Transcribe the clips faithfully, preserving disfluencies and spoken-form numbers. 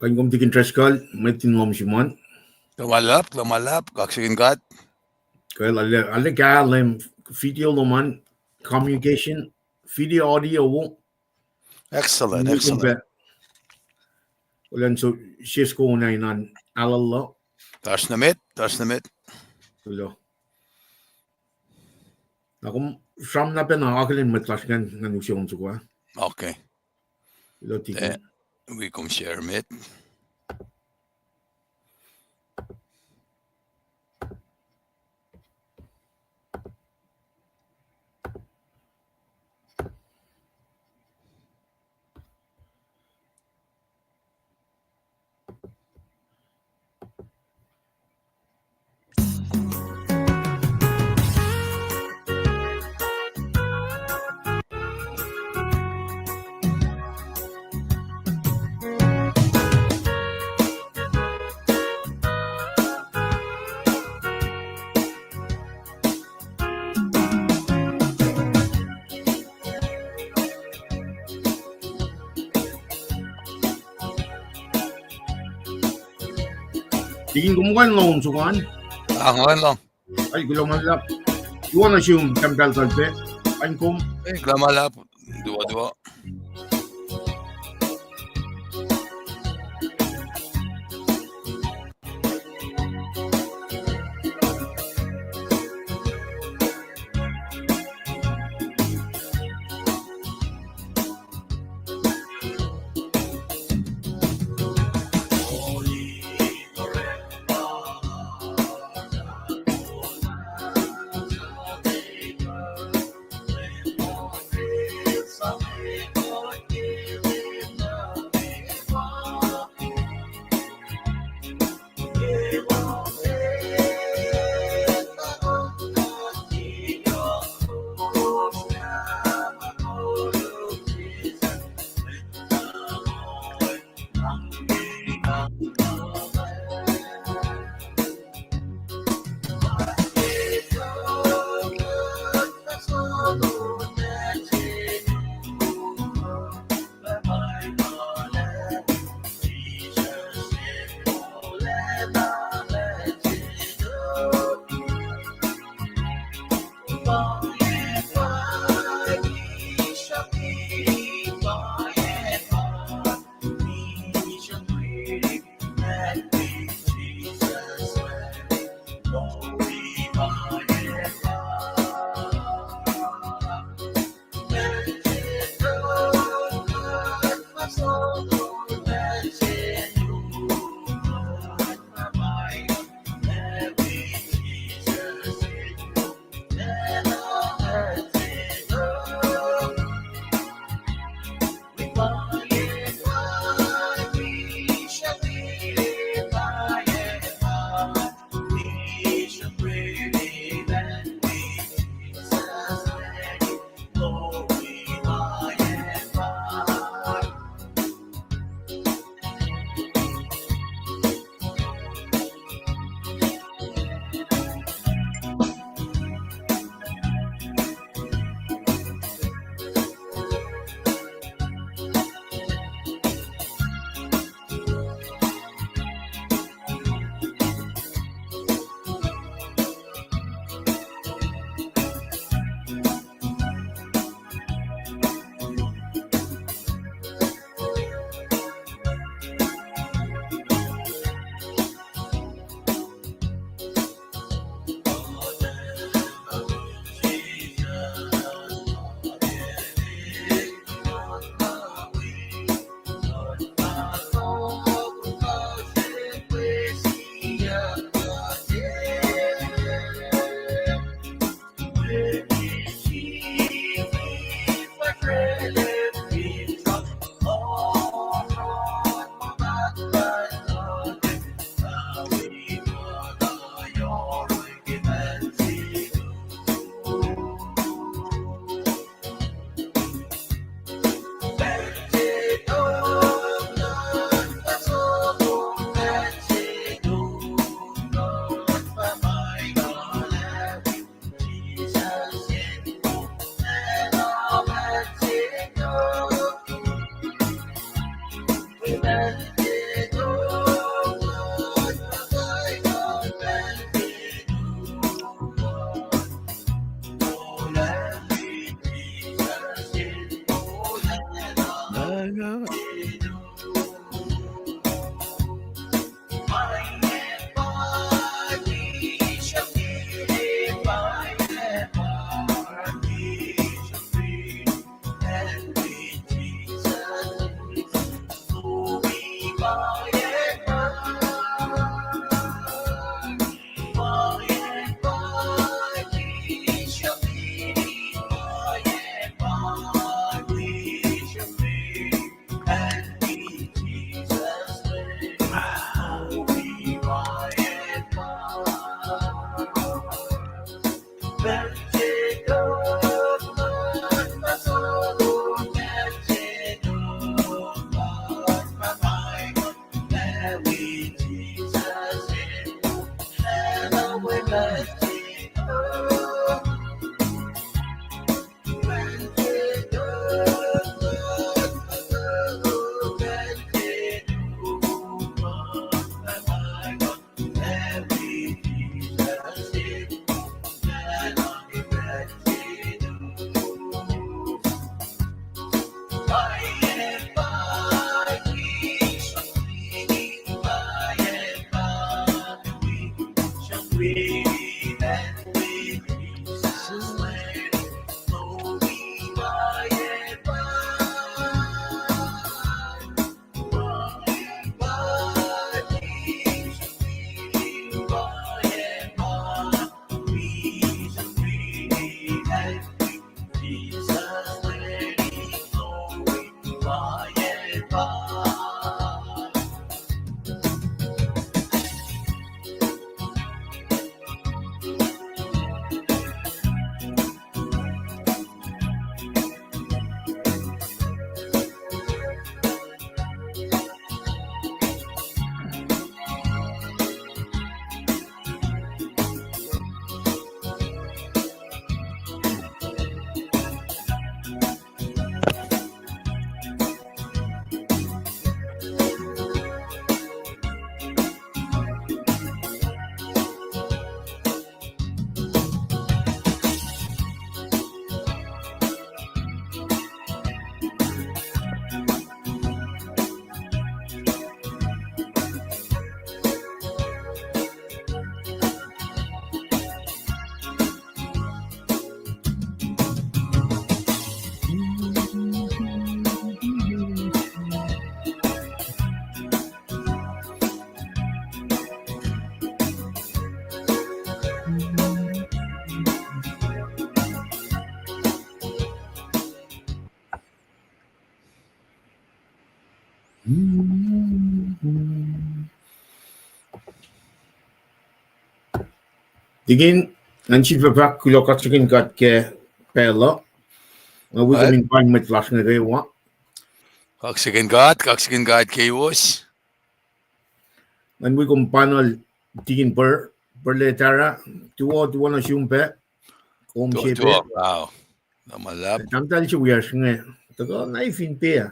Paing kom Tikin Driscoll, mwet in lohm sum an. Kuloh ma luhlahp, kuloh ma luhlahp, kaksakihn God. Kal ale, ale kahlwem video lom an, communication, video, audio wo. Excellent, excellent. Kuloh in so, sesr ko na in an alala. Tarsna met, tarsna met. Kuloh. Na kom sramna pacna akihlen mwet lasr ingacn ngan use on soko ah. Okay. Kuloh Tikin. Wi kom share met. Tikin, kom kuh in lohng soko an? Ah, kuh in lohng. Ai, kuloh ma luhlahp. Tuh na sum tampal talpe. Paing kom. Eh, kuloh ma luhlahp. Tuh, tuh. Tikin, ngan sifilpac fahk kuloh kaksakihn God ke pacl uh. Nga wi kom in pahng mwet lasr inge kwewa. Kaksakihn God, kaksakihn God kewos. Ngan wi kom pahng nuh Tikin Pur, Purle Tara, tuo, tuo nuh sum pac. Kom se pac. Tahmtahel se wiyacsr inge, tuhkuh na fin pac ah.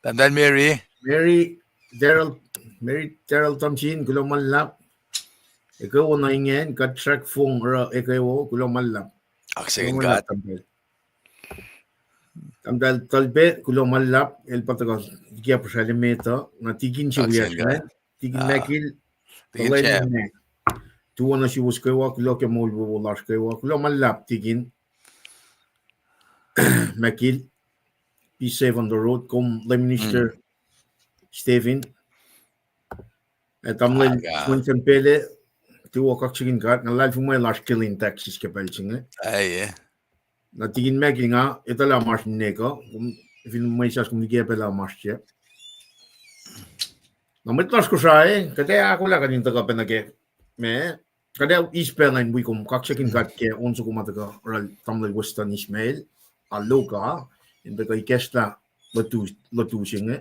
Tahmtahel Mary. Mary, Daryl, Mary Daryl Thompson, kuloh ma luhlahp. Ekuh wo nuh ingacn, kuht track fong oruh ekuh wo, kuloh ma luhlahp. Tahmtahel Tolpe, kuloh ma luhlahp, el pa tuhkuh, tiac puhsralah met uh, na Tikin se wiyacsr inge, Tikin Michael, tuo nuh suwos kwewa, kuloh ke moul wowo lasr kwewa, kuloh ma luhlahp Tikin Michael, be safe on the road, kom Lay Minister Stephen. Ac tamuhlwel Swenson Pele, tuo kaksakihn God, nga luhlahlfongi mwe lasr Killeen, Texas ke pacl se inge. Na Tikin Michael nga etuh lah oasr ninac kuh, kom fin mwesahs kom nike pac lah oasr se. Na mwet lasr Kosrae, kuht ac ahkolah kuht in tuhkuh pac nuh ke, ma, kuht ac eis pacl in wi kom, kaksakihn God ke on soko ma tuhkuh oruh tamuhlwel Weston Ishmael, Aloka, in tuhkuh ikacslah lutu se inge.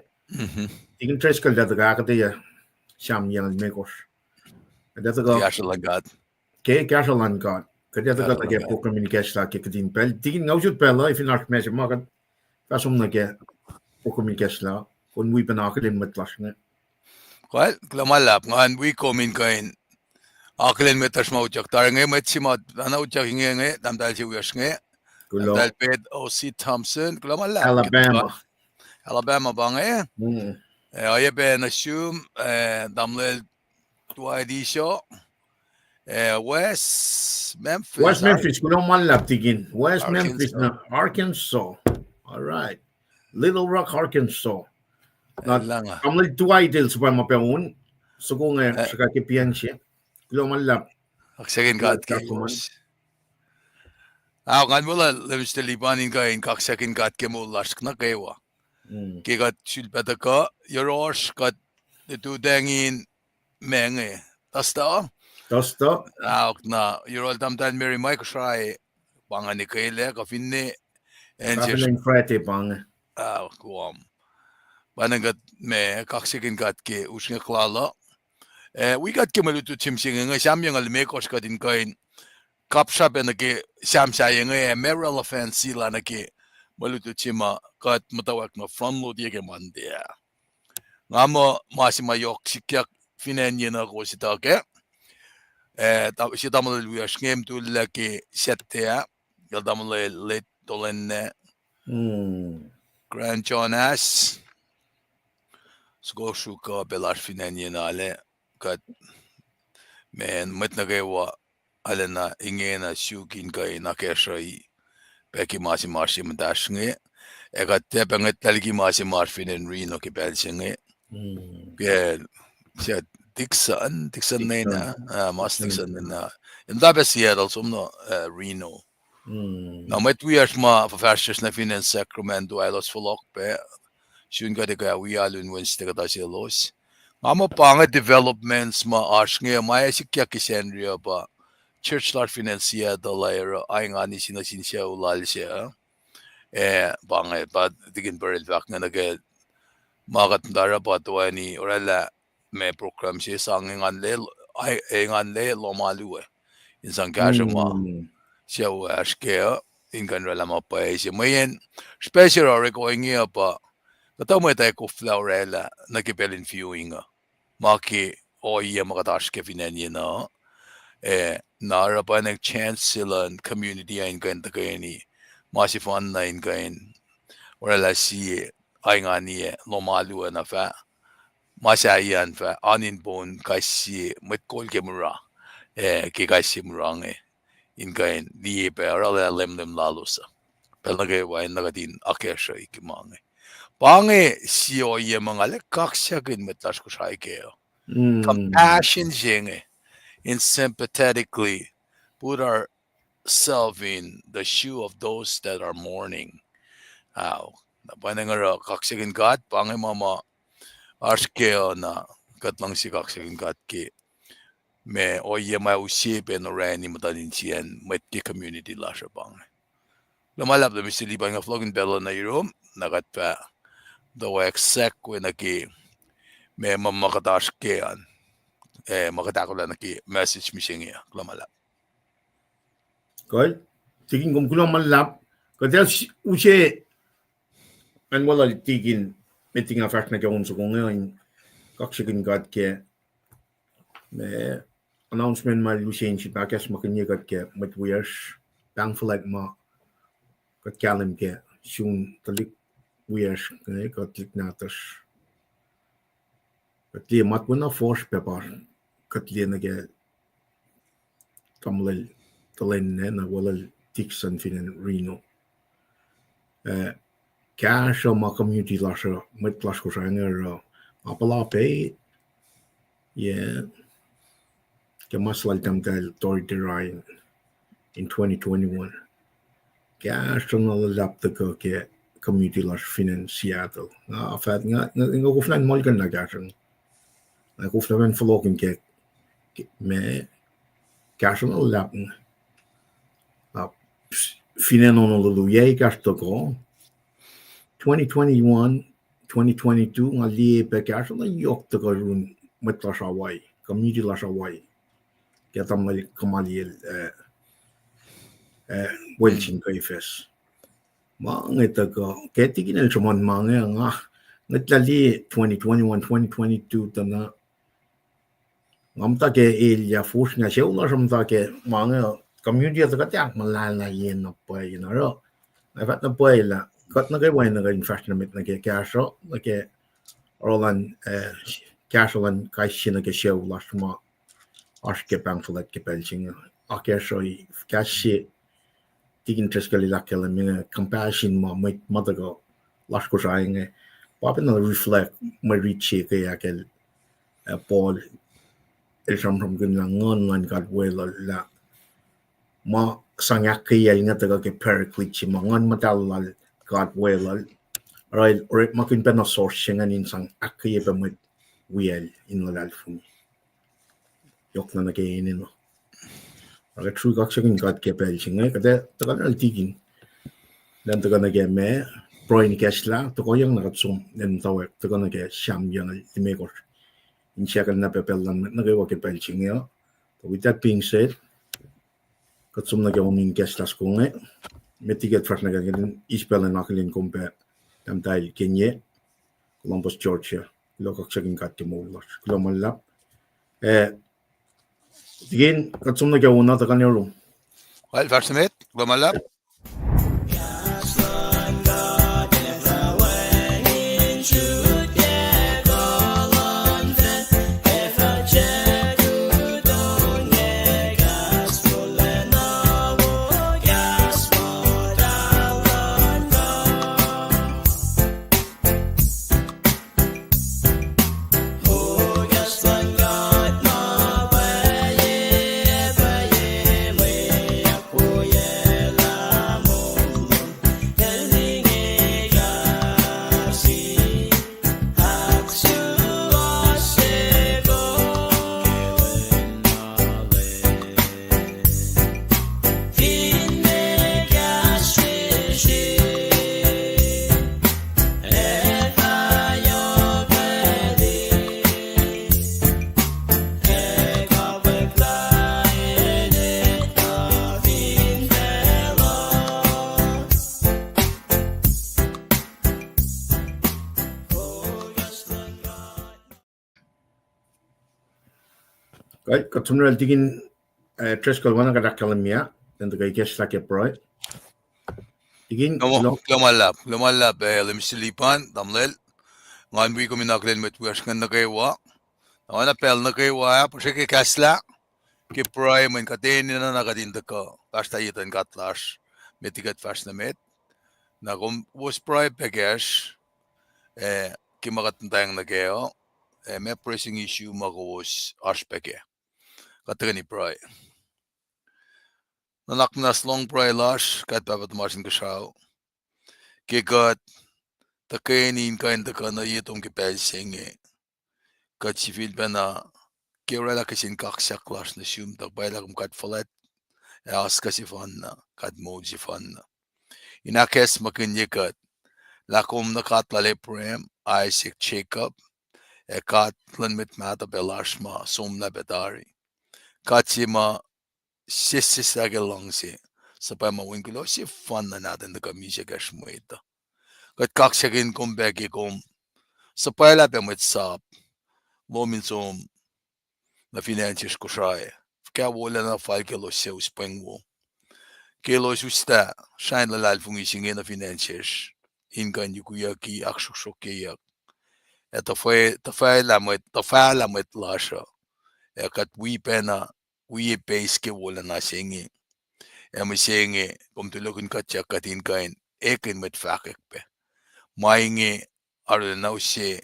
Tikin Driscoll el ac tuhkuh ahkuhtweyac Sam Yangel Mekos. Kuht ac tuhkuh ke kahsruh luhn God. Kuht ac tuhkuh nuh ke program in ikacslah ke kihtin pacl. Tikin, nga usot pacl uh, fin oasr ma se ma kuht fah som nuh ke program in ikacslah, kom wi pac in akihlen mwet lasr inge. Kuloh ma luhlahp, ngan wi kom in kuh in akihlen mwet lasr ma utyak tari inge, mwet se ma na utyak inge, inge, tahmtahel se wiyacsr inge. Tahmtahel Pet O C Thompson, kuloh ma luhlahp. Alabama. Alabama pa inge. Eh, oacyacpac nuh sum, eh, tamuhlwel Dwight Isho, eh, West Memphis, West Memphis, kuloh ma luhlahp tikin. West Memphis na Arkansas. All right. Little Rock, Arkansas. Na tamuhlwel Dwight el suhpwacma pac on, soko inge srihkasrak ke pian se. Kuloh ma luhlahp. Kaksakihn God ke Aok, ngan welah Minister Lipan in kuh in kaksakihn God ke moul lasr nuh kwewa. Ke kuht sulpac tuhkuh, yohrohsr kuht lututacng in ma inge. Tusta? Tusta. Aok na, yohrohl Tahmtahel Mary Mike Kosrae, pa inge nuh kwewa kuh finne, acn se Friday pa inge. Aok, kuhm. Pa inge kuht ma kaksakihn God ke usrnguck lal uh. Eh, wi kuht ke mwe lutlut se mihsenge inge, Sam ye nga limekohsr kuht in kuh in kapsrah pac nuh ke Sam sahyac inge, ac ma relevance se lah nuh ke mwe lutlut se ma kuht muhtwacwacack nuh front load ye ke Monday ah. Nga muh ma se ma yohk sikyak fin acn yenuh kowos etuh kac. Eh, ta-, sie tamuhlwel wiyacsr inge mutullac ke Saturday ah, el tamuhlwel Late Tolenne, Grand John As, soko sruhkuh pac lasr fin acn yenuh lac, kuht, man, mwet nuh kwewa arulacna ingena suk in kuh in akacsruhi pac ke ma se ma oasr ye muhtahsr inge. Ac kuht tiac pac ngwet liki ma se ma oasr fin acn Reno ke pacl se inge. Ke, se Dixon, Dixon nena, ah, mas Dixon nena. Eltahl pac Seattle, som nuh, eh, Reno. Na mwet wiyacsr ma fuhfahsryucsr nuh fin acn Sacramento ah elos fohlohk pac. Sun kuht ac kuh wi alu in Wednesday kuhtuh selos. Nga muh pa inge developments ma oasr inge ma ac sikyak ke Sacnri uh pa church lasr fin acn Seattle ah oruh aingani se nuh sin sucu lal se uh. Eh, pa inge, pa tikin pacl fahk inge nuh ke ma kuht muhta oruh pa toeni oraclah ma program se sang engan le, ai, engan le lohm alu ah. In sang kahsruh ma sucu ah oasr kac uh, in kuh in oraclah ma pwacye se. Mweyen, srihpac se oruh orek ohinge uh pa, kuhtuh mwet ac koflah oraclah nuh ke pacl in viewing uh. Ma ke ohiyac ma kuht oasr kac fin acn yenuh. Eh, na oruh pa inge chance se luhn community ah in kuh in tuhkweni ma sefanna in kuh in oraclah sie aingani ac lohm alu ah na fah ma sahyac an fah oan in poun kais sie mwet kol ke mura, eh, ke kais sie mura inge, in kuh in liye pac oraclah leumleum lalos uh. Pacl nuh kwewa in na kuht in akacsruhi ke ma inge. Pa inge sie ohiyac ma nga lah kaksakihn mwet lasr Kosrae kac uh. Compassion se inge, in sympathetically put ourselves in the shoe of those that are mourning. Ao, na pa inge oruh kaksakihn God, pa inge ma ma oasr kac uh na kuht luhngse kaksakihn God ke ma ohiyac ma use pac in orani muhtuhn insiyacn mwet ke community lasr uh pa inge. Kuloh ma luhlahp, Minister Lipan, nga fohlohkihn pacl uh nuh yurum, na kuht fah tuh wacngihn sahk we nuh ke ma ma kuht oasr kac an, eh, ma kuht ahkolah nuh ke message mihsenge uh. Kuloh ma luhlahp. Kuh, tikin, kom kuloh ma luhlahp. Kuht ac use, ngan weluhl tikin, met liki nga fahsr nuh ke on soko inge in kaksakihn God ke, ma, announcement ma el use in srihpac kahs ma kuhnye kuht ke mwet wiyacsr, pahng fuhlwact ma kuht kahlwem ke sun tuhlihk wiyacsr, eh, kuh tuhlihk nahtuhsr. Kuht liye matwacna fuhsr pac pa kuht liye nuh ke tamuhlwel Tolenne, na weluhl Dixon fin acn Reno. Eh, kahsruh ma community lasr uh, mwet lasr Kosrae inge oruh, nga puhla pac, ye, ke mas lal tahmtahel Tori Terain in twenty twenty-one. Kahsruh na luhlahp tuhkuh ke community lasr fin acn Seattle. Nga fah, nga, nga, nga koflah in muhlkuhnlah kahsruh. Nga koflah in fohlohkihn ke, ke, ma, kahsruh na luhlahp. Ah, fin acn Honolulu, yac ekahsr tohkoh, twenty twenty-one, twenty twenty-two, nga liye pac kahsruh na yohk tuhkuh yurin mwet lasr Hawaii, community lasr Hawaii. Ke tamuhlwel Kamaliel, eh, eh, Wilson Kefes. Ma inge tuhkuh, ke tikin el sruhmuhn ma inge, nga, ngwetlah liye twenty twenty-one, twenty twenty-two tuh na, nga muhta ke elyah fosrngah, sucu lasr muhta ke ma inge, community uh tuhkuh ahkmuhlahlahye na pwacye na oruh. Nga fahk na pwacye lah Kuht nuh kwewa enenuh in fahsr nuh met nuh ke kahsruh, nuh ke oruh luhn, eh, kahsruh luhn kais sie nuh ke sucu lasr ma oasr ke pahng fuhlwact ke pacl se inge. Akacsruhi kahs se Tikin Driscoll el ahkkahlwemye inge, compassion ma mwet ma tuhkuh lasr Kosrae inge, pa pacna reflect mwe rit se ke ahkkahlwemye, eh, Paul el sramsramkihn lah Nguhn luhn God weluhl lah ma sang ahkkweyacl inge tuhkuh ke Paraclete se ma Nguhn Muhtahl lal God weluhl. Oruh el orekmakihn pacna source se ingacn in sang ahkkweye pac mwet wiyacl in luhlahlfongi. Yohk na nuh ke enenuh. Oruh kuht sruhk kaksakihn God ke pacl se inge, kuht ac tuhkuh nuh Tikin. Elan tuhkuh nuh ke ma, pruhe in ikacslah, tohkohyang na kuht som in muhtwacwacack, tuhkuh nuh ke Sam yucngucul limekohsr. In siyuck na pacl luhn mwet nuh kwewa ke pacl se inge uh. With that being said, kuht som nuh ke on in ikacslah soko inge. Met liki kuht fahsr nuh ke, eis pacl in akihlen kom pac tahmtahel Kenye, Columbus, Georgia. Kuloh kaksakihn God ke moul lasr. Kuloh ma luhlahp. Eh, Tikin, kuht som nuh ke on uh, tuhkuh nuh yurum. Well, fahsr nuh met, kuloh ma luhlahp. Kuht som nuh yurin Tikin, eh, Driscoll, oacna kuht ahkkahlwemye, elan tuhkuh ikacslah ke pruhe. Tikin, kuloh ma luhlahp, kuloh ma luhlahp, eh, Elder Mister Lipan, tamuhlwel. Ngan wi kom in akihlen mwet wiyacsr ingacn nuh kwewa. Na oacna pacl nuh kwewa ah, puhsrwek ikacslah ke pruhe, mweyen kuht enenuh na kuht in tuhkuh pahsrtah ye tuh in God lasr, met liki kuht fahsr nuh met. Na kom wos pruhe pac kacsr, eh, ke ma kuht muhtweng nuh kac uh, eh, ma pressing issue ma kowos oasr pac kac. Kuht tuhkweni pruhe. Nuhnak muhnahs lohng pruhe lasr, kuht Pahpah tuhmasr Inkuhsrao. Ke kuht tuhkweni in kuh in tuhkuh nuh ye tom ke pacl se inge, kuht sifilpacna ke oraclah kihsen kaksak lasr nuh sum, tuh pwacye lah kom God fuhlwact, ac oaskuh sefanna, God moul sefanna. In ahkacsmakihnye kuht lah kom na God lal Abraham, Isaac, Jacob, ac God luhn mwet mahtuh pac lasr ma somlah pac tari. God se ma sesseslah ke luhngse, suhpwacma wen kuloh sefanna nahtuhn tuhkuh misac kacsr mwet uh. Kuht kaksakihn kom pac ke kom suhpwaclah pac mwet sap lom in som nuh fin acn sesr Kosrae, fuhkah wolacna fal kelos suc us pweng wo, kelos us ta srain luhlahlfongi se inge nuh fin acn sesr, in kuh in yukuyucki, ahksruhksruhkyeyuck, ac tuhfahlah mwet, tuhfahlah mwet lasr uh, ac kuht wi pacna wi eis ke wolacna se inge. Ac mihsenge kom tulohkihn kuhtyak kuht in kuh in ekihn mwet fahkwack pac. Ma inge arulacna use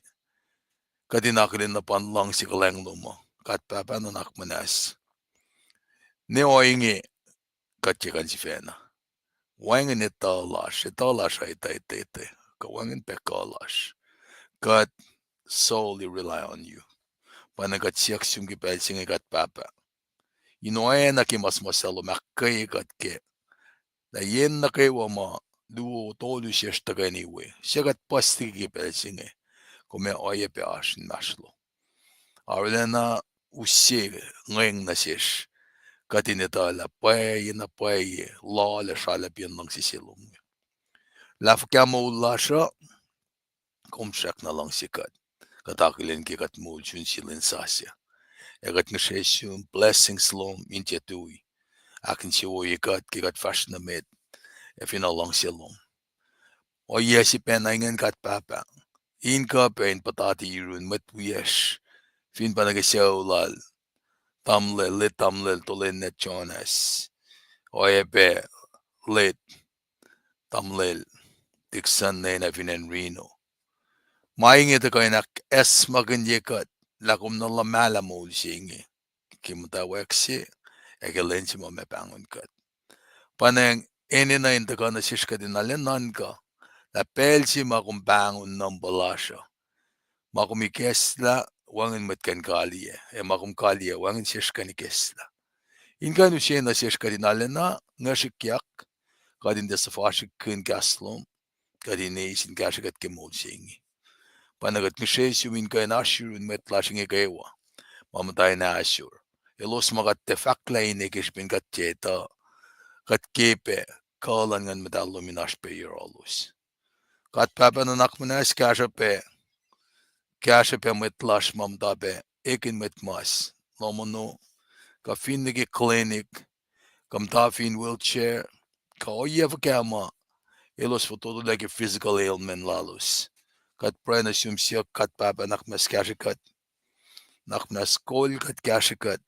kuht in akihlen luhpan luhngse kuhlwacng lom uh, God Pahpah nuhnak muhnahs. Ne ohinge kuht ke kuh in sifacna wacngihn etuh lasr, etuh lasr uh etuh, etuh, etuh, kuh wacngihn pac kuh lasr. Kuht solely rely on you. Pwacnwacng kuht siyuck sum ke pacl se inge, God Pahpah, in oacna ke ma suhmuhslah lom ahkkweye kuht kac. Na yen nuh kwewa ma luo tolu sesr tuhkweni we, suc kuht puhs liki ke pacl se inge, kom ac oacyacpac oasr inmahsrlon. Arulacna use ngweng nuh sesr kuht in etuh lah pwacye na pwacye loal ac sralapiyacn luhngse se lom inge. Lah fuhkah moul lasr uh, kom srackna luhngse kuht. Kuht akihlen ke kuht moul sun silin sasuc, ac kuht ngihsre sum blessings lom in tiac tui. Ahkinsewowoye kuht ke kuht fahsr nuh met ac finne luhngse lom. Ohiyac se pacna ingacn, God Pahpah, in kuh pac in puhtati yurun mwet wiyacsr, fin pa nuh ke sucu lal tamuhlwel, late tamuhlwel Tolenna Jonas, oacyacpac late tamuhlwel Dixon Nena fin acn Reno. Ma inge tuh kuh in ahkacsmakihnye kuht lah kom nuh luhmahlah moul se inge ke muhtwacwacack se, ac ke lwen se ma meac pahngon kuht. Pwacnwacng enenuh in tuhkuh nuh sesr kuht in arlac nuhnkuh lah pacl se ma kom pahngon numpuh lasr uh, ma kom ikacslah, wacngihn mwet kuh in kaliyac, ac ma kom kaliyac, wacngihn sesr kuh in ikacslah. In kuh in use nuh sesr kuht in arlac na ngihsrihkyak, kuht in tiac suhfasrihkkihn kahs lom, kuht in eis in kahsrwe kuht ke moul se inge. Pwacnwacng kuht ngihsre sum in kuh in oasr yurun mwet lasr inge kwewa ma muhta in ahsor. Elos ma kuht tiac fahklah ine ke srihpen kuht tiac etuh, kuht ke pac kuh luhn Nguhn Muhtahl lom in oasr pac yohrohlos. God Pahpah nuhnak muhnahs, kahsruh pac, kahsruh pac mwet lasr ma muhta pac ekihn mwet mas, lohm ono, kuh finne ke clinic, kuh muhta fin wheelchair, kuh ohiyac fuhkah ma elos fototolac ke physical ailment lalos. Kuht pruhe nuh sum siyuck, God Pahpah, nuhnak muhnahs kahsrwe kuht, nuhnak muhnahs kol kuht, kahsrwe kuht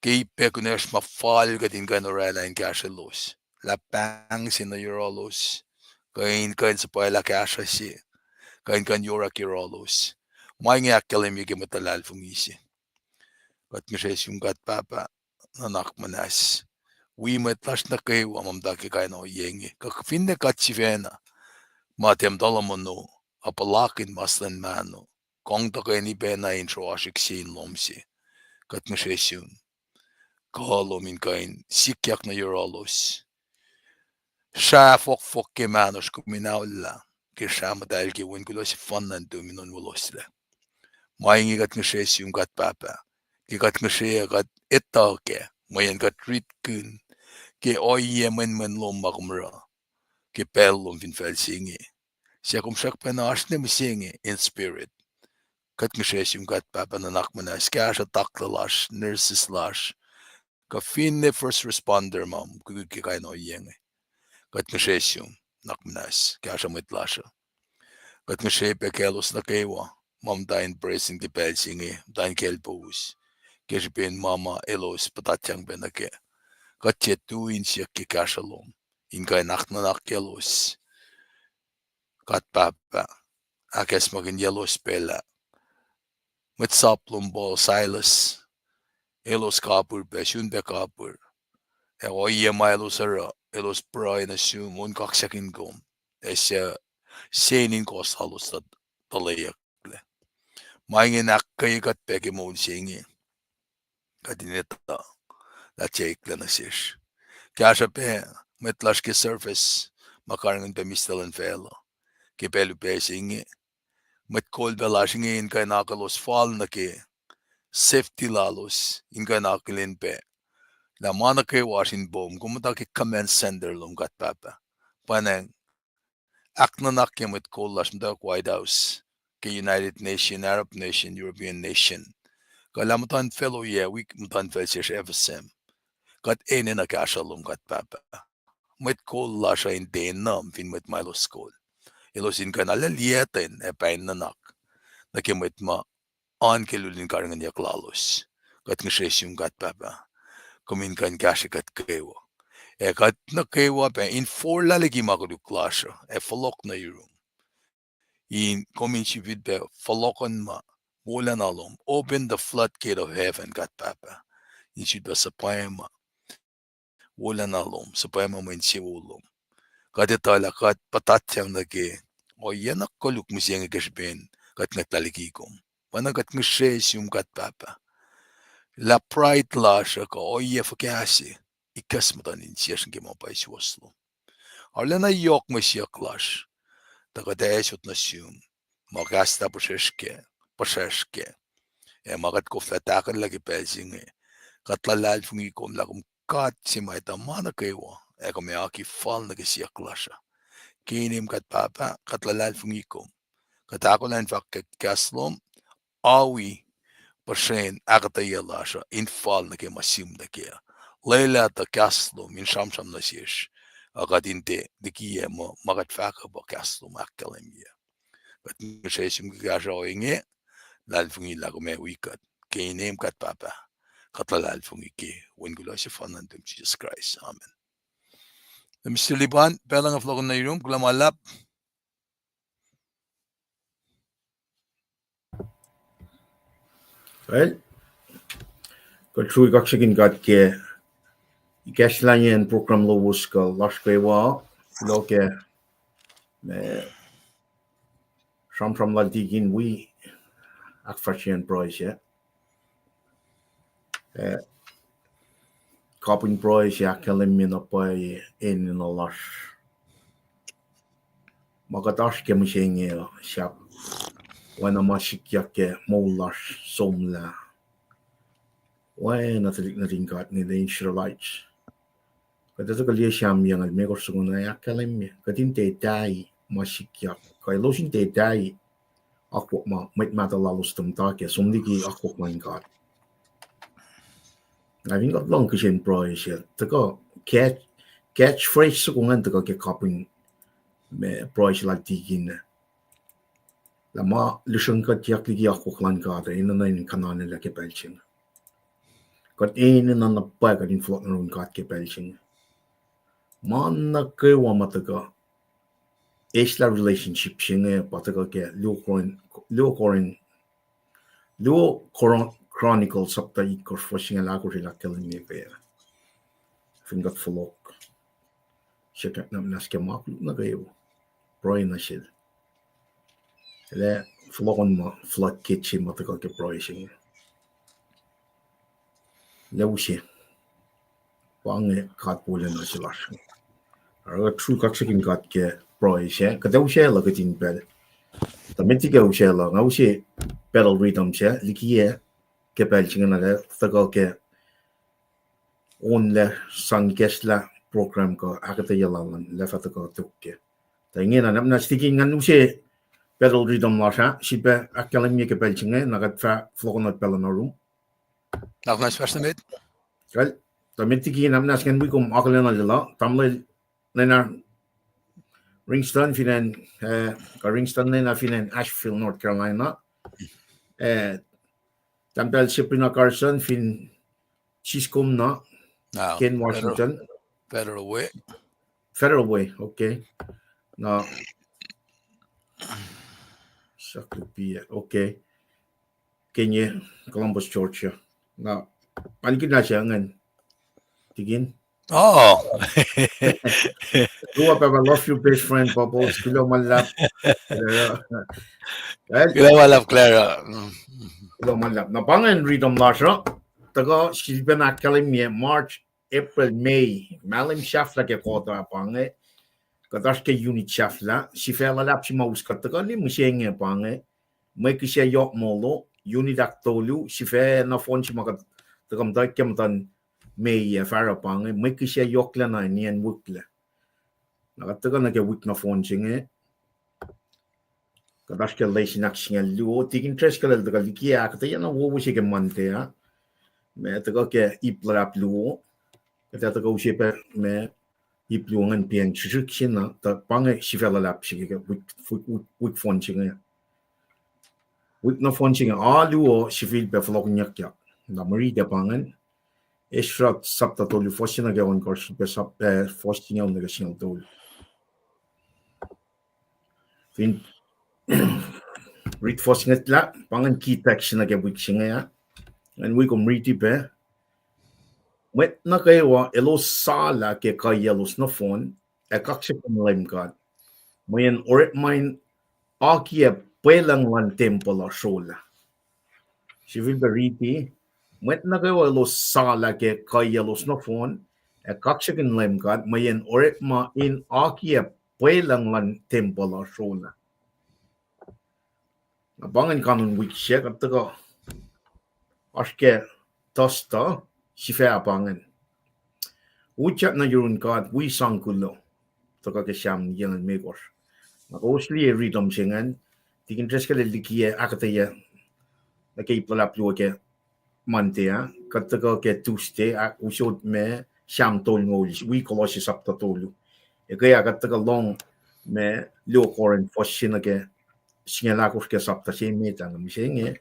ke ip pac kunacsr ma fal kuht in kuh in oraclah in kahsrwelos, lah pahng se nuh yohrohlos, kuh in kuh in suhpwaclah kahsruh se, kuh in kuh in yorak yohrohlos. Ma inge ahkkahlwemye ke mwet luhlahlfongi se. Kuht ngihsre sum, God Pahpah, nuhnak muhnahs, wi mwet lasr nuh kwewa ma muhta ke kain ohiyac inge, kuh finne kuht sifacna ma tiac muhta lohm ono, a puhlakihn mas luhn mahno, kong tuhkweni pacna in sroasrihk se in lohm se. Kuht ngihsre sum, kuh lom in kuh in sikyak nuh yohrohlos. Srah fohkfohk ke mahnosr kom in aolla, ke srah muhtahl ke wen kuloh sefanna nuhtum in onweloslac. Ma inge kuht ngihsre sum, God Pahpah, ke kuht ngihsre, kuht etuh kac, mweyen kuht ritkihn ke ohiyac mwenmwen lom ma kom oruh ke pacl lom fin facl se inge, suc kom srackpacna oasr ne mihsenge in spirit. Kuht ngihsre sum, God Pahpah, nuhnak muhnahs, kahsruh taktuh lasr, nurses lasr, kuh finne first responder ma mukwikwi ke kain ohiyac inge. Kuht ngihsre sum, nuhnak muhnahs, kahsruh mwet lasr uh. Kuht ngihsre pac kaclos nuh kwewa ma muhta in presin ke pacl se inge, muhta in kaclpous, ke srihpen ma ma elos puhtatyang pac nuh kac. Kuht tiac tui in siyuck ke kahsruh lom in kuh in ahknuhnak kaclos. God Pahpah, ahkacsmakihnyaclos pac lah mwet sap lom Paul, Silas, elos kapihr pac, sun pac kapihr. Ac ohiyac ma elos oruh, elos pruhe nuh sum, on kaksakihn kom, ac suc, sen in kowos lalos tuh tuhleyucklac. Ma ingacn ahkkweye kuht pac ke moul se inge. Kuht in etuh lah tiac eklac nuh sesr. Kahsruh pac mwet lasr ke service ma karihngihn pac mihslac luhn facluh ke pacl upac se inge. Mwet kol pac lasr inge in kuh in akihlos fal nuh ke safety lalos, in kuh in akihlen pac lah ma nuh kwewa oasr in poum, kom muhta ke command center lom, God Pahpah. Pwacnwacng ahknuhnak ke mwet kol lasr muhtwacwacack White House, ke United Nation, Arab nation, European nation, kuh lah muhtuhnfacl ohiyac, wik muhtuhnfacl sesr F S M. Kuht enenuh kahsruh lom, God Pahpah. Mwet kol lasr uh in tiac nuhm fin mwet ma elos kol. Elos in kuh in arlac liyacten ac pain nuhnak nuh ke mwet ma oan ke lulin karihngihnyuck lalos. Kuht ngihsre sum, God Pahpah, kom in kuh in kahsrwe kuht kwewa. Ac kuht nuh kwewa pac in forlah liki ma koluk lasr uh ac fohlohk nuh yurum. In kom in sifilpac fohlohkohnma wolacna lom, open the floodgate of heaven, God Pahpah, in sifilpac suhpwacma wolacna lom, suhpwacma mwe insewowo lom. Kuht etuh lah kuht puhtatyang nuh ke ohiyac na koluk mihsenge ke srihpen kuht ngwetlah liki kom. Pwacnwacng kuht ngihsre sum, God Pahpah, lah pride lasr uh kuh ohiyac fuhkah se ikacsmuhtuhn insiyacsr nuh ke ma pwacye suwohs lom. Arulacna yohk mwe siyuck lasr, tuh kuht ac sot nuh sum ma kahslah puhsracsr kac, puhsracsr kac. Ac ma kuht koflah tahkuhnlah ke pacl se inge, kuht luhlahlfongi kom lah kom God se ma etuh ma nuh kwewa, ac kom ac oaki fal nuh ke siyuck lasr uh. Ke inem, God Pahpah, kuht luhlahlfongi kom. Kuht ahkolah in fahkwack kahs lom, awi puhsren ahkuhtweyac lasr uh in fal nuh ke ma sihm nuh kac. Lwelah tuh kahs lom in sramsram nuh sesr, Ac kuht in tiac likiyac muh ma kuht fahk uh pa kahs lom ahkkahlwemye. Kuht ngihsre sum ke kahsruh ohinge, luhlahlfongi lah kom ac wi kuht. Ke inem kuht Pahpah, kuht luhlahlfongi ke Wen kuloh sefanna nuhtum Jisus Kraist. Amen. Mister Lipan, pacl inge fohlohk nuh yurum, kuloh ma luhlahp. Well, kuht sruhi kaksakihn God ke ikacslah acn program lowos kuh lasr kwewa, kuloh ke, eh, sramsram lal tikin wi ahkfahsryeyacn pruhe se. Eh, kapihn pruhe se ahkkahlwemye na pwacye enenuh lasr. Ma kuht oasr ke mihsenge uh sahp oacna ma sikyak ke moul lasr somlah. Oacna tuhlihk nuhtin God inge, the Israelites. Kuht ac tuhkuh liye Sahm yucngucul limekohsr soko na ahkkahlwemye kuht in tiac etahi ma sikyak, kuh elos in tiac etahi akwuck ma mwet mahtuh lalos tuh muhta kac, som liki akwuck luhn God. Ac fin kuht lohng kihsen pruhe se, tuhkuh catch, catch phrase soko ingacn tuhkuh ke kapihn ma pruhe se lal tikin ah. Lah ma lihsrihngkuhtyak liki akwuck luhn God uh enenuh in kuhnanelah ke pacl se inge. Kuht enenuh na pwacye kuht in fohlohk nuh yurin God ke pacl se inge. Ma nuh kwewa ma tuhkuh eslah relationship se inge pa tuhkuh ke luo Corin-, luo Corin-, luo Coron-, Chronicles sapta itkohsr fuhs singucul ahkosr el ahkkahlwemye pac. Fin kuht fohlohk, srackna muhnahs ke ma koluk nuh kwewa, pruhe nuh sel. El ac fohlohkohnma floodgate se ma tuhkuh ke pruhe se inge. El ac use. Pa inge God wolacna se lasr inge. Oruh kuht sruhi kaksakihn God ke pruhe se, kuht ac usaclah kihtin pacl. Tuh met liki usaclah, nga use battle rhythm se likiyac ke pacl se inge na lah tuhkuh ke onlac sang ikacslah program kuh ahkuhtweyac lal an lah fah tuhkuh tok kac. Tuh ingena na muhnahs tikin ngan use battle rhythm lasr ah, sifilpac ahkkahlwemye ke pacl se inge, na kuht fah fohlohkohnot pacl uh nuh yurum. Tuh met liki na muhnahs ngan wi kom akihlen nuh lwelah, tamuhlwel Lena Ringston fin acn, eh, kuh Ringston Lena fin acn Asheville, North Carolina. Eh, tahmtahel Sabrina Carson fin Siskom na, Kent, Washington. Federal Way. Federal Way, okay. Na, Saklupia, okay. Kenye, Columbus, Georgia. Na, anikihn na se ingacn, tikin. Oh. Grew up, I love you, best friend, Bubbles. Kuloh ma luhlahp. Kuloh ma luhlahp, Clara. Kuloh ma luhlahp. Na pa ingacn rhythm lasr uh. Tuhkuh sifilpac ahkkahlwemye March, April, May. Mahlwem sahflah ke quarter pa inge. Kuht oasr ke unit sahflah. Sifac luhlahp se ma us kuht tuhkuh liye mihsenge pa inge. Mwe kihsac yohk molo, unit ahktolu, sifac nohfohn se ma kuht tuhkuh muhtwacwacack ke muhtuhn May ac fahsruh pa inge, mwe kihsac yohklac na niyacn wihklac. Na kuht tuhkuh nuh ke wik nohfohn se inge, kuht oasr ke lesson ahksingucul luo, tikin Driscoll el tuhkuh likiyac ahkuhtweyac na wowo se ke Monday ah. Ma tuhkuh ke ip luhlahp luo, kuht ac tuhkuh use pac ma ip luo ingacn pacl srihsrihk se na, tuh pa inge sifac luhlahp se ke wik, wik, wik, wik fohn se inge. Wik nohfohn se inge, alu uh sifilpac fohlohkihnyuckyak. Na mwe riti pa ingacn, Esra sapta tolu, fuhs se nuh ke ohnkohsr, sifilpac sap-, eh, fuhs singucul nuh ke singucul tolu. Fin rit fuhs singucul lah, pa ingacn key text se nuh ke wik se inge ah. Ngan wi kom riti pac. Mwet nuh kwewa elos sala ke kuhiyaclos nohfohn, ac kaksakihn Leum God, mweyen orekma in akiyac pwelucng luhn tempuhl uh srolah. Sifilpac riti, mwet nuh kwewa elos sala ke kuhiyaclos nohfohn, ac kaksakihn Leum God, mweyen orekma in akiyac pwelucng luhn tempuhl uh srolah. Na pa ingacn kanon wik se, kuht tuhkuh oasr ke Thursday, sifac pa ingacn. Utyak nuh yurun God, wi sang kuloh. Tuhkuh ke Sam yucngucul limekohsr. Na kowos liye rhythm se ingacn, tikin Driscoll el likiyac ahkuhtweyac nuh ke ip luhlahp luo ke Monday ah, kuht tuhkuh ke Tuesday ah, usot ma Sam tolngoul, wi Kolosse sapta tolu. Eke ah kuht tuhkuh lohng ma luo Corinth fuhs se nuh ke singucul ahkosr ke sapta se met ah, na mihsenge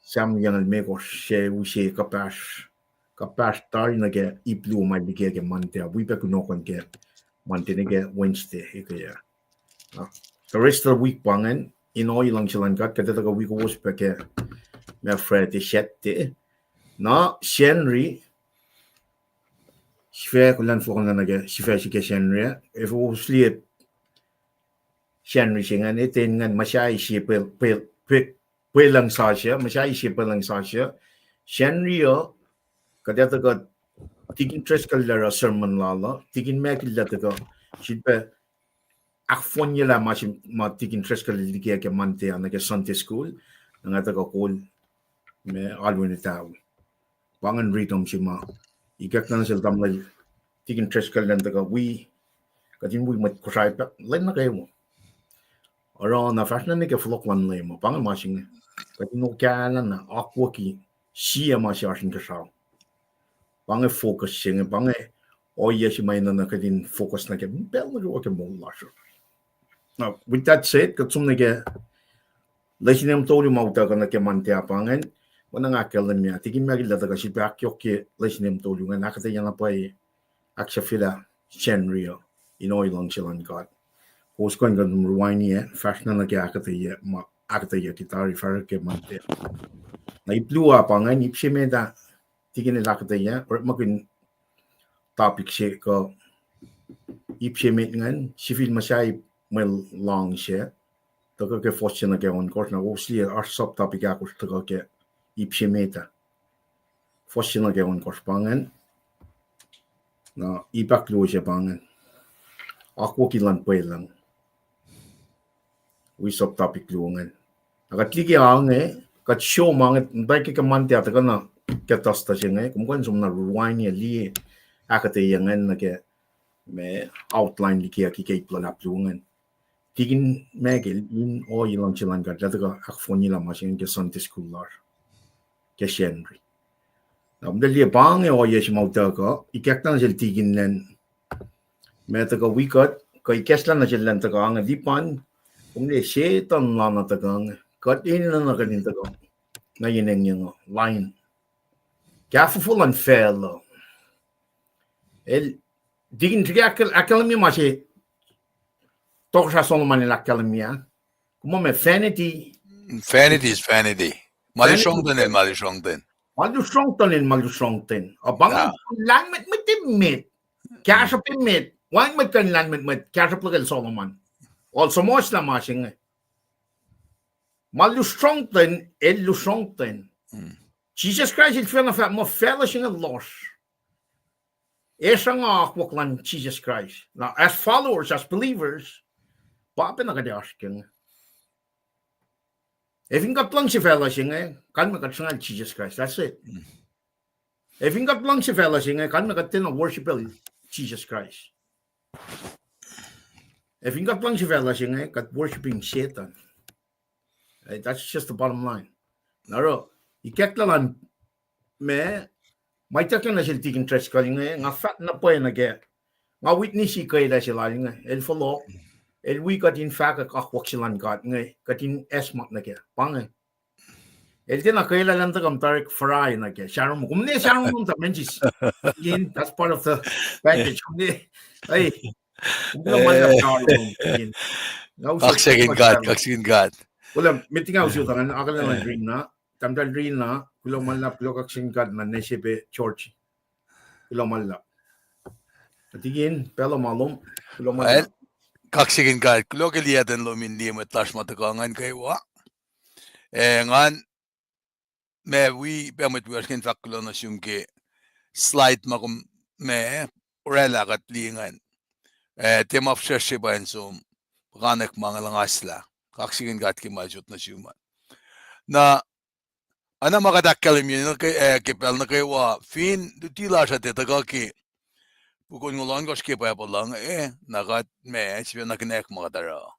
Sam yucngucul limekohsr se use kuhpahsr, kuhpahsr tari nuh ke ip luo ma liki ke Monday, wi pac kunohkohn ke Monday nuh ke Wednesday, eke ah. Ah, the rest of the week pa ingacn, in ohiyac luhngse luhn God, kuht etuh kuh wi kowos pac ke ma Friday, Saturday. Na Sacnri, sifac kuhlwacnfocn nuh ke sifac se ke Sacnri, efuh kowos liye Sacnri se ingacn, etuh ingacn muhsahi sie pwel-, pwel-, pwe-, pwelucng sasuc, muhsahi sie pwelucng sasuc. Sacnri uh, kuht etuh kuh Tikin Driscoll el oruh sermon lal uh, Tikin Mackill el tuhkuh, sifilpac ahkfohnyelah ma se ma Tikin Driscoll el liki ke Monday ah nuh ke Sunday school, na nga tuhkuh kol ma alu in etawi. Pa ingacn rhythm se ma ikacklah nuh sel tamuhlwel Tikin Driscoll elan tuhkuh wi, kuht in wi mwet Kosrae pac lwen nuh kwewa. Oruh na fahsr na nuh ke fohlohk luhn Leum uh, pa inge ma se inge. Kuht in okahlah na akwucki sie ma se oasr inkuhsrao. Pa inge focus se inge, pa inge ohiyac se ma enenuh kuht in focus nuh ke pacl nuh kwewa ke moul lasr uh. Now, with that said, kuht som nuh ke lesin emtolu ma utuckuh nuh ke Monday ah pa ingacn, oacna nga ahkkahlwemye, Tikin Mackill el tuhkuh sifilpac ahkyohkye lesin emtolu ingacn, ahkuhtweyac na pwacye, ahksahfyelah Sacnri uh, in ohiyac luhngse luhn God. Kowos kuh in kuh in rewindiyac, fahsr na nuh ke ahkuhtweyac, ma ahkuhtweyac ke tari fahsr ke Monday. Na ip luo ah pa ingacn, ip se met ah, Tikin el ahkuhtweyac, orekmakihn topic se kuh ip se met ingacn, sifil muhsahi mwe luhngse, tuhkuh ke fuhs se nuh ke ohnkohsr, na kowos liye oasr sub topic ahkosr tuhkuh ke ip se met ah. Fuhs se nuh ke ohnkohsr pa ingacn, na ip ahkluo se pa ingacn, akwucki luhn pwelucng. Wi sub topic luo ingacn. Na kuht liki ange, kuht show ma inge, muhtwacwacack ke Monday ah tuhkuh na ke Thursday se inge, kom kuh in som na rewindiyac liye ahkuhtweyac ingacn nuh ke ma outline likiyucki ke ip luhlahp luo ingacn. Tikin Mackill in ohiyac luhngse luhn God el tuhkuh ahkfohnyelah ma se inge ke Sunday school lasr ke Sacnri. Na kom liye pa inge ohiyac se ma utuckuh, ikacklah nuh sel Tikin elan ma tuhkuh wi kuht, kuh ikacklah nuh sel elan tuhkuh ange, lipan, kom liye Setuhn lana tuhkuh inge, kuht enenuh na kuht in tuhkuh nuh yen engyeng uh, lain kahfofo luhn facluh. El, Tikin, srihke ahkkahl-, ahkkahlwemye ma se Tohkohsrah Solomon el ahkkahlwemye, kom muh ma vanity, vanity is vanity. Ma lusrongten el ma lusrongten. Ma lusrongten el ma lusrongten. A pa ingacn, lahlmwetmwet emet, kahsruhp emet, wacngihn mwet kuh in lahlmwetmwet, kahsruhp luhkel Solomon. Ol suhmuhslah ma se inge. Ma lusrongten el lusrongten. Jisus Kraist el fena fahk muh facluh se inge lohsr. Ac sruhnga akwuck luhn Jisus Kraist. Now, as followers, as believers, pa pacna kuht ac oasr ke inge. Ac fin kuht luhngse facluh se inge, kalmac kuht sruhnga Jisus Kraist. That's it. Ac fin kuht luhngse facluh se inge, kalmac kuht tiacna worshipel Jisus Kraist. Ac fin kuht luhngse facluh se inge, kuht worshiping Satan. Eh, that's just the bottom line. Na oruh, ikacklah luhn ma, ma ituckyang nuh sel Tikin Driscoll inge, nga fahk na pwacye nuh ke, nga witness-i kwelah se lal inge, el fohlohk, el wi kuht in fahkwack akwuck se luhn God inge, kuht in acsmak nuh ke, pa inge. El tiacna kwelah elan tuhkuh muhta orek fry nuh ke, Sharon, kom ne Sharon muhta mensis. Again, that's part of the package. Kom ne, hey, kom kuloh ma luhlahp Sharon. Kaksakihn God, kaksakihn God. Kuloh, meeting ah usot an, akihlen Rina, tahmtahel Rina, kuloh ma luhlahp, kuloh kaksakihn God, na nwe se pac George. Kuloh ma luhlahp. Tikin, pacl uh ma lom, kuloh ma luhlahp. Kaksakihn God, kuloh ke liyacten lom in liye mwet lasr ma tuhkuh ingacn kwewa. Eh, ngan, ma wi pac mwet wiyacsr ke in fahk kuloh nuh sum ke slide ma kom, ma, oraclah kuht liye ingacn. Eh, tiac ma fihsrwacsr se pa in som, puhkantwen ma inge luhngaslah. Kaksakihn God ke ma usot nuh sum an. Na, oacna ma kuht ahkkahlwemye nuh ke, eh, ke pacl nuh kwewa, fin luti lasr uh tiac tuhkuh ke puk onngoul ohnkohsr ke Bible uh, eh, na kuht ma, sifacna kihnack ma kuht oruh.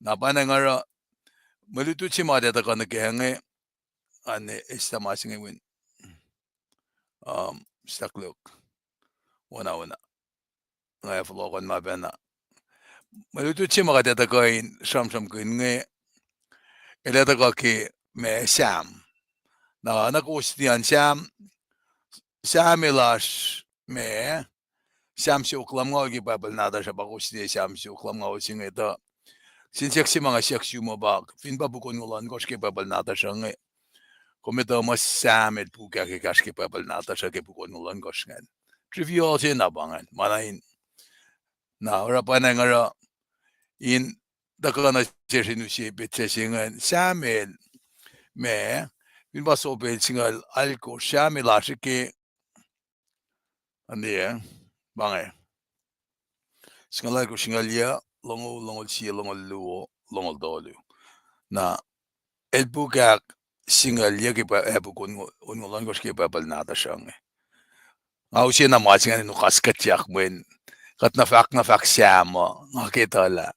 Na pa na nga oruh, mwe lutlut se ma tiac tuhkuh nuh ke inge, an, eh, esta ma se inge win. Um, stuck look. Wona, wona. nga fohlohkohn ma pacna. Mwe lutlut se ma kuht etuh kuh in sramsramkihn inge, el etuh kuh ke ma Sam. Na, na kowos tiac an Sam, Sam el oasr ma, Sam siofok lumngaul ke Bible nahtuhsr uh pa kowos tiac Sam siofok lumngaul se inge tuh. Sin siyuck se ma nga siyuck sum uh pa, fin pa puk onngoul ohnkohsr ke Bible nahtuhsr uh inge, kom etuh muh Sam el puk ahkosr ke Bible nahtuhsr uh ke puk onngoul ohnkohsr ingacn. Trivial se na pa ingacn, ma na in, na oruh pa na nga oruh in tuhkuh nuh sesr in use petsac se ingacn, Sam el, ma, fin pa Sopel singucul alkosr, Sam el oasr ke, an tiac, pa inge. Singucul alkosr, singucul yac, longoul, longoul sie, longoul luo, longoul tolu. Na, el puk ahk singucul yac ke pa, eh, puk onngoul ohnkohsr ke Bible nahtuhsr uh inge. Nga use na ma se ingacn in okas kuhtyak mweyen kuht na fahk, na fahk Sam uh, nga ke etuh lah,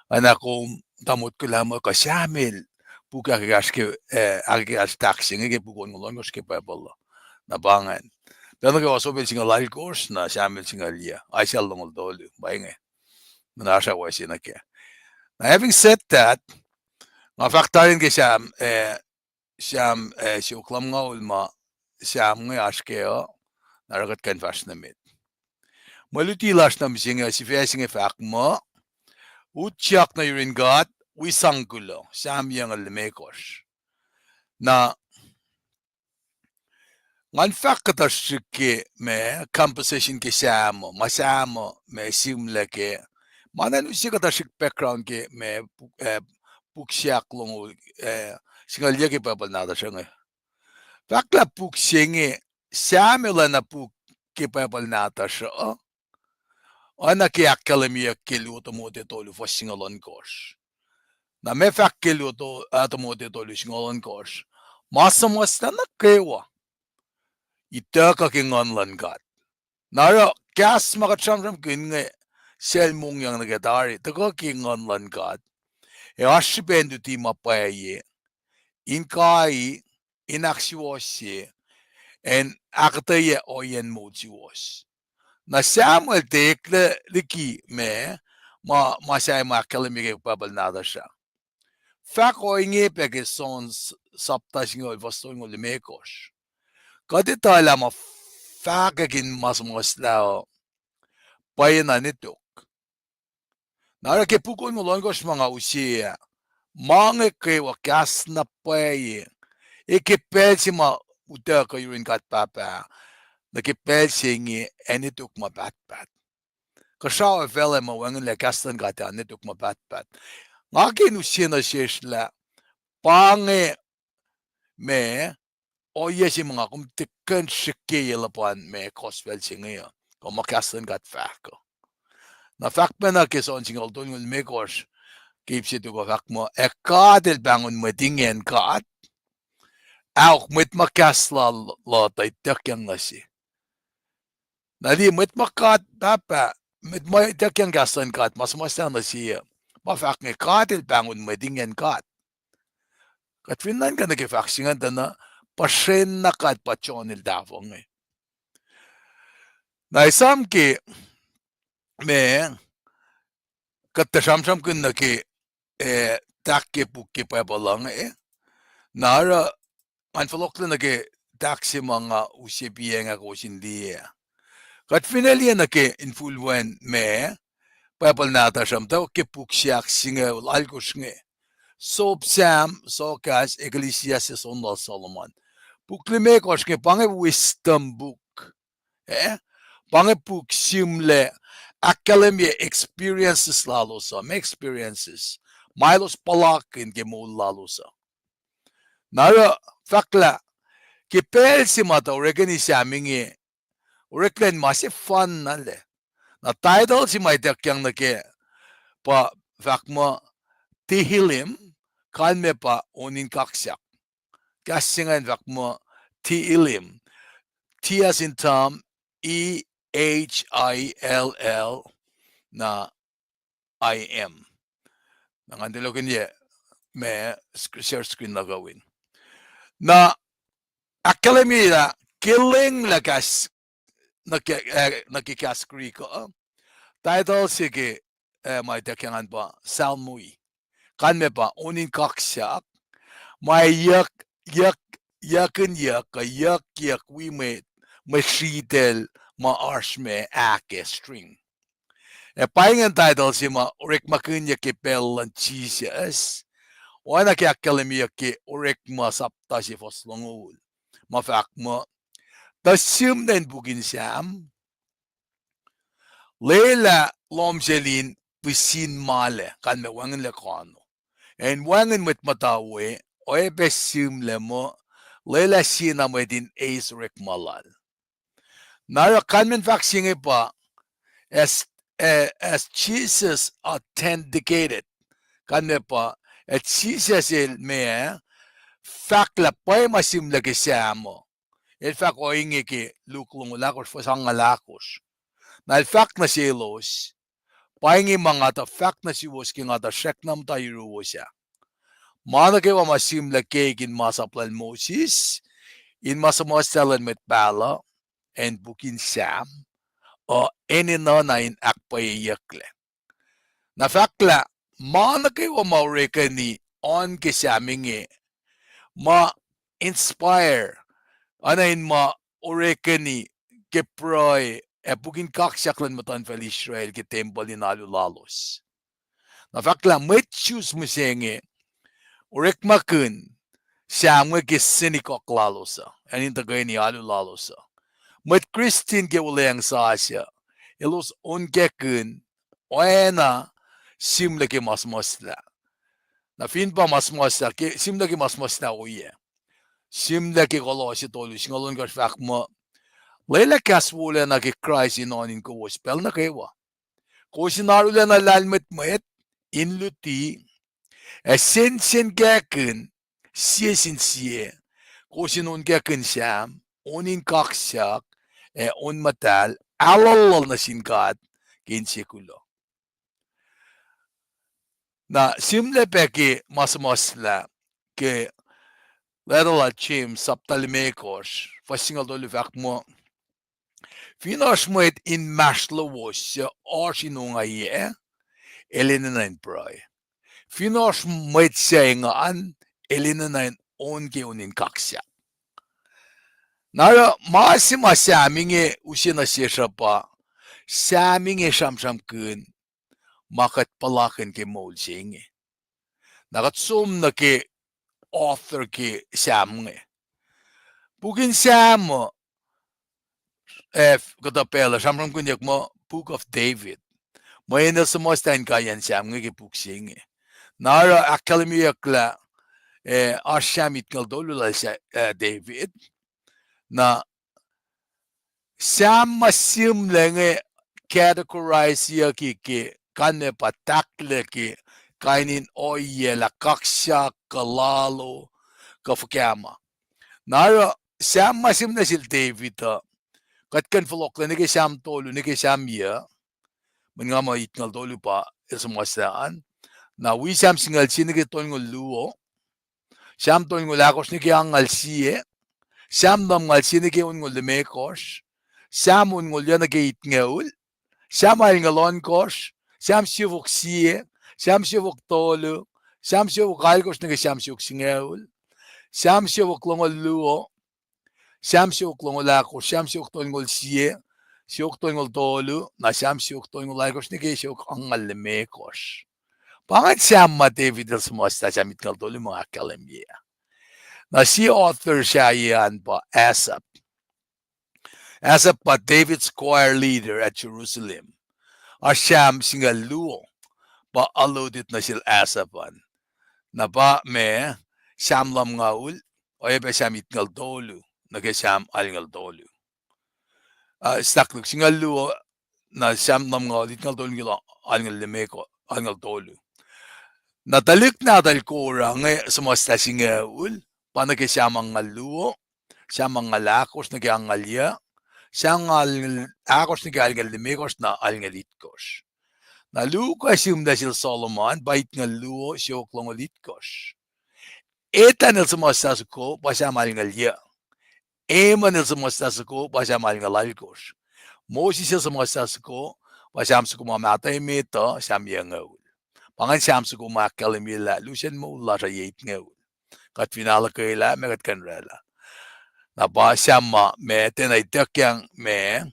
oacna kom tuh motko lah muh kuh Sam el puk ahkosr ke, eh, ahkosr tahk se inge ke puk onngoul ohnkohsr ke Bible uh. Na pa ingacn. Pacl nuh kwewa Sopel singucul alkosr, na Sam el singucul yac, Isaiah longoul tolu, pa inge. Na oasr wacse nuh kac. Na having said that, nga fahk tari ke Sam, eh, Sam, eh, siofok lumngaul ma Sam inge oasr kac uh, na oruh kuht kuh in fahsr nuh met. Mwe luti lasr nuh mihsenge, sifac se inge fahk muh, utyak nuh yurin God, wi sang kuloh, Sam yucngucul limekohsr. Na, ngan fahk kuhtuh srihk ke ma composition ke Sam uh, ma Sam uh ma sihmlac kac. Ma na in use kuhtuh srihk background ke ma pu-, eh, puk se ahk longoul, eh, singucul yac ke Bible nahtuhsr uh inge. Fahk lah puk se inge, Sam el oacna puk ke Bible nahtuhsr uh, oacna ke ahkkahlwemyeyuck ke luo Timote tolu fuhs singucul ohnkohsr. Na ma fahk ke luo to-, ah, Timote tolu singucul ohnkohsr, ma suhmuhslah nuh kwewa ituckuh ke Nguhn luhn God. Na oruh kahs ma kuht sramsramkihn inge sel mongyang nuh ke tari, tuhkuh ke Nguhn luhn God. Ac oasr srihpen luti ma pwacye, in kai, in ahksuwohsye, in ahkuhtweyac ohiyacn moul suwohs. Na Samuel tiac eklac liki ma, ma, ma Sam el ahkkahlwemye ke Bible nahtuhsr uh. Fahk ohinge pac ke John s-, sapta singucul fuhs tolngoul limekohsr. Kuht etuh lah ma fahkwack in ma suhmuhslah uh pwacyena netok. Na oruh ke puk onngoul ohnkohsr ma nga use ah, ma inge kwewa kahs na pwacye, ac ke pacl se ma utuckuh yurin God Pahpah, nuh ke pacl se inge ac netok ma pahtpaht. Kuhsrao ac facluh ma wacngihnlac kahs luhn God ah netok ma pahtpaht. Nga ke in use nuh sesr lah, pa inge ma, ohiyac se ma nga kom tiac kuh in srihke ye luhpan ma gospel se inge uh, kuh ma kahs luhn God fahk uh. Na fahk pacna ke John singucul tolngoul limekohsr, ke ip se tok uh fahk muh, ac God El pahngon mwet ingacn God, ahok, mwet ma kahs lal uh tuh ituckyang nuh se. Na liye, mwet ma God Pahpah, mwet ma ituckyang kahs luhn God ma suhmuhslah nuh se uh, ma fahk inge, God El pahngon mwet ingacn God. Kuht fin nuhnkuh nuh ke fahk se ingacn tuh na, puhsren na God pa John el tahfuh inge. Na esam ke ma, kuht tuh sramsramkihn nuh ke, eh, tahk ke puk ke Bible uh inge. Na oruh, ngan fohlohklac nuh ke tahk se ma nga use piyacng ah kowos in liye. Kuht fin liye nuh ke infulwen ma, Bible nahtuhsr uh, muhtwacwacack ke puk se ahk singucul alkosr inge. Sop Sam, Sohkahs, Ecclesiastes, on lal Solomon. Puk limekohsr inge pa inge wisdom book. Eh? Pa inge puk sihmlac, ahkkahlwemye experiences lalos uh, ma experiences, ma elos puhlakihn ke moul lalos uh. Na oruh fahk lah, ke pacl se ma tuh orekeni Sam inge, oreklac in ma sefanna lac. Na title se ma ituckyang nuh kac pa fahk muh Tehillim, kalmac pa on in kaksak. Kahs se ingacn fahk muh Tehillim. T as in Tom, E H I L L, na I M. Na ngan tulokihnyac ma sc-, share screen luhk uh win. Na ahkkahlwemye lah ke lenglah kahs nuh ke, eh, nuh ke kahs Greek uh, title se ke, eh, ma ituckyang an pa Psalmoi. Kalmac pa on in kaksak, ma yuck, yuck, yuckinyuck, kuh yuckyuck wi mwet, mwet sritacl ma oasr ma ahkkac string. Ac pa ingacn title se ma orekmakihnyuck ke pacl luhn Jisus. Oacna ke ahkkahlwemyeyuck ke Orekma sapta se fuhs longoul, ma fahk muh, tuh sihmlac in puk in Sam, lwelah lohm sel in pihsin malac, kalmac wacngihnlac kano. Ac in wacngihn mwet muhta we, oacyacpac sihmlac muh, lwelah siena mwet in eis orekma lal. Na oruh kalmacn fahk se inge pa, as, eh, as Jesus authenticated. Kalmac pa, ac Jisus el ma, fahk lah pwacye ma sihmlac ke Sam uh. El fahk ohinge ke Luke longoul ahkosr, fuhs angngaul ahkosr. Na el fahk nuh selos, pa inge ma nga tuh fahk nuh suwos ke nga tuh srackna muhta yuruwos ah. Ma nuh kwewa ma sihmlac keik in ma sap lal Moses, in ma suhmuhslah luhn mwet pahluh, ac in puk in Sam, uh, enenuh na in ahkpwacyeyucklac. Na fahk lah ma nuh kwewa ma orekeni on ke Sam inge, ma inspire, oacna in ma orekeni ke pruhe ac puk in kaksak luhn muhtuhnfacl Israel ke tempuhl in alu lalos. Na fahk lah mwet Jews mihsenge orekmakihn Sam inge ke synagogue lalos uh, acn in tuhkweni alu lalos uh. Mwet Kristin ke Wuhlweacng Sasuc, elos onkakihn oacna sihmlac ke ma suhmuhslah. Na fin pa ma suhmuhslah, ke, sihmlac ke ma suhmuhslah ohiyac. Sihmlac ke Kolosse tolu singucul ohnkohsr fahk muh, lwelah kahs wolacna ke Kraist in on in kowos pacl nuh kwewa. Kowos in arulacna lahlmwetmwet, in luti, ac sensenkackihn sie sin sie, kowos in onkakihn Sam, on in kaksak, ac on muhtahl, aluhluhl nuh sin God ke inse kuloh. Na sihmlac pac ke ma suhmuhslah ke leta lal James sapta limekohsr, fuhs singucul tolu fahk muh, fin oasr mwet inmahsrlowos suc oasr in ongaiyac, el enenuh in pruhe. Fin oasr mwet suc engan, el enenuh in on ke on in kaksak. Na oruh ma se ma Sam inge use nuh sesr uh pa, Sam inge sramsramkihn ma kuht puhlakihn ke moul se inge. Na kuht som nuh ke author ke Sam inge. Puk in Sam uh, eh, kuhtuh pacl uh sramsramkihnyuck muh Book of David. Mweyen el suhmuhslah inkaiyacn Sam inge ke puk se inge. Na oruh ahkkahlwemyeyuck lah, eh, oasr Sam itngucul tolu lal, eh, David. Na Sam ma sihmlac inge categorizeyucki ke kalmac pa tahklac ke kain in ohiyac lah kaksak kuh lalo kuh fuhkah ma. Na oruh Sam ma sihmlac sel David uh, kuht kuh in fohlohklac nuh ke Sam tolu, nuh ke Sam yuc, mweyen nga muh itngucul tolu pa el suhmuhslah an. Na wi Sam singucul sie nuh ke tolngucul luo, Sam tolngucul ahkosr nuh ke angngaul sie, Sam lumngaul sie nuh ke onngucul limekohsr, Sam onngucul yuc nuh ke itngucul, Sam alngucul ohnkohsr, Sam siofok sie, Sam siofok tolu, Sam siofok alkohsr nuh ke Sam siofok singucul, Sam siofok longoul luo, Sam siofok longoul ahkosr, Sam siofok tolngucul sie, siofok tolngucul tolu, na Sam siofok tolngucul alkohsr nuh ke siofok angngaul limekohsr. Pa ingacn Sam ma David el suhmuhslah, Sam itngucul tolu ma ahkkahlwemye. Na sie author sahyac an pa Asaph. Asaph pa David's choir leader at Jerusalem. Oasr Sam singucul luo pa alluded nuh sel Asaph an. Na pa ma Sam lumngaul, oacyacpac Sam itngucul tolu nuh ke Sam alngucul tolu. Ah, staklik singucul luo, na Sam lumngaul, itngucul tolu nuh ke alngucul limekohsr, alngucul tolu. Na tuhlihk nahtuhl Korah inge suhmuhslah singucul, pa nuh ke Sam angngaul luo, Sam angngaul ahkosr nuh ke angngaul yuc, Sam angngaul ahkosr nuh ke alngucul limekohsr na alngucul itkohsr. Na luo ke sihmlac sel Solomon pa itngucul luo siofok longoul itkohsr. Ethan el suhmuhslah soko pa Sam alngucul yuc. Heman el suhmuhslah soko pa Sam alngucul alkohsr. Moses el suhmuhslah soko Pa Sam soko ma mahtuh emet uh, Sam yucngoul. Pa ingacn Sam soko ma ahkkahlwemye lah lusen moul lasr uh ye itngoul. Kuht fin ahluhkwelah, ma kuht kuh in oraclah. Na pa Sam ma, ma, tiacna ituckyang ma,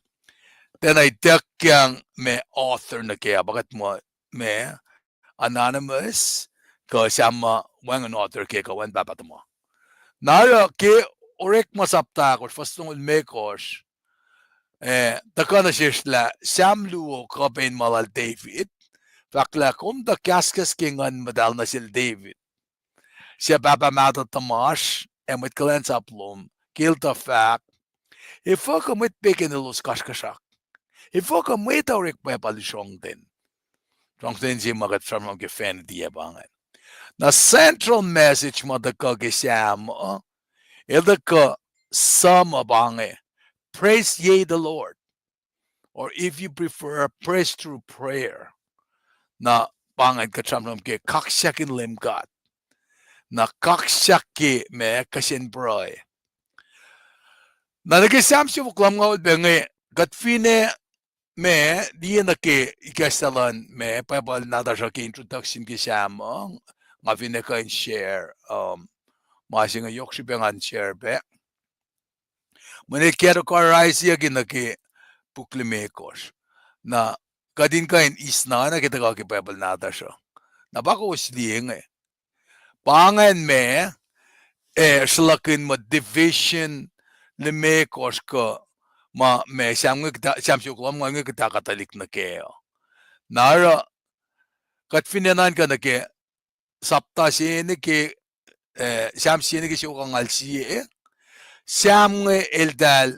tiacna ituckyang ma author nuh kac, pa kuht muh, ma, anonymous, kuh Sam ma wacngihn author kac kuh wacngihn pahpah tuhma. Na oruh ke Orekma sapta ahkosr, fuhs longoul limekohsr, eh, tuhkuh nuh sesr lah Sam luo kuh pac in ma lal David, fahk lah kom tuh kahskahs ke Nguhn Muhtahl nuh sel David, suc pahpah mahtuh tuhmasr ac mwet kuhlwacnsap lom, ke el tuh fahk, efuh kuh mwet pegan elos kasrkuhsrak? Efuh kuh mwet uh orek pwapa lusrohngten? Srohngten se ma kuht sramsram ke vanity ah pa ingacn. Na central message ma tuhkuh ke Sam uh, el tuhkuh sum up pa inge, Praise ye the Lord. Or if you prefer, praise through prayer. Na pa ingacn kuht sramsram ke kaksak in Leum God. Na kaksak ke ma kuh sacn pruhe. Na nuh ke Sam siofok lumngaul pac inge, kuht finne ma, liye nuh ke ikacslah luhn ma Bible nahtuhsr uh ke introduction ke Sam uh, nga finne kuh in share, um, ma se inge yohk srihpac ngan share pac. Mweyen el categorizeyucki nuh ke puk limekohsr. Na kuht in kuh in eis na, na ke tuhkuh ke Bible nahtuhsr uh. Na pa kowos liye inge. Pa ingacn ma, eh, sruhlahkihn muh division limekohsr kuh ma, ma Sam inge kuhta, Sam siofok lumngaul inge kuhta kuht tuhlihk nuh kac uh. Na oruh, kuht finne nuhnkuh nuh ke sapta se inge ke, eh, Sam se inge ke siofok angngaul sie, Sam inge eltahl,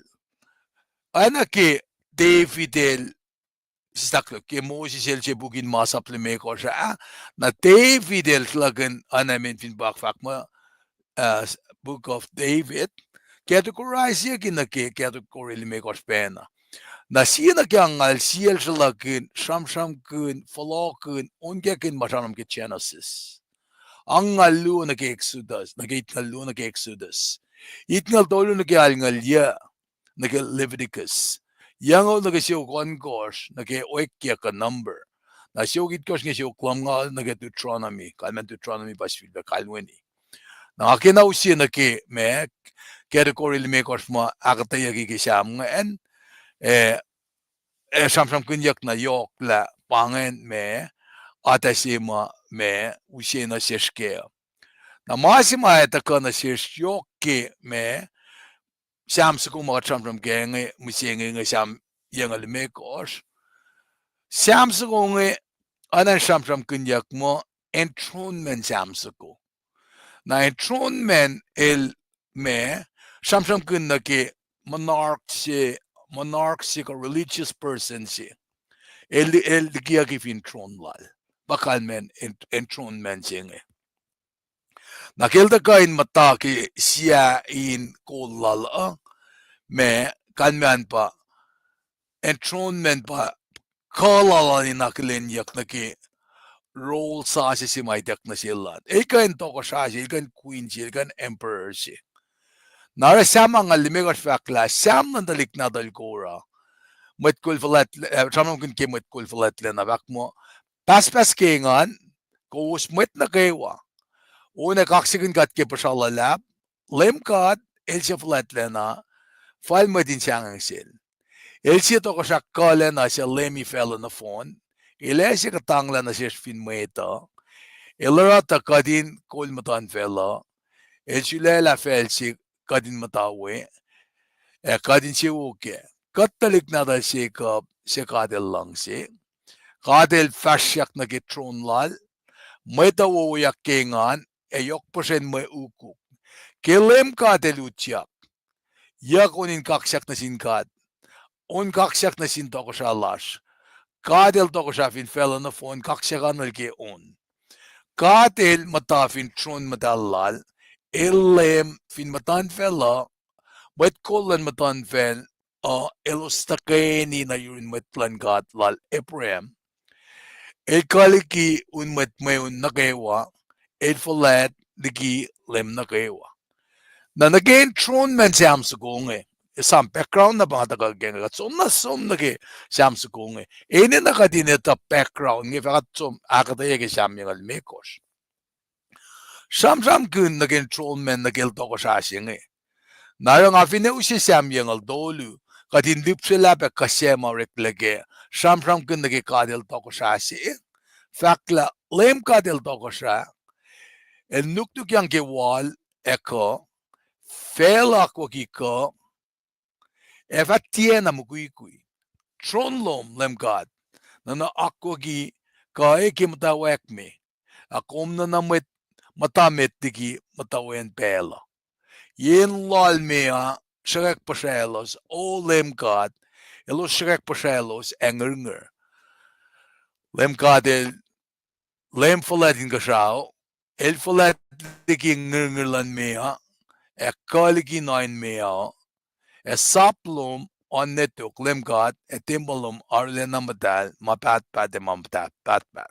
oacna ke David el, sislah ke Moses el se puk in masap limekohsr ah, na David el sruhlahkihn oacna men fin pa fahk muh, uh, Book of David, categorizeyucki nuh ke category limekohsr pacna. Na sie nuh ke angngaul sie el sruhlahkihn, sramsramkihn, fohlohkihn, onkakihn ma sramsram ke Genesis. Angngaul luo nuh ke Exodus, nuh ke itngucul luo nuh ke Exodus. Itngucul tolu nuh ke alngucul yuc, nuh ke Leviticus. Yucngucul nuh ke siofok ohnkohsr, nuh ke Oekyuck kuh Number. Na siofok itkohsr inge siofok lumngaul nuh ke Deuteronomy, kalmacn Deuteronomy pa sifilpac kalweni. Na nga kena use nuh ke ma, category limekohsr ma ahkuhtweyucki ke Sam ingacn, eh, eh, sramsramkihnyuck na yohk lah pa ingacn ma, atac se ma, ma, use nuh sesr kac. Na ma se ma ac tuhkuh nuh sesr yohk ke ma, Sam soko ma kuht sramsram kac inge, mihsenge inge Sam yucngucul limekohsr. Sam soko inge, oacna in sramsramkihnyuck muh enthronement Sam soko. Na enthronement el ma, sramsramkihn nuh ke monarch se, monarch se kuh religious person se. El, el likiyucki fin throne lal. Pa kalmacn en-, enthronement se inge. Na ke el tuhkuh in muhta ke sia in kol lal uh, ma, kalmacn pa enthronement pa kuh lal in akihlenyuck nuh ke role sasuc se ma ituck nuh sel an. El kuh in tohkohsrah se, el kuh in queen se, el kuh in emperor se. Na oruh Sam angngaul limekohsr fahk lah Sam luhn tuhlihk nahtuhl Korah, mwet kol fuhlwact-, eh, sramsramkihn ke mwet kol fuhlwactlacna, fahk muh, pahspahs ke engan, kowos mwet nuh kwewa, on ac kaksakihn God ke puhsra luhlahp, Leum God El se fuhlwactlacna, fal mwet in sahngweng sel. El sie tohkohsrah kuhlacna suc Leum facluh nohfohn, El ase kuhtanglah nuh sesr fin mwet uh, El oruh tuh kuht in kol muhtuhnfacl uh, El sulaclah facl se kuht in muhta we, ac kuht insewowo kac. Kuht tuhlihk nahtuhl Jacob, suc God El luhngse. God El fahsryak nuh ke throne lal. Mwet uh wowoyak ke engan, ac yohk puhsren mwe ukuk. Ke Leum God El utyak, yuck on in kaksak nuh sin God. On kaksak nuh sin tohkohsrah lasr. God El tohkohsrah fin facluh nohfohn, kaksak an El ke on. God El muhta fin throne muhtahl lal, El Leum fin muhtuhnfacl uh, mwet kol luhn muhtuhnfacl uh, elos tuhkweni nuh yurin mwet luhn God lal Abraham. El kuh liki un mwet mweun nuh kwewa, El fuhlwact liki leum nuh kwewa. Na nuh ke enthronement Sam soko inge, esam background na pa nga tuhkuh ke inge, kuht som na, som nuh ke Sam soko inge. Enenuh kuht in etuh background inge fah kuht som ahkuhtweyac ke Sam yucngucul limekohsr. Sramsramkihn nuh ke enthronement nuh ke el tohkohsrah se inge. Na oruh nga finne use Sam yucngucul tolu, kuht in lihpsrelah pac kuh se ma oreklac ke sramsramkihn nuh ke God el tohkohsrah se. Fahk lah Leum God el tohkohsrah, el nuknukyang ke wal ac kuh, facluh akwucki kuh, ac fah tiacna mukwikwi. Tron lom Leum God, nuhna akwucki kuh ke muhtwacwacack me, ac kom nuhna mwet muhta met liki muhtwacn pacl uh. Yen loal me uh sruhkwack puhsraclos, O Leum God, elos sruhkwack puhsraclos ac ngirngir. Leum God el Leum fuhlwact inkuhsrao, el fuhlwact liki ngirngir luhn meoa, ac kuh liki nuh in meoa, ac sap lom oan nwe tok, Leum God, ac tempuhl lom arulacna muhtahl ma pahtpaht ac ma pahtpaht.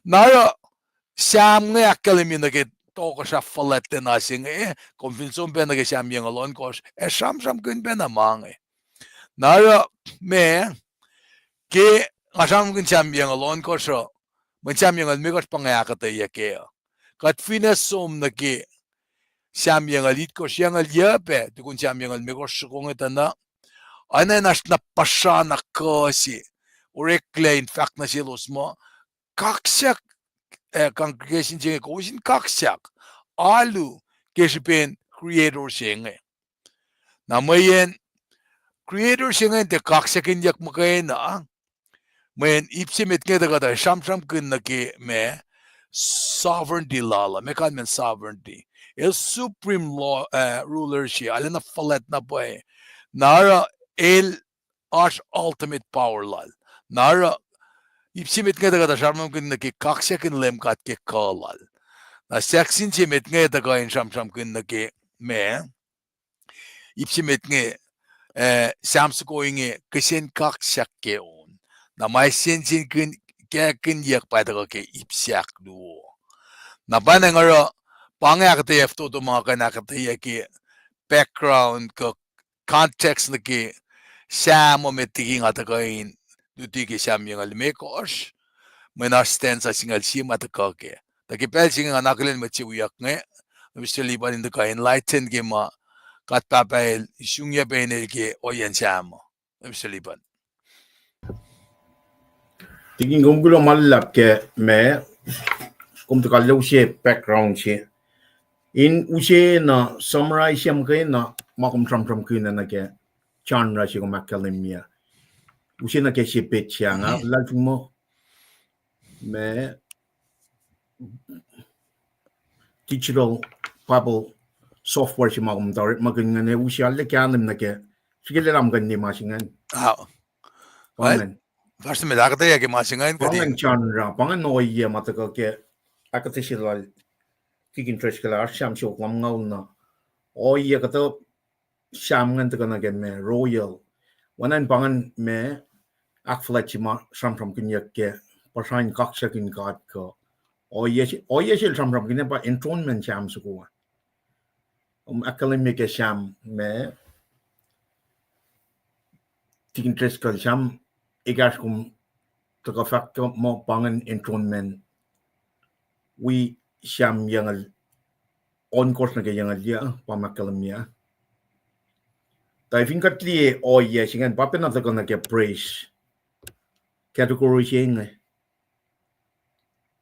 Na oruh Sam inge ahkkahlwemye nuh ke tohkohsrah fuhlwactlacna se inge, kom fin som pac nuh ke Sam yucngucul ohnkohsr, ac sramsramkihn pacna ma inge. Na oruh me, ke nga sramsramkihn Sam yucngucul ohnkohsr uh, mweyen Sam yucngucul limekohsr pa inge ahkuhtweyac kac uh. Kuht finne som nuh ke Sam yucngucul itkohsr, yucngucul yuc pac tukun Sam yucngucul limekohsr soko inge tuh na, oacna in oasr na puhsra na kuh se oreklac in fahk nuh selos muh, kaksak, eh, congregation se inge kowos in kaksak alu ke srihpen Creator se inge. Na mweyen Creator se ingacn tiac kaksakihnyuck muhkwena, mweyen ip se met inge tuh kuht ac sramsramkihn nuh ke ma sovereignty lal uh, ma kalmacn sovereignty. El supreme law, eh, ruler se, arulacna fuhlwact na pwacye. Na oruh el oasr ultimate power lal. Na oruh ip se met inge tuh kuht ac sramsramkihn nuh ke kaksakihn Leum God ke kuh lal. Na section se met inge tuh kuh in sramsramkihn nuh ke ma ip se met inge, eh, Sam soko inge kihsen kaksak ke on. Na ma sensen kakinyuck pa tuhkuh ke ip se ahkluo. Na pa inge oruh, pa inge ahkuhtweyac fototo ma kuh in ahkuhtweyac ke background kuh context nuh ke Sam uh met liki nga tuhkuh in luti ke Sam yucngucul limekohsr, mweyen oasr stanza singucul sie ma tuhkuh kac. Tuh ke pacl se inge nga akihlen mwet se wiyuck inge, Mister Liban in tuhkuh enlighten ke ma God Pahpah el isungyuc pac inel ke ohiyacn Sam uh. Mister Liban. Tikin, kom kuloh ma luhlahp ke ma, kom tuhkuh use background se in use na summarize-ye muhkwena ma kom sramsramkihn nuh ke genre se kom ahkkahlwemye. Use nuh ke se petsac nga luhlahlfongi muh ma digital Bible software se ma kom tari ma kuh in ngan use alu kahlwem nuh ke srihke lah ma kuh in ma se ingacn. Fahsr met ahkuhtweyac ke ma se ingacn, pa ingacn genre, pa ingacn ohiyac ma tuhkuh ke ahkuhtweyac se lal Tikin Driscoll, oasr Sam siofok lumngaul na ohiyac kuhtuh Sam ingacn tuhkuh nuh ke ma royal. Oacna in pa ingacn ma ahkfuhlwact se ma sramsramkihnyuck ke puhsra in kaksakihn God kuh ohiyac se, ohiyac se el sramsramkihn pa enthronement Sam soko. Kom ahkkahlwemye ke Sam ma Tikin Driscoll, Sam ekahsr, kom tuhkuh fahk muh pa ingacn enthronement wi Sam yucngucul ohnkohsr nuh ke yucngucul yuc, pa ma ahkkahlwemye. Tuh fin kuht liye ohiyac se ingacn, pa pacna tuhkuh nuh ke praise category se inge.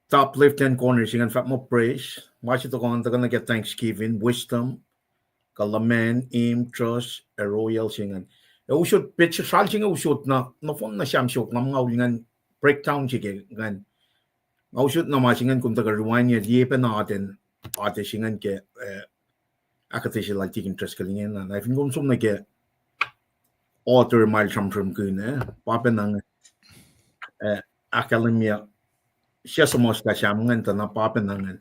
Top left hand corner se ingacn fahk muh praise, ma se tuhkuh ingacn tuhkuh nuh ke thanksgiving, wisdom, kuh lament, hymn, trust, ac royal se ingacn. Ac usot petsac sral se inge usot na nohfohn na Sam siofok lumngaul ingacn breakdown se ke ingacn. Nga usot na ma se ingacn kom tuhkuh rewind-ye liye pacna atacn, atacn se ingacn ke, eh, ahkuhtweyac se lal Tikin Driscoll ingena. Na fin kom som nuh ke author ma el sramsramkihn, eh, pa pacna inge, eh, ahkkahlwemye, sie suhmuhslah Sam ingacn tuh na pa pacna ingacn.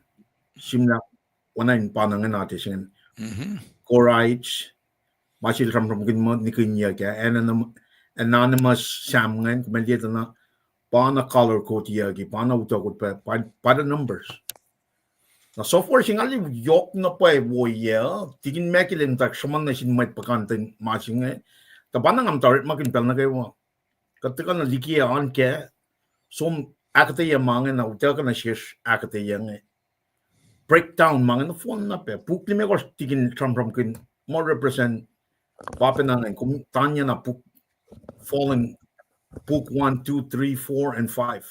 Sihmlac, oacna in pa na ingacn atacn se ingacn. Korites, ma se el sramsramkihn muh nihkihnyuck ah, anonymous Sam ingacn, kom liye tuh na pa na color code-yucki, pa na utuckot, pa, pa, pa the numbers. Na software se nga liye yohk na pwacye woiyac, tikin Michael in tak sruhmuhn nuh sin mwet puhkantwen ma se inge. Tuh pa na nga muhta orekmakihn pacl nuh kwewa. Kuht tuhkuh na liki an ke, som ahkuhtweyac ma inge na utuckuh nuh sesr ahkuhtweyac inge. Breakdown ma inge nohfohn na pac. Puk limekohsr tikin sramsramkihn, muh represent, pa pacna ingacn, kom tanya na puk, fallen, puk one, two, three, four, and five.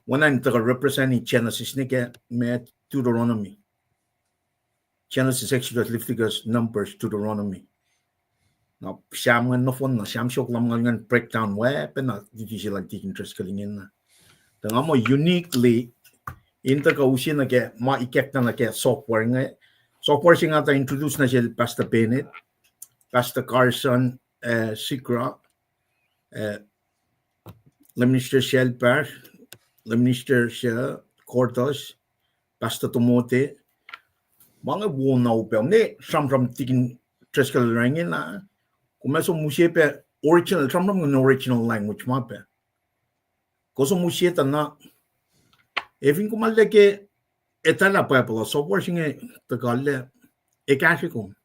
Oacna in tuhkuh represent Genesis nuh ke ma Deuteronomy. Genesis, Exodus, Leviticus, Numbers, Deuteronomy. Na Sam ingacn nohfohn na, Sam siofok lumngaul ingacn breakdown weapon na liti se lal tikin Driscoll ingena. Tuh nga muh uniquely, in tuhkuh use nuh ke ma ikackna nuh ke software inge. Software se nga tuh introduce nuh sel Pastor Bennett, Pastor Carson, eh, Sigrah, eh, Minister Shelper, Minister Cordes, Pastor Tomote, ma inge wo na upac. Ne sramsram tikin Driscoll ingena, kom ac som use pac original, sramsram in original language ma pac. Kom som use tuh na, efin kom arlac ke, etuh lah Bible uh software se inge tuhkuh lah, ekahsr kom.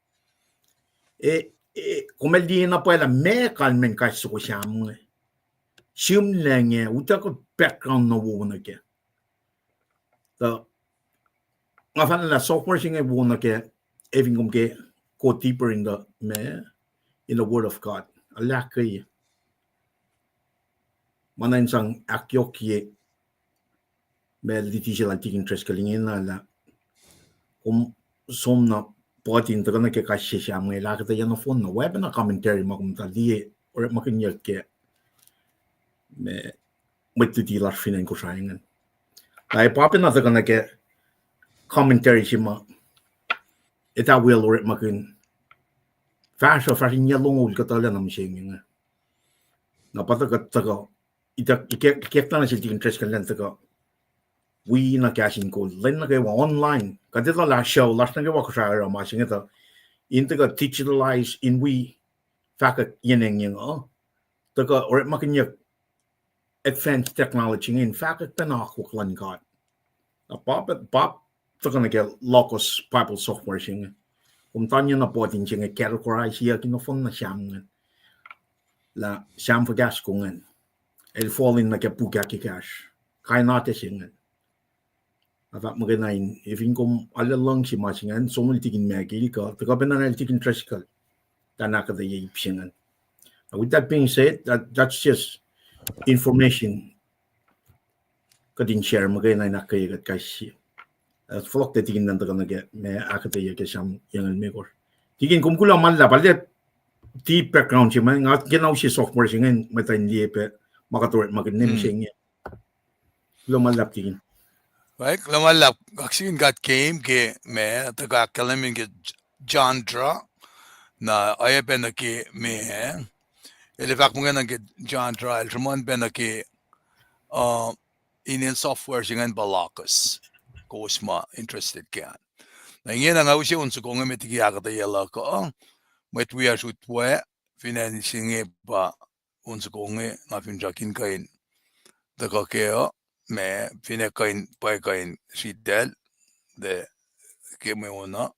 E, e, kom ac liye na pwacye lah meac kalmacn kais soko Sam inge. Sihmlac inge, utuckuh background na wo nuh kac. Tuh nga fahk lah software se inge wo nuh kac, efin kom ke go deeper in the, ma, in the Word of God. Ahlahkeye. Ma na in sang ahkyohkye ma liti se lal tikin Driscoll ingena lah, kom som na put in tuhkuh nuh ke kais sie Sam inge, lah ahkuhtweyac nohfohn na, weapon na commentary ma kom tuh liye, orekmakihnyuck ke, ma, mwet luti lasr fin acn Kosrae ingacn. Na e pa pacna tuhkuh nuh ke commentary se ma etuh wel orekmakihn fahsruh, fahsruh in yac longoul kuhtuh lacna mihsenge inge. Na pa tuhkuh, tuhkuh, ikackna nuh sel tikin Driscoll elan tuhkuh wi na kahs in kol lwen nuh kwewa online. Kuht etuh lah show lasr nuh kwewa Kosrae oruh ma se inge tuh in tuhkuh digitalize in wi fahkwack yen engyeng uh. Tuhkuh orekmakihnyuck advanced technology inge in fahkwack pacna akwuck luhn God. Na pa, pa tuhkuh nuh ke Logos Bible software se inge. Kom tanya na put in se inge categorizeyuck in nohfohn na Sam ingacn. Lah Sam fuhkahs ko ingacn. El fall in nuh ke puk ahkekahsr. Kain atac se ingacn. Nga fahk muhkwena in, efin kom arlac luhngse ma se ingacn, som el tikin Michael kuh, tuhkuh pacna el tikin Driscoll. Tuh na kuht ac ip se ingacn. With that being said, that, that's just information. Kuht in share muhkwena in ahkkweye kuht kais sie. Fohlohk tuh tikin an tuhkuh nuh ke ma ahkuhtweyac ke Sam yucngucul limekohsr. Tikin, kom kuloh ma luhlahp, arlac deep background se ma nga kena use software se ingacn mwet uh in liye pac ma kuht orekmakihn ne mihsenge. Kuloh ma luhlahp tikin. Right, kuloh ma luhlahp, kaksakihn God ke, ke ma tuhkuh ahkkahlwemye ke John Dra, na oacyacpac nuh ke ma, el fahk muhkwena ke John Dra, el sruhmuhn pac nuh ke, uh, inen software se ingacn pa Logos. Kowos ma interested ke an. Na ingena nga use on soko inge met liki ahkuhtweyac luhk uh, mwet wiyacsr utwe, fin acn se inge pa on soko inge, nga finsrak in kuh in tuhkuh ke uh, ma, fin ac kuh in, pwacye kuh in sritacl, tuh ke mwe on uh.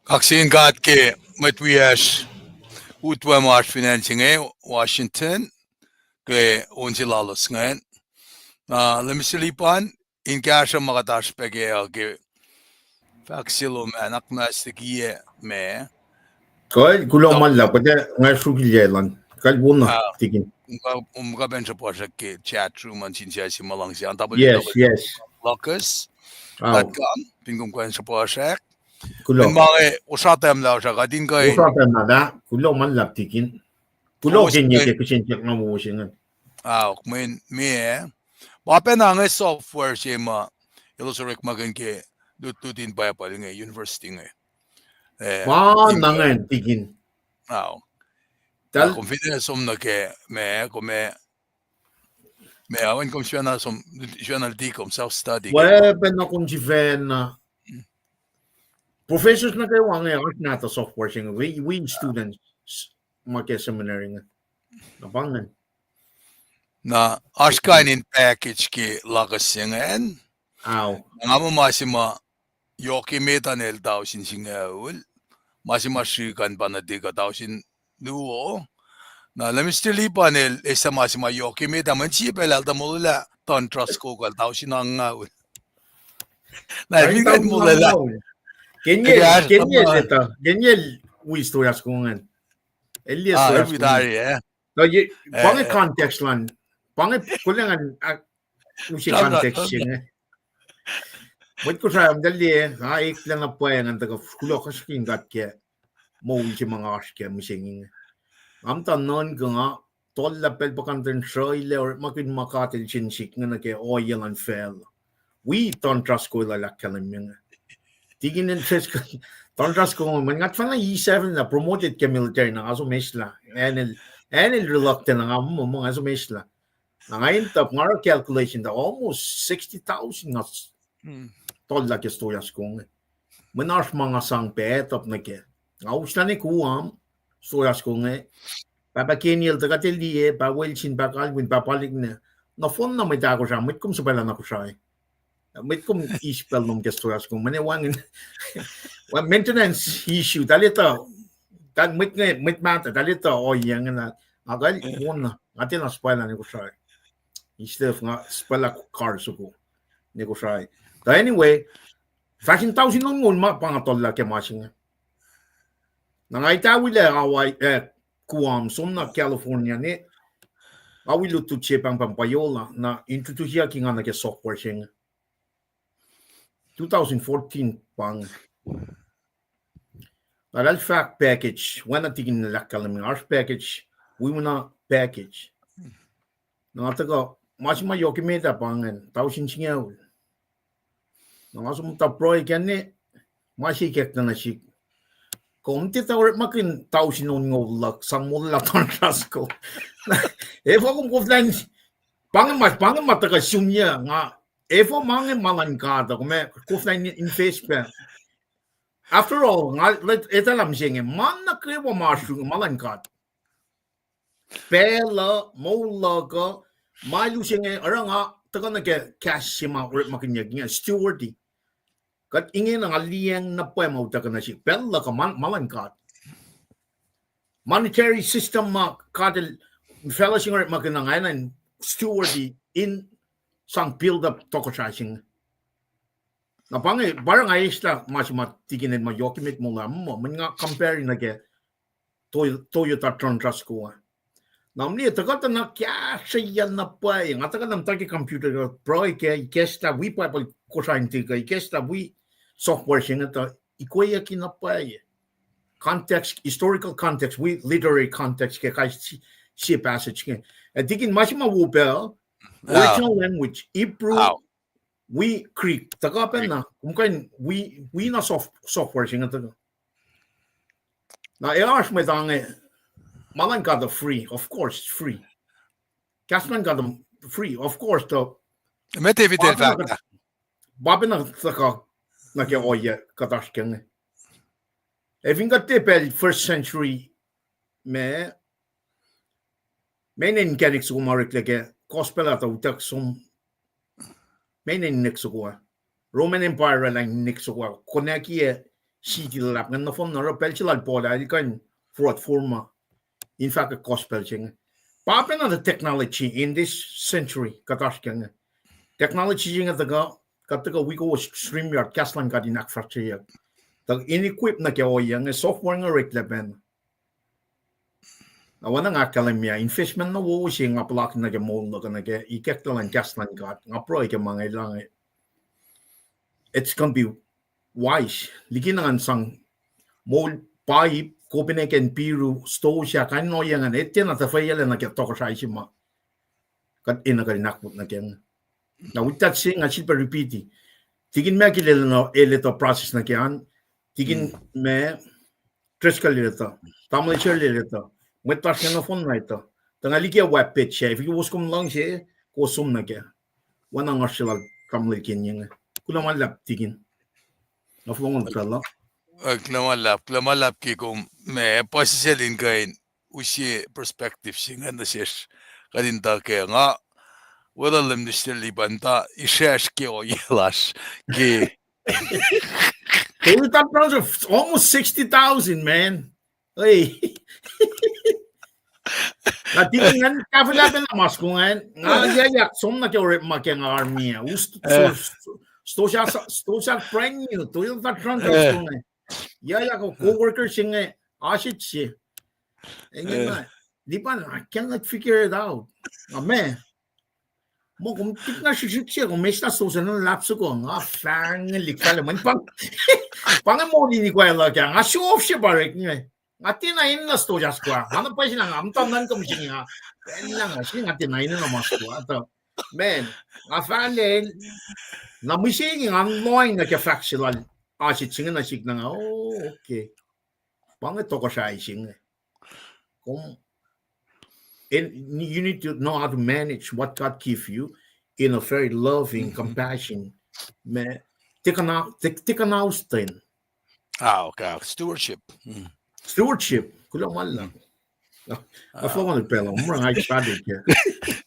Kaksakin God ke mwet wiyacsr utwe ma oasr fin acn se inge, Washington, ke on se lalos ingacn. Na Lemister Lipan, in kahsruh ma kuht oasr pac ke uh ke fahk se lom an, akmuhs likiye ma. Kuh, kuloh ma luhlahp, kuht ac nga srukilyac elan. Kal wona, tikin. Kom kuh pacna sruhpuhsrak ke chat room an sin siasi ma luhngse an, yes, yes, Lucas dot com, fin kom kuh in sruhpuhsrak. Kuloh. Ma inge, osra tahmlah, osra kuht in kuh in, osra tahmlah, kuloh ma luhlahp, tikin. Kuloh ke inge ke kihsen siyuck na wo se inge. Aok, mweyen meac, ma pacna inge software se ma elos orekmakihn ke lutlut in Bible inge, university inge. Ma na ingacn, tikin. Aok. Kom fin som nuh ke ma, kom ma, ma, awen kom sifacna som, sifacna luti kom self study. Weacng pacna kom sifacna. Professors nuh kwewa inge oasr nahtuh software se inge, wi, wi students ma ke seminary inge. Na pa ingacn. Na oasr kain in package ke Lucas se ingacn. Nga muh ma se ma yohk emet an el tausin singucul, ma se ma srihk an pa nuhtihk uh tausin luo. Na Lemister Lipan el eis ma se ma yohk emet an, mweyen sie pacl el tuh molwelah Tonsra School kal tausin angngaul. Na el fin kuh in molwelah, ke inge, ke inge el wi Tonsra School ingacn. El liye Tonsra School ingacn. Pa inge context lun, pa inge kuh lah ngan use context se inge. Mwet Kosrae, muhta liye, nga eklac na pwacye ngan tuhkuh kuloh kaksakihn God ke moul se ma nga oasr kac mihsenge inge. Nga muhta nuhnkuh nga tollah pacl puhkantwen sruhilac orekmakihn ma God El siyuck sihk inge nuh ke ohiyac luhn facluh. Wi Tonsra School lal ahkkahlwemye inge. Tikin el, Tonsra School, mweyen nga tuhfahna E seven lah promoted ke military na nga som eslah. Acn el, acn el reluctant na nga muh, muh nga som eslah. Na nga end up, nga oruh calculation tuh almost sixty thousand nga tollah ke Tonsra School inge. Mweyen oasr ma nga sang pac top nuh kac. Nga uslah nuh Guam, Tonsra School inge. Pahpah Keniel tuh kuht liye, Pahpah Wilson, Pahpah Calvin, Pahpah Likna. Nohfohn na mwet ahkosr ah, mwet kom suhpwaclah na Kosrae. Mwet kom eis pacl lom ke Tonsra School inge, mweyen wacngihn maintenance issue, tuh leta, tuh mwet inge, mwet mahtuh, tuh leta ohiyac inge na, nga kal wona, nga tiacna suhpwaclah nuh Kosrae. Instead of nga suhpwaclah kar soko nuh Kosrae. Tuh anyway, fahsr in tausin onngoul ma pa nga tollah ke ma se inge. Na nga itawilac Hawaii, eh, Guam, som nuh California ne, nga wi lutlut se pahngpahng Biola, na introduceyucki nga nuh ke software se inge. Two thousand fourteen pa inge. Na eltahl fahk package, oacna tikin el ahkkahlwemye, oasr package, wi na package. Na nga tuhkuh, ma se ma yohk emet ah pa ingacn, tausin singucul. Na nga som muhta pruhe kacne, ma se ikacklah nuh sihk. Kom tiac orekmakihn tausin onngoul luhk sang moul lah contrast ko. Efuh kom koflah in, pa inge ma, pa inge ma tuhkuh sumyac nga, efuh ma inge ma luhn God uh, kom ac koflah in, in face pac. After all, nga, let, etuh lah mihsenge, ma nuh kwewa ma oasr yurin ma luhn God. Pacl uh, moul luhk uh, ma lusen inge, oruh nga tuhkuh nuh ke kahs se ma orekmakihnyuck inge, steward. Kuht ingena nga liyacacng na pwacye ma utuckuh nuh sihk, pacl luhk uh ma, ma luhn God. Monetary system ma God el, facluh se inge orekmakihn nga enenuh in steward in sang build up tohkohsrahi se inge. Na pa inge, pa oruh nga eslah ma se ma tikin el ma yohk emet moul ah, muh, mweyen nga compare nuh ke Toy-, Toyota Tundra soko ah. Na mliye tuhkuh tuh na kahsrweyuc na pwacye, nga tuhkuh na muhta ke computer uh, pruhe kac, ikacslah wi Bible kosrain tikuh, ikacslah wi software se inge tuh ikweyucki na pwacye. Context, historical context, wi literary context ke kais sie, sie passage inge. Ac tikin ma se ma wo pac, original language, Hebrew, wi Greek, tuhkuh pacna, kom kuh in wi, wi na soft-, software se inge tuhkuh. Na ac oasr mwet ange, ma luhn God uh free, of course, it's free. Kahs luhn God uh free, of course, tuh. Met David el fahk, pa pacna tuhkuh nuh ke ohiyac kuht oasr ke inge. Ac fin kuht tiac pacl first century, ma, ma inkacnek soko ma oreklac ke gospel ah tuh utuck som, ma inkacnek soko ah. Roman Empire ah inkacnek soko ah. Konwacack city luhlahp ingacn nohfohn na oruh pacl se lal Paul ah el kuh in forward forma in fahk gospel se inge. Pa pacna the technology in this century kuht oasr ke inge. Technology se inge tuhkuh, kuht tuhkuh wi kowos StreamYard, kahs luhn God in ahkfahsryeyuck. Tuh in equip nuh ke ohiyac inge, software inge oreklac pacna. Na oacna nga ahkkahlwemye, investment na wowo se nga puhlakihn nuh ke moul luhk uh nuh ke ikacklah luhn kahs luhn God, nga pruhe ke ma inge lah inge, it's gonna be wise. Likina ngan sang moul pipe, Copenhagen, Peru, stosah, kain in ohiyac ingacn, etuh na tuhfweyuclac nuh ke tohkohsrahi se ma kuht enenuh kuht in ahkpot nuh ke inge. Na with that saying, nga sifilpac repeat-i. Tikin Mackie el etuh process nuh ke an, tikin ma Driscoll el etuh, tamuhlwel Sherley el etuh, mwet lasr inge nohfohn na etuh. Tuh nga liye web page se, if kowos kom luhngse, kowos som nuh ke. Oacna nga srelal tamuhlwel Kenny inge. Kuloh ma luhlahp tikin. Nga fong on pacl uh. Kuloh ma luhlahp, kuloh ma luhlahp ke kom ma puhsisacl in kuh in use perspective se inge nuh sesr kuht in tuh ke nga weluhl lem nuh sel lipan ta israsr ke ohiyac lasr ke Toyota Tundra, almost sixty thousand, man. Hey. Na tikin ngan tahfwelah pacna ma soko ingacn, nga yayak som nuh ke orekma ke nga army ah. Us, stosah, stosah brand new Toyota Tundra soko ingacn. Yayak co-worker se inge, oasr it se. Ingena, lipan, I cannot figure it out. Amen. Muh kom tikna srihsrihk se, kom eslah stosah na luhlahp soko, nga fahnglik fahla mweyen pa inge moli in ikoac luhk ah, nga show off se pa orek inge. Nga tiacna enenuh stosah soko ah, nga na pwacye na nga muhta nuhnkom se inge, nga pacl na nga se nga tiacna enenuh ma soko ah, tuh, man, nga fahla, na mihsenge nga lohacng nuh ke fahk se lal oasr it se inge nuh sihk na nga, oh, okay. Pa inge tohkohsrahi se inge. Kom, and you need to know how to manage what God give you in a very loving, compassion, ma, tikin, tikin aus ten. Ah, okay. Stewardship. Stewardship. Kuloh ma luhlahp. Afongan pacl uh, mura nga excited ke.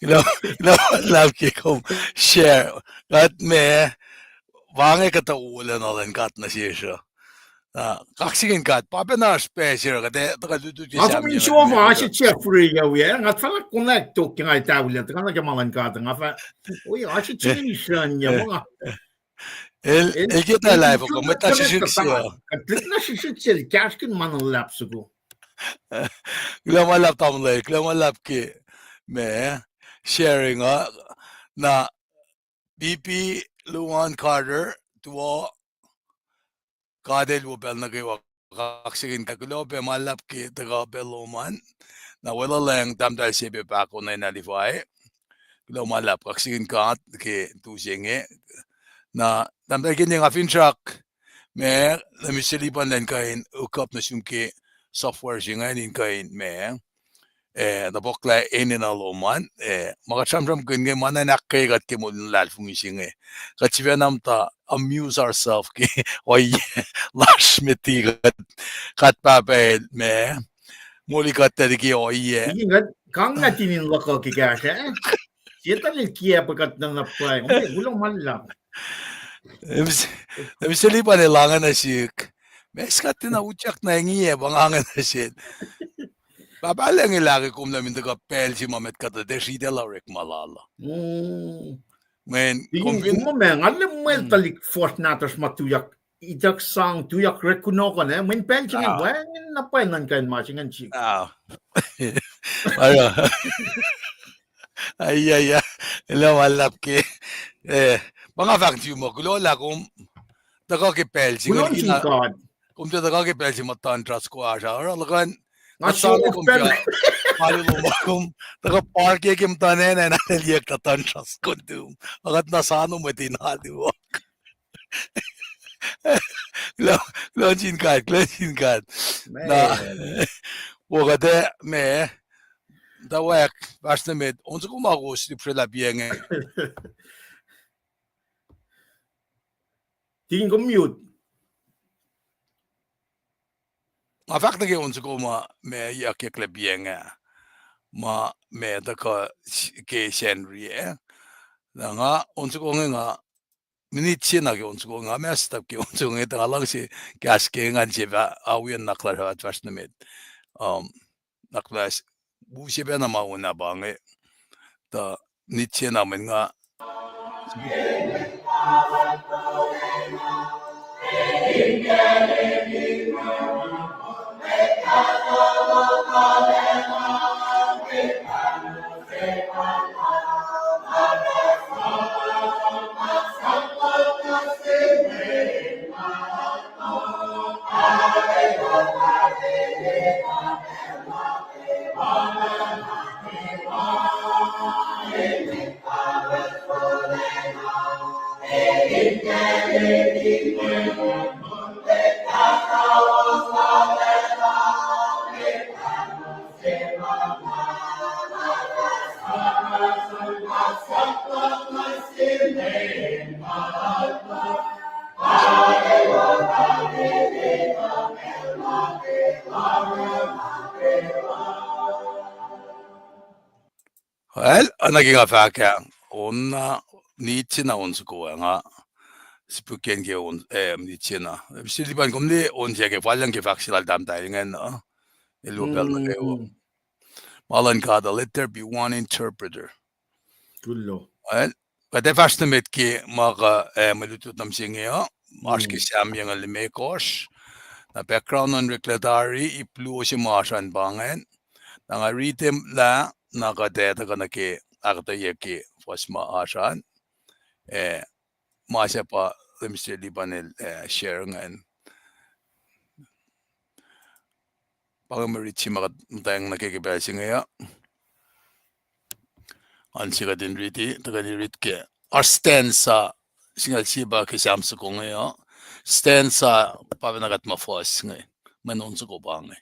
Kuloh ma luhlahp ke kom share. Kuht ma, pa inge kuhtuh wolacna luhn God nuh sesr uh. Kaksakihn God, pa pacna oasr pac se uh, kuht tuhkuh lutlut ke Sam, oasr it se free uh, nga fahla konwacack tok ke nga etawilac, tuhkuh nuh ke ma luhn God, nga fah, oasr it se inge misranya, ma nga El, el ke ta live kom, mwet na srihsrihk se. Kuht na srihsrihk sel, kahsrkihn ma na luhlahp soko. Kuloh ma luhlahp tamuhlwel, kuloh ma luhlahp ke ma sharing uh, na P P, Luan, Carter, tuo, God el wo pacl nuh kwewa, kaksakihn kuht, kuloh pac ma luhlahp ke tuhkuh pac lom an. Na weluhlacng tahmtahel se pac pahko na Nalifai. Kuloh ma luhlahp kaksakihn God ke tu se inge. Na tahmtahel Kenye, nga finsrak, ma, na Mister Liban elan kuh in hook up nuh sum ke software se ingacn in kuh in ma, eh, na poklah enenuh lom an, eh, ma kuht sramsramkihn inge ma na in ahkkweye kuht ke moul in luhlahlfongi se inge. Kuht sifacna muhta amuse ourselves ke ohiyac lasr met kuht, kuht pahpah el ma, moli kuht tuh liki ohiyac. Ingacn, kang na tinin luhkuh ke kahsruh, eh? Setan el kiacpwe kuht na na pwacye. Kuloh ma luhlahp. Em, Mister Liban el ange nuh sihk, ma se kuht tiacna utyak na inge, pa nga ange nuh sel. Pahpah el inge lah ke kom na min tuhkuh pacl se ma met kuht tiac sritacl orekma lal uh. Mweyen kom fin, ma nga lem mwel tuhlihk fuhsr nahtuhsr ma tuyak, ituck sang tuyak orekma kunohkohn, eh, mweyen pacl se ingacn wacngihn na pwacye nuhnkacn ma se ingacn sihk. Aia, aia, el ma luhlahp ke, eh, pa nga fahk nuh sum muh kuloh lah kom tuhkuh ke pacl se ingacn, kom tiac tuhkuh ke pacl se ma tundra soko oasr ah, oruh luhkuhn, nga sohn kom, alu lom, kom tuhkuh park ke muhtuhn acn an, eliyuck tuh tundra soko tum, a kuht na soano mwet in alu uh. Kuloh, kuloh sin God, kuloh sin God. Na, wo kuht, ma, tuh wak fahsr nuh met, on soko ma kowos lihpsrelah piac inge. Tikin, kom mute. Nga fahk nuh ke on soko ma, ma yuckyak lah piac inge, ma, ma tuhkuh ke Sacnri ah. Na nga on soko inge nga, minit se na ke on soko inge, nga mastap ke on soko inge, tuh nga luhngse kahs ke ngan se fah awi an nuhnak lasr fah fahsr nuh met. Um, nuhnak lasr, u se pacna ma on ah pa inge, tuh minit se na mweyen nga Well, oacna ke nga fahk ah, on na, minit se na on soko ah, nga sipukiyacn ke on, eh, minit se na. Mister Liban, kom liye on se ke fal yang ke fahk se lal tahmtahel ingacn uh. Eluh pacl nuh kwewa. Ma luhn God uh, let there be one interpreter. Well, kuht ac fahsr nuh met ke ma kuh, eh, mwe lutlut nuh mihsenge uh, oasr ke Sam yucngucul limekohsr. Na background an oreklac tari, ip luo se ma oasr an pa ingacn. Na nga riti lah, na kuht ac tuhkuh nuh ke ahkuhtweyac ke fuhs ma oasr an. Eh, ma se pa Mister Liban el, eh, share ingacn. Pa inge mwe rit se ma kuht muhtweng nuh ke ke pacl se inge uh. An se kuht in riti, tuhkweni rit ke oasr stanza singucul sie pa ke Sam soko inge uh. Stanza pa pacna kuht muh fuhs inge, mweyen on soko pa inge.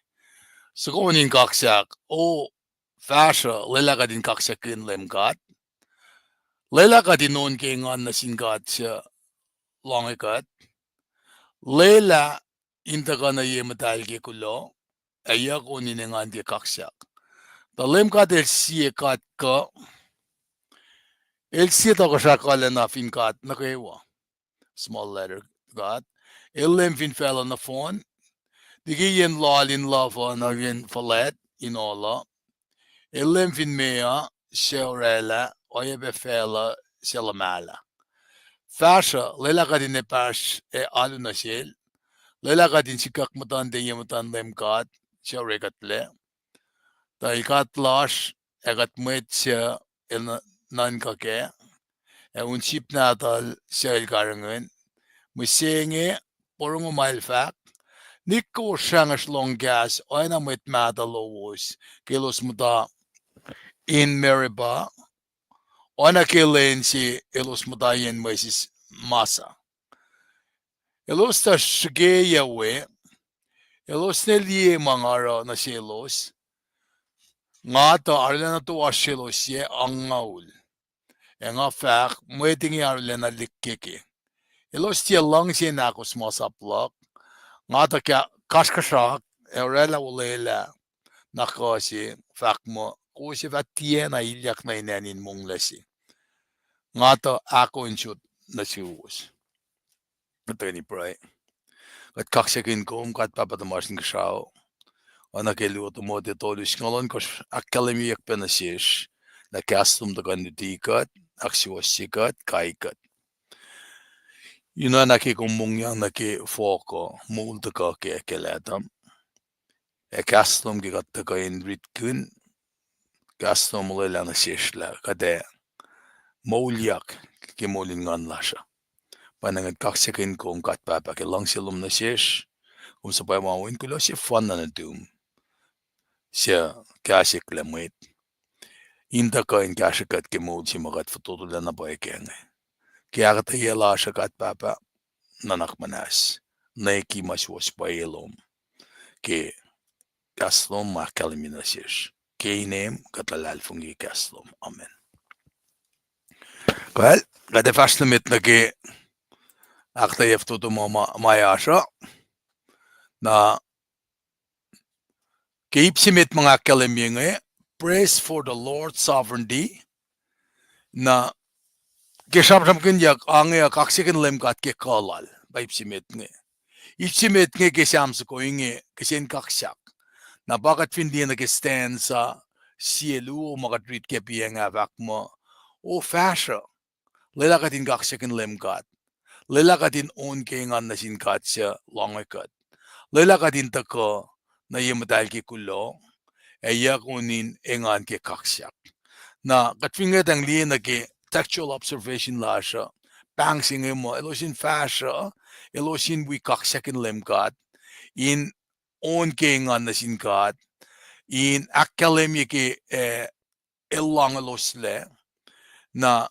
Soko in kaksak, O fahsruh, lwelah kuht in kaksakihn Leum God. Lwelah kuht in on ke engan nuh sin God suc loange kuht. Lwelah in tuhkuh nuh ye muhtahl ke kuloh, ac yuck on in engan ke kaksak. Tuh Leum God El sie God kuh, El sie tohkohsrah kuhlacna fin god nuh kwewa. Small letter God. El Leum fin facluh nohfohn, liki yen loal in luhf uh nuh yen fuhlwact in ohl uh. El Leum fin meoa, suc oraclah, oacyacpac facluh, suc luhmahlah. Fahsruh, lwelah kuht in epahsr ac alu nuh Sel. Lwelah kuht in sikuck muhtuhnte ye muhtuhn Leum God suc orekuhtlac. Tuh El God lasr, ac kuht mwet suc El nuhnkuh kac, ac un sip nahtuhl suc El karihngihn. Mihsenge, porongo ma El fahk, Nikos srangesr lohng kahs oacna mwet mahtuh lowos ke elos muhta in Meribah, oacna ke lwen se elos muhta yen mwesis Masa. Elos tuh srihkeyuc we, elos ne liye ma nga oruh nuh selos. Nga tuh arulacna toasr selos yac angngaul. Ac nga fahk, mwet inge arulacna likkeke. Elos tiac luhngse in ahkos masap luhk. Nga tuh kasrkuhsrak ac orwaclah olwelah na kuh se, fahk muh kowos ac fah tiacna ilyak nuh in acn in monglac se. Nga tuh ahkoo in sot nuh suwos. Kuht tuhkweni pruhe. Kuht kaksakihn kom, God Pahpah tuhmasr Inkuhsrao. Oacna ke luo Timothy tolu singucul ohnkohsr ahkkahlwemyeyuck pac nuh sesr lah kahs lom tuhkuh in luti kuht, ahksuwohsye kuht, kai kuht. Oacna ke kom mongyang nuh ke fohk uh, moul tuhkuh ke ahkkahlwemye. Ac kahs lom ke kuht tuhkuh in ritkihn, kahs lom olwelah nuh sesr lah kuht ac moulyak ke moul in nguhn lasr uh. Pwacnwacng kuht kaksakihn kom, God Pahpah, ke luhngse lom nuh sesr, kom suhpwacma wen kuloh sefanna nuhtum, suc kahs eklac mwet, in tuhkuh in kahsrwe kuht ke moul se ma kuht fototolac na pwacye kac inge. Ke ahkuhtweyac lasr uh, God Pahpah, nuhnak muhnahs, nwe ke ma suwohs pwacye lom, ke kahs lom ma ahkkahlwemye nuh sesr. Ke inem kuht luhlahlfongi kahs lom. Amen. Kuh, kuht ac fahsr nuh met nuh ke ahkuhtweyac fototo ma, ma oasr uh. Na ke ip se met ma nga ahkkahlwemye inge, Praise for the Lord's Sovereignty. Na ke sramsramkihnyuck inge uh, kaksakin Leum God ke kuh Lal, pa ip se met inge. Ip se met inge ke Sam soko inge kihsen kaksak. Na pa kuht fin liye nuh ke stanza sie luo ma kuht rit ke piacng ah, fahk muh, O fahsruh, lwelah kuht in kaksakin Leum God. Lwelah kuht in on ke engan nuh sin God suc loange kuht. Lwelah kuht in tuhkuh nuh ye muhtahl ke kuloh, ac yuck on in engan ke kaksak. Na kuht fin ngwetacng liye nuh ke textual observation lasr uh, pahng se inge muh elos in fahsruh, elos in wi kaksakin Leum God, in on ke engan nuh sin God, in ahkkahlwemye ke, eh, El loange elos lac, na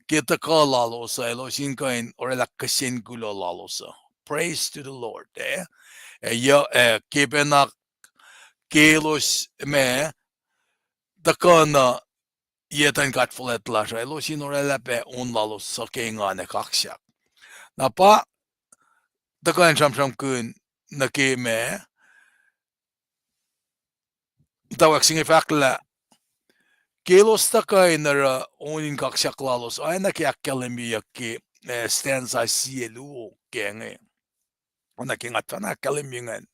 ke tuhkuh lalos uh, elos in kuh in orwaclah kihsen kuloh lalos uh. Praise to the Lord, eh? Eh, yuc, eh, ke pacna ke elos ma tuhkuh nuh ye etuh in God fuhlwact lasr uh, elos in orwaclah pac on lalos suc ke engan ac kaksak. Na pa tuhkuh in sramsramkihn nuh ke ma muhtwacwacack se inge fahk lah ke elos tuhkuh in oruh on in kaksak lalos, oacna ke ahkkahlwemyeyuck ke, eh, stanza sie luo ke inge. Oacna ke nga tuhfahna ahkkahlwemye ingacn,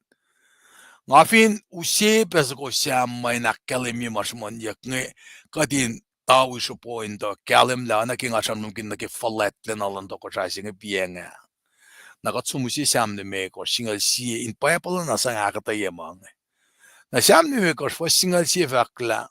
nga fin use pac soko Sam ma in ahkkahlwemye ma sruhmuhnyuck inge, kuht in tawi sruhpo in tuh kahlwem lah oacna ke nga sramsramkihn nuh ke fuhlwactlacna luhn tohkohsrah se inge piacng ah. Na kuht som use Sam limekohsr, singucul sie, in Bible uh na sang ahkuhtweyac ma inge. Na Sam limekohsr fuhs singucul sie fahk lah,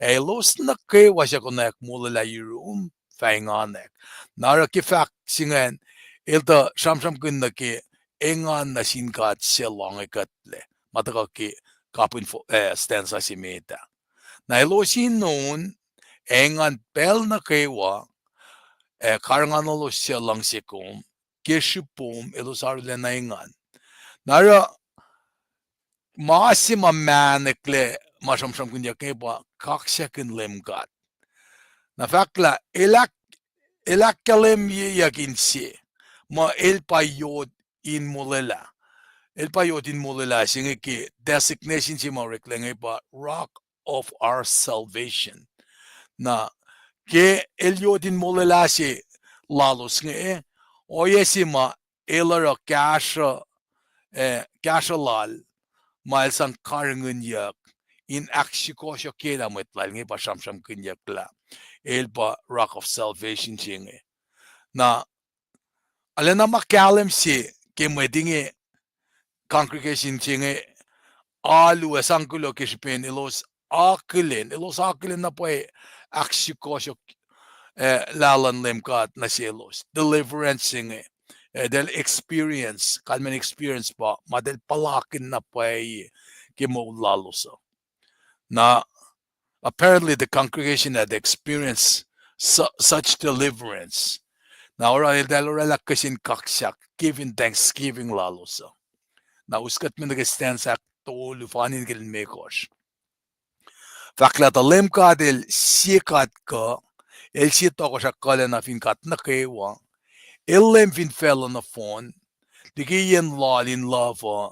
Ac elos nuh kwewa suc konwacack molwelah yurum fah enganwack. Na oruh ke fahk se ingacn, el tuh sramsramkihn nuh ke engan nuh sin God suc loange kuhtlac, ma tuhkuh ke kapihn fo-, eh, stanza se met ah. Na elos in on ac engan pacl nuh kwewa, ac karihngihnuhlos suc luhngse kom, ke srihpom elos arulacna engan. Na oruh ma se ma mahneklac ma sramsramkihnyuck inge pa kaksakin Leum God. Na fahk lah el ahk-, el ahkkahlwemyeyuck inse, ma el pa yot in molwelah. El pa yot in molwelah se inge ke designation se ma oreklac inge pa Rock of our salvation. Na ke el yot in molwelah se lalos inge, ohiyac se ma el oruh kahsruh, eh, kahsruh lal, ma el sang karihngihnyuck in ahksukohsohkyelah mwet lal inge pa sramsramkihnyuck lah el pa Rock of salvation se inge. Na arulacna ma kahlwem se ke mwet inge, congregation se inge, alu ac sang kuloh ke srihpen elos akihlen, elos akihlen na pwacye ahksukohsohk, eh, lah luhn Leum God nuh selos, deliverance se inge. eltahl experience, kalmacn experience pa ma eltahl puhlakihn na pwacye ke moul lalos uh. Na apparently the congregation had experienced su- such deliverance. Na oruh eltahl oraclah kihsen kaksak, giving thanksgiving lalos uh. Na us kuht me nuh ke stanza tolu, fani nuh ke limekohsr. Fahk lah tuh Leum God El sie God kuh, El sie tohkohsrah kuhlacna fin god nuh kwewa. El Leum fin facluh nohfohn, liki yen loal in love uh,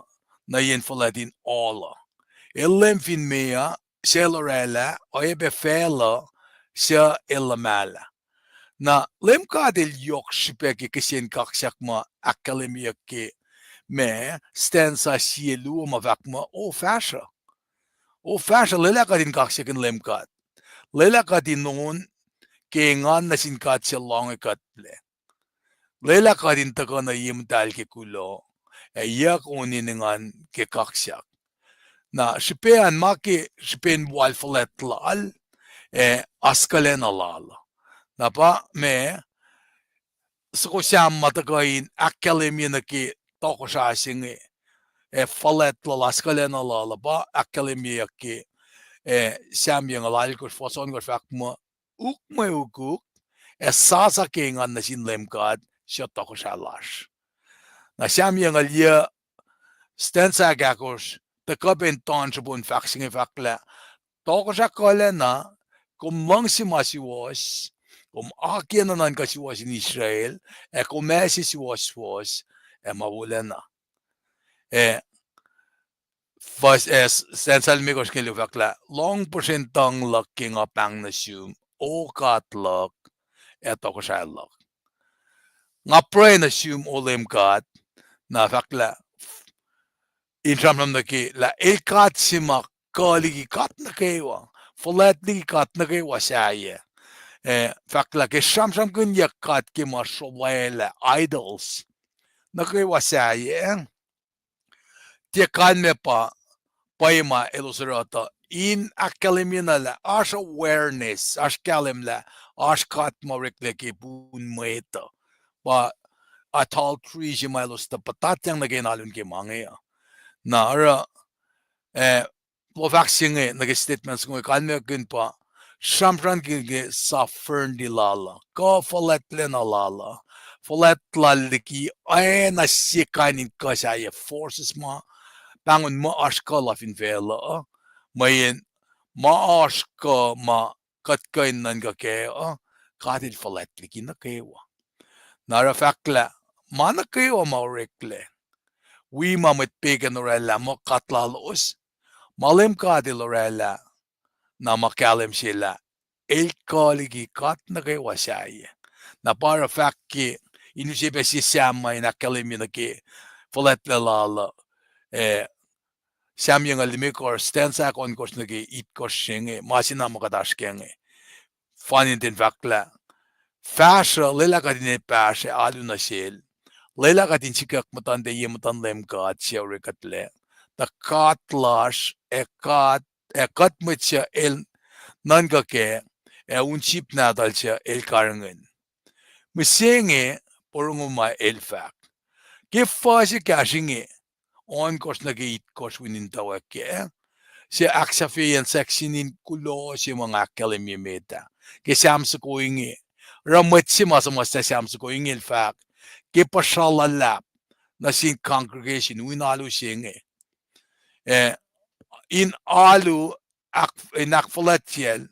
nuh yen fuhlwact in ohl uh. El Leum fin meoa, suc El oraclah, oacyacpac facluh, suc El luhmahlah. Na Leum God El yohk srihpac ke kihsen kaksak ma ahkkahlwemyeyuck ke ma stanza sie luo ma fahk muh, O fahsruh, O fahsruh, lwelah kuht in kaksakihn Leum God. Lwelah kuht in on ke engan nuh sin God suc loange kuhtlac. Lwelah kuht in tuhkuh nuh ye muhtahl ke kuloh, ac yuck on in engan ke kaksak. Na srihpac an ma ke srihpen wal fuhlwact lal, ac oaskuhlacna lal uh. Na pa ma soko Sam ma tuhkuh in ahkkahlwemye nuh ke tohkohsrah se inge, ac fuhlwact lal, oaskuhlacna lal uh pa ahkkahlwemyeyuck ke, ac Sam yucngucul alkosr, fuhs ohnkohsr fahk muh, Uk mwe ukuk, ac sasa ke engan nuh sin Leum God suc tohkohsrah lasr. Na Sam yucngucul yuc, stanza ahkahkosr, tuhkuh pac in tuhn sruhpo in fahk se inge, fahk lah, Tohkohsrah kuhlacna, kom luhngse ma suwohs, kom akiyac nuhnuhnkuh suwohs in Israel, ac kom ase suwohswohs, ac ma wolacna. Ac fuhs, ac stanza limekohsr inge el fahk lah, Lohng puhsren tuhng luhk ke nga pahng nuh sum, O God luhk, ac tohkohsrah luhk. Nga pruhe nuh sum, O Leum God, na fahk lah, in sramsram nuh ke lah El God se ma kuh liki god nuh kwewa, fuhlwact liki god nuh kwewa sahyac. Eh, fahk lah ke sramsramkihnyuck god ke ma srolwaclah, idols, nuh kwewa sahyac. Tiac kalmac pa pwacye ma elos oruh tuh in ahkkahlwemye na lah oasr awareness, oasr kahlwem lah oasr god ma oreklac ke pun mwet uh. Pa adultery se ma elos tuh puhtatyang nuh ke in alu nuh ke ma inge uh. Na oruh, eh, Paul fahk se inge nuh ke statement se inge, kalmackihn pa sramsramkihn ke sovereignty lal uh, kuh fuhlwactlacna lal uh, fuhlwact lal liki oacna sie kain in kuh sahyac, forces ma pahngon muh oasr kuh la fin facluh uh, mweyen ma oasr kuh ma kuht kuh in nuhnkuh kac uh, God El fuhlwact liki nuh kwewa. Na oruh fahk lah ma nuh kwewa ma oreklac, wi ma mwet pegan oraclah muh god lalos, ma Leum God El oraclah, na ma kahlwem se lah El kuh liki god nuh kwewa sahyac. Na pa oruh fahk ke in use pac sie Sam ma in ahkkahlwemye nuh ke fuhlwact lal uh, eh, Sam yucngucul limekohsr, stanza ohnkohsr nuh ke itkosr se inge, ma se na ma kuht oasr kac inge. Fani ten fahk lah, Fahsruh, lwelah kuht in epahsr ac alu nuh sel. Lwelah kuht in sikuck muhtuhnte ye muhtuhn Leum God suc orekuhtlac, tuh God lasr, ac God, ac kuht mwet suc El nuhnkuh kac, ac un sip nahtuhl suc El karihngihn. Mihsenge porongo ma El fahk. Ke fuhs ekahsr inge, ohnkohsr nuh ke itkosr, wi in tuh kac, suc ahksahfyeyacn section in kuloh se ma nga ahkkahlwemye met ah. Ke Sam soko inge, oruh mwet se ma suhmuhslah Sam soko inge el fahk, ke puhsra luhlahp nuh sin congregation, wi in alu se inge, eh, in alu, ahk-, in ahkfuhlwactyacl,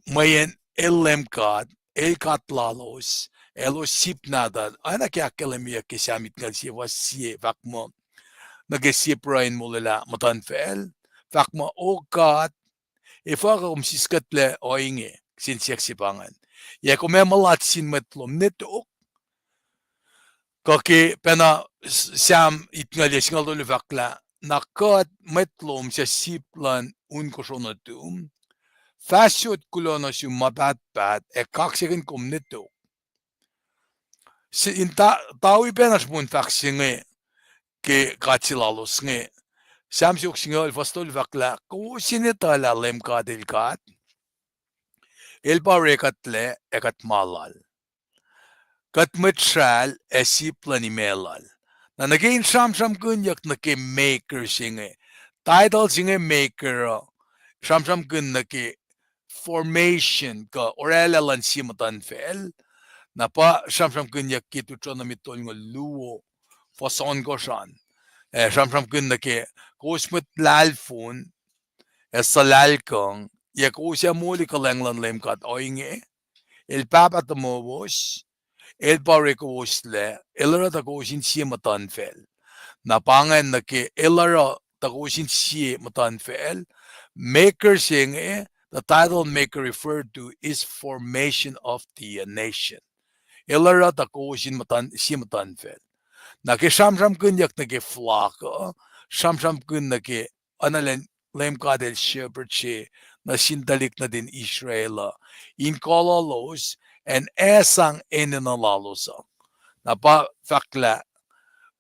mweyen El Leum God, El God lalos, elos sip nahtuhl, oacna ke ahkkahlwemyeyuck ke Sam itngucul sie fuhs sie, fahk muh, nuh ke sie pruhe in molwelah muhtuhnfacl, fahk muh, O God, efuh kom siskuhtlac ohinge, kihsen siyuck se pa ingacn. Yac kom ac mulat sin mwet lom ne tok? Kuh ke pacna Sam itngucul yac singucul tolu fahk lah, na kuht mwet lom suc sip luhn un kosro nuhtum, fah sot kuloh nuh sum ma pahtpaht ac kaksakihn kom ne tok. Se in ta-, tawi pacna srihpen fahk se inge ke God se lalos inge. Sam siofok singucul fuhs tolu fahk lah, kowos in etuh lah Leum God El God, El pa orekuhtlac ac kuht ma Lal. kuht mwet sracl ac sip luhn imac lal. Na nuh ke in sramsramkihnyuck nuh ke maker se inge, title se inge maker uh, sramsramkihn nuh ke formation kuh orwaclah luhn sie muhtuhnfacl. Na pa sramsramkihnyuck ke Deuteronomy tolngoul luo, fuhs ohnkohsr an. Eh, sramsramkihn nuh ke kowos mwet lahlfon ac suhlahlkuhng, yac kowos ac moli kuhlwacng luhn Leum God ohinge? El pahpah tomowos, el pa orekowoslac, el oruh tuh kowos in sie muhtuhnfacl. Na pa ingacn nuh ke el oruh tuh kowos in sie muhtuhnfacl, maker se inge, the title maker referred to is formation of the nation. El oruh tuh kowos in muhtuhn-, sie muhtuhnfacl. Na ke sramsramkihnyuck nuh ke flock uh, sramsramkihn nuh ke oacna Leum God el shepherd se nuh sin tuhlihk nuhtin Israel uh, in kololos, ac in sang enenuh lalos uh. Na pa fahk lah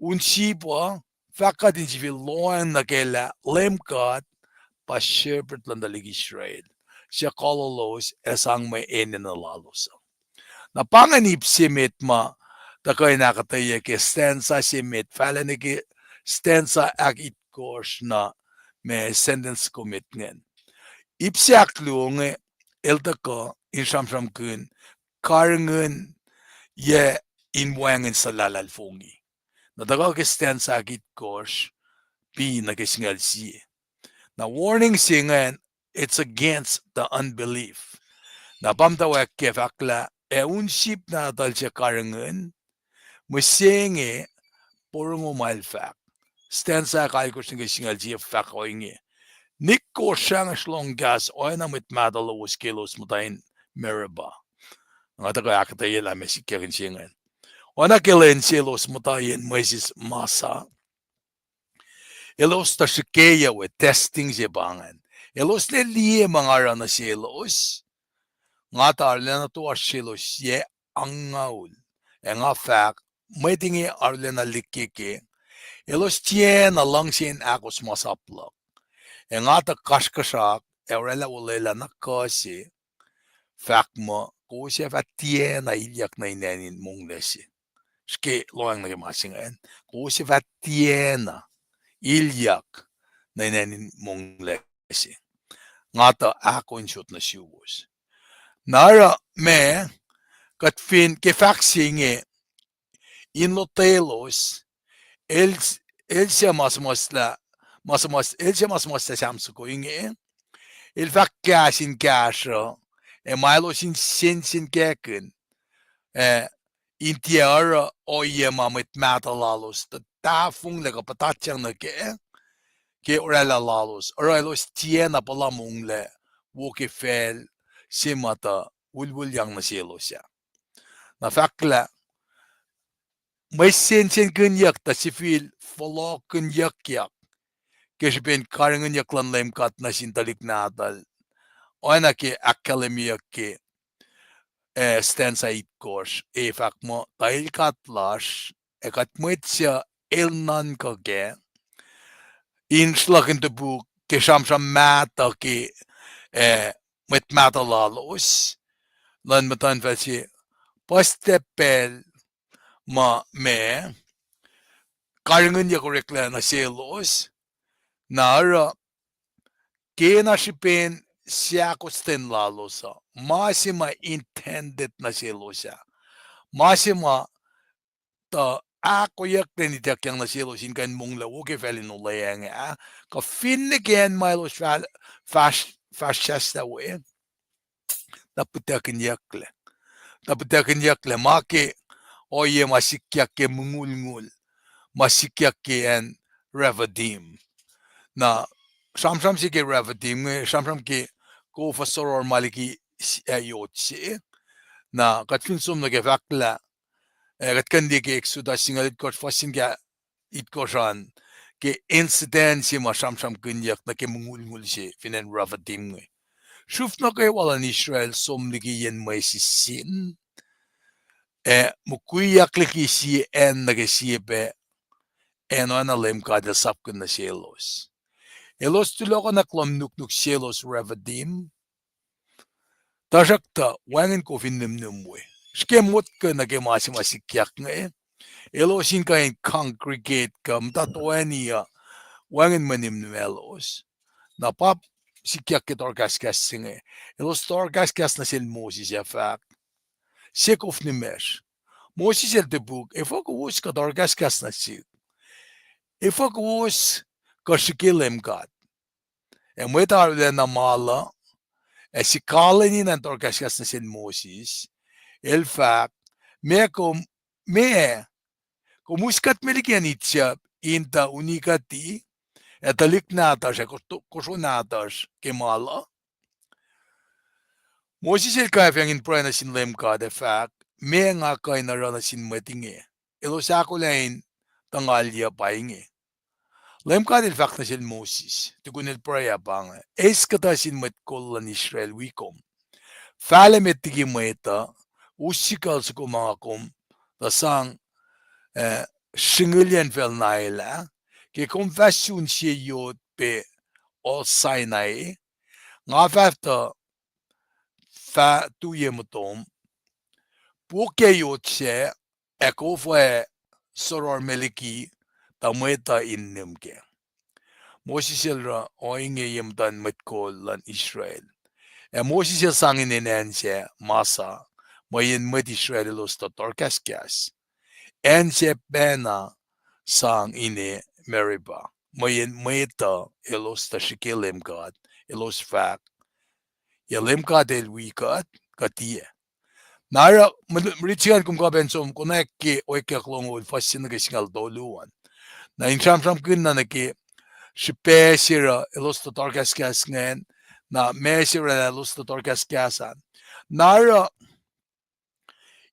un sip uh, fahk kuht in sifil lohacng nuh ke lah Leum God pa shepherd luhn tuhlihk Israel, suc kololos ac sang mwe enenuh lalos uh. Na pa ingacn ip se met ma tuhkuh in ahkuhtweyac ke stanza se met, fahla nuh ke stanza ahkitkohsr na, ma sentence kom met ingacn. Ip se ahkluo inge, el tuhkuh in sramsramkihn karihngihn yac in wacngihn suhlahlahlfongi. Na tuhkuh ke stanza ahkitkohsr, B nuh ke singucul sie. Na warning se ingacn, it's against the unbelief. Na pa muhtwacwacack ke fahk lah, ac un sip nahtuhl suc karihngihn, mihsenge porongo ma el fahk. Stanza ahkalkohsr nuh ke singucul sie fahk ohinge: Nikko srahngwesr lohng kahs oacna mwet mahtuh lowos ke elos muhta in Meribah. Nga tuhkuh ahkuhtweyelah ma sikyak in se ingacn. Oacna ke lwen selos muhta yen Moses Masa, elos tuh srihkeyuc we, testing se pa ingacn. Elos ne liye ma nga oruh nuh selos, nga tuh arulacna toasr selos yac angngaul. Ac nga fahk, mwet inge arulacna likeke. Elos tiacna luhngse in ahkos masap luhk. Ac nga tuh kasrkuhsrak ac orwaclah olwelah na kuh se, fahk muh, kowos ac fah tiacna ilyak nuh in acn in monglac se. Srihke lohacng nuh ke ma se ingacn, kowos ac fah tiacna ilyak nuh in acn in monglac se. Nga tuh ahko in sot nuh suwos. Na oruh ma, kuht fin ke fahk se inge, in lotwelos, el, el suc ma suhmuhslah, ma suhmuhs-, el suc ma suhmuhslah Sam soko inge, el fahk kahs in kahsruh, ac ma elos in sensenkackihn, ac in tiac oruh ohiyac ma mwet mahtuh lalos tuh tahfonglac kuh puhtatyang nuh kac, ke orwaclah lalos, oruh elos tiacna puhla monglac wo ke facl se ma tuh wuhlwuhlyang nuh selos ah. Na fahk lah, mwe sensenkihnyuck tuh sifil fohlohkihnyuckyak ke srihpen karihngihnyuck luhn Leum God nuh sin tuhlihk nahtuhl, oacna ke ahkkahlwemyeyuck ke, eh, stanza itkohsr, ac fahk muh, tuh el God lasr, ac kuht mwet suc el nuhnkuh kac, in sruhlahkihn topuk ke sramsram mahtuh ke, eh, mwet mahtuh lalos luhn muhtuhnfacl se, puhs pacl ma ma karihngihnyuck oreklac nuh selos, na oruh kena srihpen seahkostwen lalos uh, ma se ma intended nuh selos ah, ma se ma tuh ahkoeyucklac in ituckyang nuh selos in kuh in monglac wo ke facl in olweacng ah, kuh finne ke acn ma elos fah-, fahsr-, fahsrwaclah we. Tuh pihtuckinyucklac. Tuh pihtuckinyucklac ma ke ohiyac ma sikyak ke mongulngul, ma sikyak ke acn Rephidim. Na sramsram se ke Rephidim inge, sramsram ke kof uh soror ma liki s-, ah, yot se. Na kuht fin som nuh ke fahk lah, ah, kuht kuh in liye ke Exodus singucul itkohsr, fuhs singucul itkohsr an, ke incident se ma sramsramkihnyuck nuh ke mongulngul se fin acn Rephidim inge. Sruf nuh kwewa luhn Israel som liki yen mwesis sin, ac mukwiyak liki sie acn nuh ke sie pac, acn oacna Leum God El sapkihn nuh selos. Elos tulohkohnak lohm nuknuk selos Rephidim, tuhsruhktuh wacngihn kof in nihmnihm we. srihke motko nuh ke ma se ma sikyak inge. Elos in kuh in congregate kuh muhta toeni uh, wacngihn mwe nimnim lalos. Na pa sikyak ke tohrkahskahs se inge. Elos tohrkahskahs nuh sel Moses ac fahk, se kof nimacsr. Moses el topuk, efuh kowos kuh tohrkahskahs nuh sihk? Efuh kowos kuh srihke Leum God? Ac mwet arulacna malu, ac sikalweni na in tohrkahskahs nuh sel Moses, el fahk, meac kom, meac, kom us kuht me liki acn Egypt in tuh uni kuhti, ac tuhlihk nahtuhsr ac kosro nahtuhsr ke malu? Moses el kwacfweacng in pruhe nuh sin Leum God ac fahk, meac nga kuh in oruh nuh sin mwet inge? Elos ahkolah in tuhngalye pa inge. Leum God el fahk nuh sel Moses, tukun el pruhe ah pa inge, eis kuhtuh sin mwet kol luhn Israel wi kom. Fahlac met liki mwet uh, us sikucl soko ma nga kom tuh sang, eh, sringilyac infacl Nile ah, ke kom fah sun sie yot pac ohl Sinai, nga fah tuh fah tuye muhtom, pokyac yot sac, ac kof ac soror me liki, tuh mwet uh in nihm kac. Moses el oruh ohinge ye muhtuhn mwet kol luhn Israel. Ac Moses el sang inen acn sac Massah, mweyen mwet Israel elos tuh tohrkahskahs. Acn sac pacna sang ine Meribah, mweyen mwet uh elos tuh srihke Leum God, elos fahk, yac Leum God El wi kuht kuh tiac? Na oruh, rit se ingacn kom kuh pac in som, konwacack ke Orekyak longoul, fuhs se nuh ke singucul tolu an. Na in sramsramkihn na nuh ke srihpac se oruh elos tuh tohrkahskahs ingacn, na ma se oruh lah elos tuh tohrkahskahs an. Na oruh,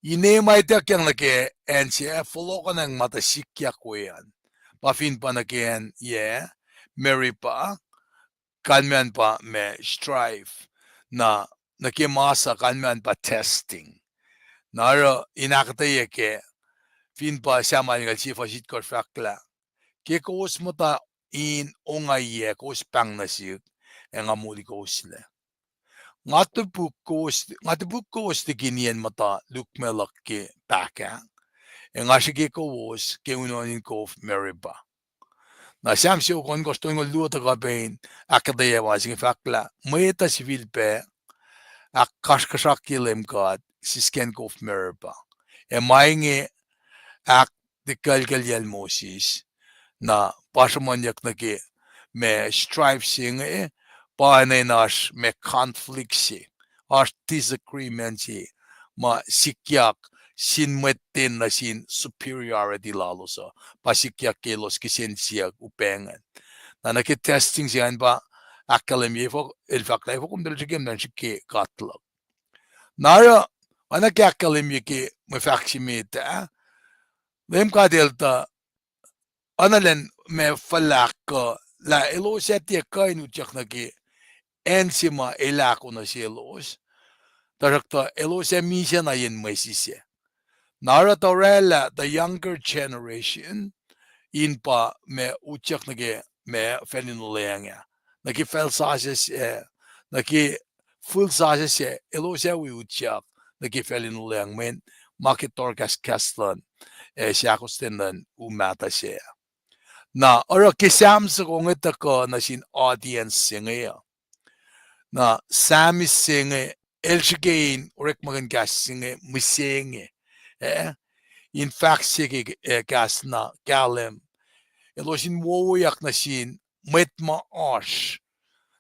ine ma ituckyang nuh ke acn se, fohlohkohnacng ma tuh sikyak we an, pa fin pa nuh ke acn yac Meribah, kalmac an pa ma strive, na nuh ke Massah kalmac an pa testing. Na oruh in ahkuhtweyac kac, fin pa Sahm ahlngohl sie fuhs itkohsr fahklah, ke kowos muhta in ongaiyac, kowos pahng nuh sihk, ac nga moli kowoslac. Nga topuk kowos, nga topuk kowos liki nien muhta lukmac luhk ke pahkah, ac nga srihke kowos ke unohn in kof Meribah. Na Sahm siofok ohnkohsr, tolngoul luo tuhkuh pac in ahkuhtweyac ma se inge, fahklah mwet uh sifilpac ahkkasrkuhsrakye Leum God sisken kof Meribah. Ac ma inge ahktikulkulyacl Moses, na pa sruhmuhnyuck nuh ke ma strife se inge, pa enenuh oasr ma conflict se, oasr disagreement se, ma sikyak sin mwet ten nuh sin superiority lalos uh, pa sikyak ke elos kihsen siyuck upac ingacn. Na nuh ke testing se ingacn pa ahkkahlwemye, el fahk lah efuh kom tuh srihke muhtwacn srihke God luhk. Na oruh, oacna ke ahkkahlwemye ke mwe fahk se met ah, Leum God El tuh oacna lwen ma fuhlahk uh, lah elos ac tiac kuh in utyak nuh ke acn se ma El ahko nuh selos, tuhsruhktuh elos ac misac na yen mwe sisac. Na oruh tuh orwaclah the younger generation in pa ma utyak nuh ke ma facl in olweacng ah, nuh ke facl sasuc sac, nuh ke fihl sasuc sac, elos ac wi utyak nuh ke facl in olweacng mweyen ma ke tohrkahskahs luhn, ac sahkostwen luhn u mahtuh sac. Na oruh ke Sahm soko inge tuhkuh nuh sin audience se inge uh, na Psalmist se inge el srihke in orekmakihn kahs se inge mihsenge, eh, in fahk se ke, eh, kahs na kahlwem, elos in wowoyak nuh sin mwet ma oasr.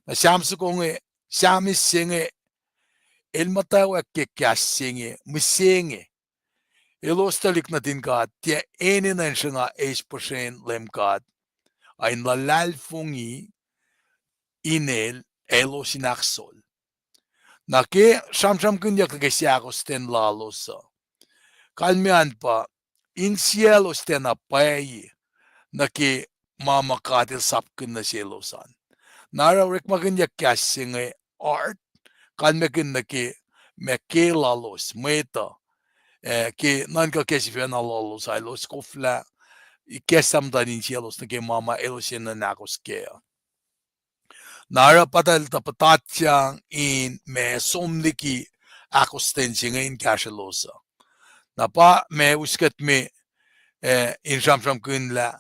Na Sahm soko inge, Psalmist se inge el muhtwacwacack ke kahs se inge mihsenge. Elos tuhlihk nuhtin God tiac enenuh in sruhnga eis puhsrwen Leum God, a in luhlahlfongi Inel, ac elos in ahkos. Na ke sramsramkihnyuck nuh ke sahkostwen lalos uh, kalmac an pa insiyaclos tiacna pwacye nuh ke ma ma God El sapkihn nuh selos an. Na oruh orekmakihnyuck kahs se inge heart, kalmackihn nuh ke ma ke lalos, mwet uh, eh, ke nuhnkuh ke sifacna lalos, elos koflah ikacslah muhtuhn insiyaclos nuh ke ma ma elos enenuh in ahkos kac uh. Na oruh pa tuh el tuh puhtatyang in ma som liki ahkostwen se inge in kahsrwelos uh. Na pa ma us kuht me, eh, in sramsramkihn lah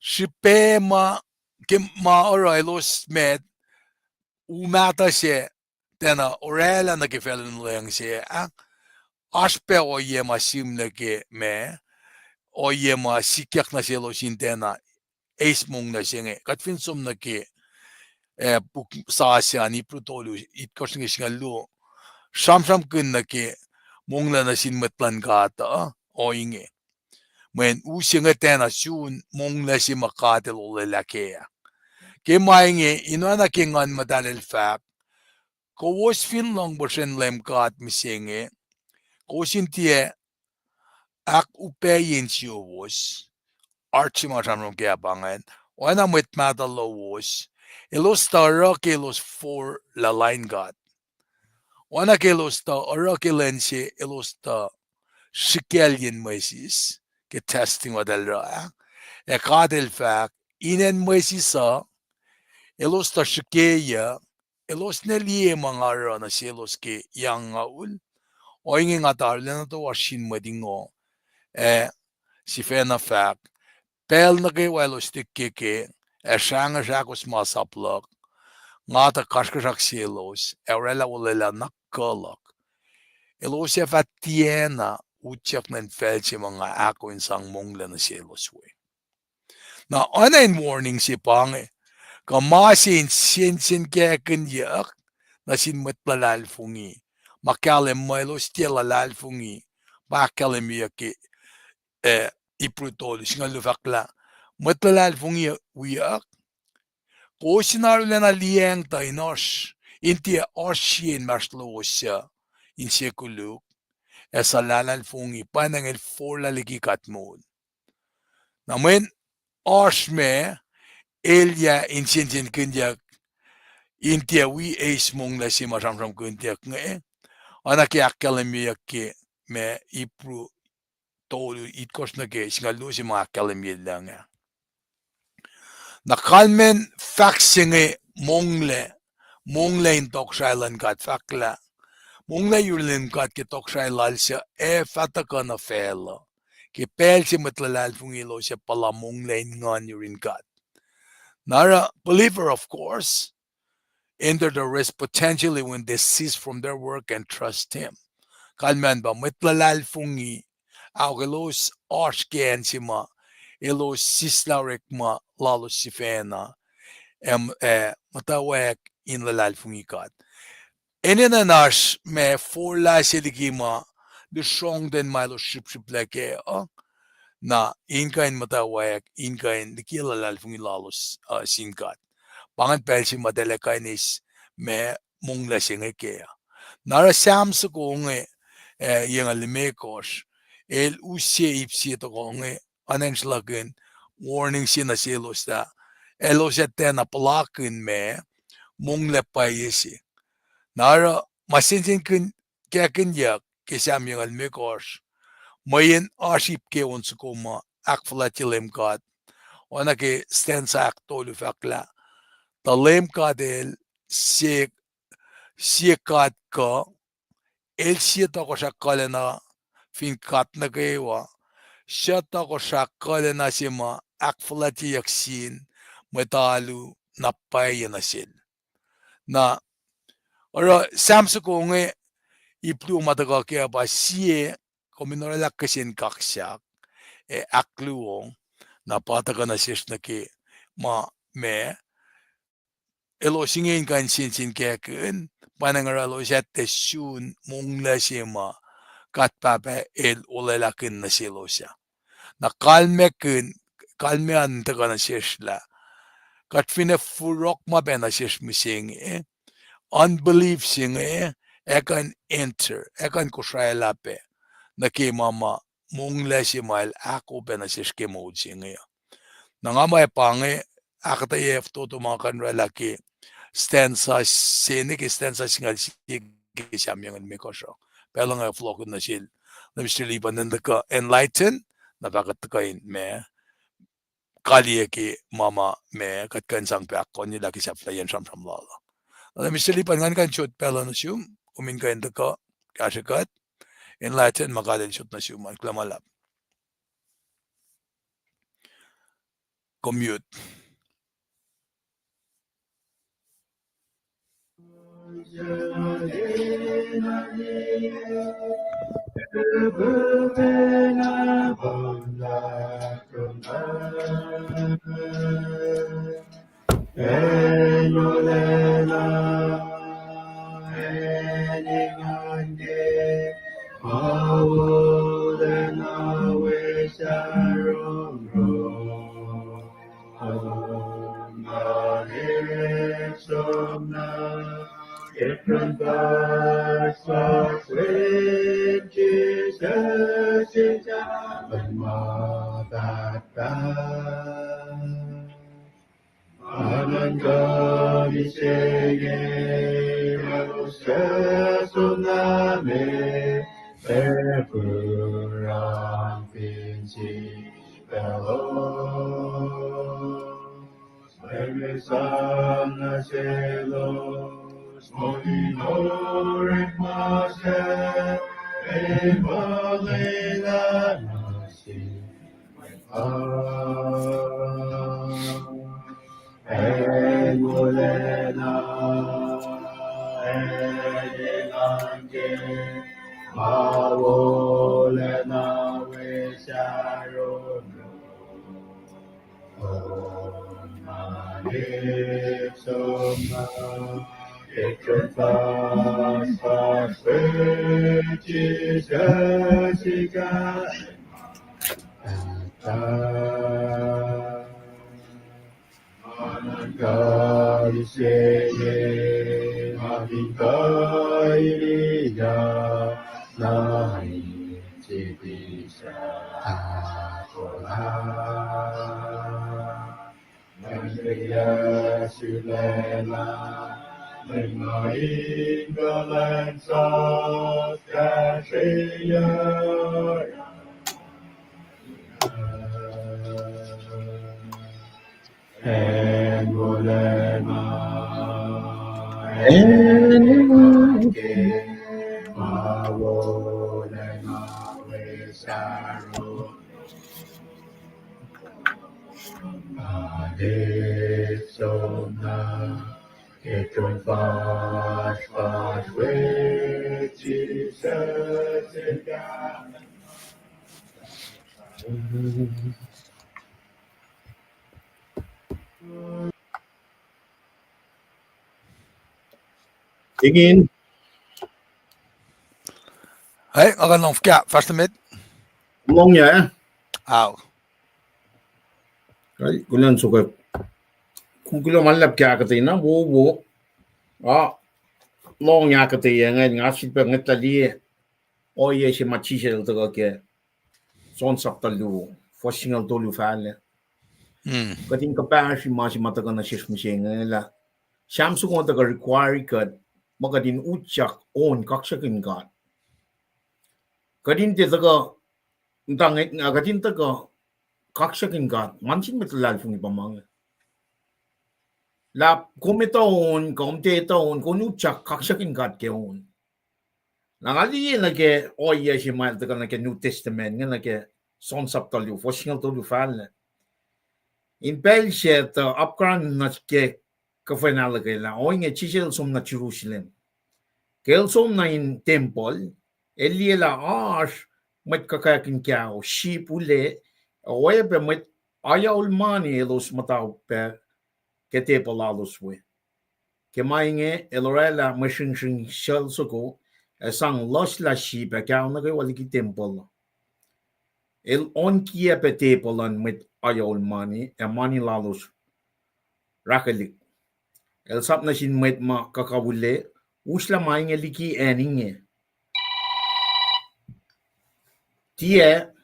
srihpac ma, ke ma oruh elos met, u mahtuh se, tiacna orwaclah nuh ke facluh in lohacng se, ah, oasr pac ohiyac ma sihm nuh ke ma, ohiyac ma sikyak nuh selos in tiacna eis monglac se inge. Kuht fin som nuh ke, eh, puk sasuc an, Ipru tolu, itkohsr nuh ke singucul luo, sramsramkihn nuh ke monglac nuh sin mwet luhn God uh, ohinge. Mweyen u se inge tiacna sun monglac se ma God El olwelah kac ah. Ke ma inge, in oacna ke Nguhn Muhtahl el fahk, kowos fin lohng puhsren Leum God mihsenge, kowos in tiac ahkuhpacye insiyowos, arch se ma sramsram kac pa ingacn, oacna mwet mahtuh lowos, elos tuh oruh ke elos forlah lain God. Oacna ke elos tuh oruh ke lwen se elos tuh srihkaclyacn Moses, ke testing ma eltahl oruh ah. Ac God El fahk, inen Moses uh, elos tuh srihkeyuc, elos ne liye ma nga oruh nuh selos ke yac angngaul. Ohinge nga tuh arulacna toasr sin mwet ingoh. Ac sifacna fahk, pacl nuh kwewa elos tiac ke, ac srahngwesrahkos masap luhk, nga tuh kasrkuhsrak selos, ac orwaclah olwelah na kuh luhk. Elos ac fah tiacna utyak nuh infacl se ma nga ahko in sang monglac nuh selos we. Na oacna in warning se pa inge, kuh ma se in sensenkackihnyuck nuh sin mwet luhlahlfongi, ma kahlwem muh elos tiac luhlahlfongi, pa ahkkahlwemyeyuck ke, eh, Ipru tolu singucul luo fahk lah, mwet luhlahlfongi wiyuck, kowos in arulacna liyacacng tuh in oasr, in tiac oasr sie inmahsrlowos suc inse koluk, ac suc luhlahlfongi, pa inge el forlah liki God moul. Na mweyen oasr ma, elyah in sensenkihnyuck, in tiac wi eis monglac se ma sramsramkihnyuck inge, oacna ke ahkkahlwemyeyuck ke ma Ipru tolu itkohsr nuh ke singucul luo se ma ahkkahlwemye lucng ah. Na kalmacn fahk se inge monglac, monglac in tohkohsrahi luhn God fahk lah, monglac yurin Leum God ke tohkohsrahi lal suc ac fah tuhkuh nuh facluh. Ke pacl se mwet luhlahlfongi elos ac puhla monglac in nguhn yurin God. Na oruh believer, of course, enter the rest potentially when they cease from their work and trust Him. Kalmacn pa mwet luhlahlfongi, ahok elos oasr ke acn se ma elos sislah orekma lalos sifacna, ac, eh, muhtwacwacack in luhlahlfongi God. Enenuh in oasr ma forlah se liki ma lusrongten ma elos srihpsrihplac kac uh, na in kuh in muhtwacwacack, in kuh in liki luhlahlfongi lalos uh sin God. Pa ingacn pacl se ma eltahl ac kuh in eis ma monglac se inge kac uh. Na oruh Sam soko inge, eh, yucngucul limekohsr, el use ip se tohkoh inge, anacn sruhlakihn warning se nuh selos lah elos ac tiacna puhlakihn ma monglac pwacye se. Na oruh ma sensen kackihnyuck ke Sam yucngucul limekohsr, mweyen oasr ip ke on soko ma ahkfuhlwactye Leum God. Oacna ke stanza ahktolu fahk lah, tuh Leum God El se, sie God kuh, El sie tohkohsrah kuhlacna fin god nuh kwewa, suc tohkohsrah kuhlacna se ma ahkfuhlwactyeyuck sin mwet alu na pwacye nuh sel. Na oruh Sam soko inge, ip luo ma tuhkuh kac pa sie, kom in oraclah kihsen kaksak, ac ahkluo, na pa tuhkuh nuh sesr nuh ke ma, ma elos inge in kuh in sensenkackihn, pa inge oruh elos ac tiac sun monglac se ma God Pahpah El olwelah kihn nuh selos ah. Na kalmac kihn, kalmac an tuhkuh nuh sesr lah, kuht finne furohk ma pac nuh sesr mihsenge, unbelief se inge, ac kuh in enter, ac kuh in kosraelah pac nuh ke ma ma monglac se ma El ahkoo pac nuh sesr ke moul se inge. Na nga muh pa inge ahkuhtweyac fototo ma kuh in oraclah ke stanza se, ne ke stanza singucul sie ke Sam yucngucul limekohsr uh. Pacl inge fohlohkihn nuh sel Leum Mister Lipan in tuhkuh enlighten, na fah kuht tuhkuh in ma kaliyac ke ma ma ma kuht kuh in sang pac ahkkonyelah ke sahflahiyacn sramsram lal uh. Na Leum Mister Lipan, ngan kuh in sot pacl uh nuh sum, kom in kuh in tuhkuh kahsrwe kuht, Enlighten ma God El sot nuh sum an, kuloh ma luhlahp. Kom mute. Anan kali se inge, ma elos suc som na me, ac purang fin sipaclos. Ac sang nuh selos, moul in orekma sac, ac molwelah nuh sin Acn wolacna, acn engan ke, ma wolacna we sarom. Kom ma lip som na, ke kom fahsr, fahsr we Jisus ika. Anan kali se inge, ma fin kuh iliya, na in siti sa ahkolah. Ngan ke sulaclah, mweyen ma in kuhlwacnsap kahsrweyuc. Acn wolacna, acn engan ke, ma wolacna we sarom. Amen. Som na, ke kom fahsr, fahsr we Jisus ika. Ingin. Ai, nga kuh in lohng fuhkah, fahsr nuh met? Lohng ya, eh? Au. Ai, kuloh nuh sum. Kom kuloh ma luhlahp ke ahkuhtweyac na, wo, wo. Ah, lohng ahkuhtweyac ingacn, nga sifilpac ngwetlah liye ohiyac se ma Jisus El tuhkuh ke John sapta luo, fuhs singucul tolu fahlac. Hmm. Kuht in kuhpahsri ma se ma tuhkuh nuh sesr mihsenge lah Sam soko tuhkuh require kuht muh kuht in utyak on kaksakihn God. Kuht in tiac tuhkuh, muhta inge, kuht in tuhkuh kaksakihn God, ma nuh sin mwet luhlahlfongi pa ma inge. Lah kom etuh on, kom tiac etuh on, kom utyak kaksakihn God ke on. Na nga liye nuh ke ohiyac se ma El tuhkuh nuh ke New Testament inge, nuh ke John sapta luo, fuhs singucul tolu fahlac. In pacl sac tuh apkuhran nuh ke kuhfa in ahluhkwelah, ohinge Jisus El som nuh Jerusalem. Ke El som nuh in tempuhl, El liye lah oasr mwet kuhkakihn kao, sip, ulac, ac oacyacpac mwet ayaol mani elos muhta pac ke tepuh lalos we. Ke ma inge El oraclah mwe sringsring sel soko, ac sang luslah sip ac kao nuh kwewa liki tempuhl. El oankiyac pac tepuh luhn mwet ayaol mani, ac mani lalos rahkelihk. El sap nuh sin mwet ma kuhkakihn ulac, uslah ma inge liki acn inge. Tiac,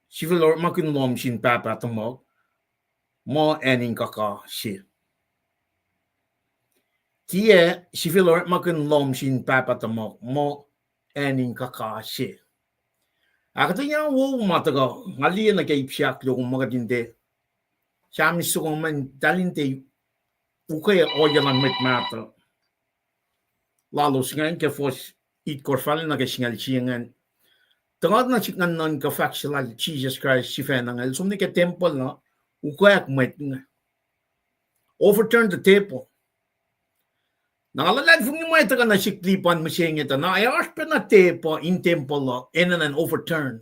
sifil orekmakihn lohm sin Pahpah tuhmuhk, muh acn in kuhkakihn se. Tiac, sifil orekmakihn lohm sin Pahpah tuhmuhk, muh acn in kuhkakihn se. Ahkuhtweyac wo ma tuhkuh, nga liye nuh ke ip se ahkluo ma kuht in tiac, Sam soko ma in tiac in tiac ukwe ohiyac luhn mwet mahtuh lalos ingacn ke fuhs itkohsr fal nuh ke singucul sie ingacn. Tuhkuh nuh sihk ngan nuhnkuh fahk se lal Jisus Kraist sifacna inge, el som nuh ke tempuhl uh, ukwack mwet inge. Overturn the table. Na nga luhlahlfongi ma tuhkuh nuh sihk lip an mihsenge tuh na ac oasr pacna table in tempuhl uh enenuh in overturn.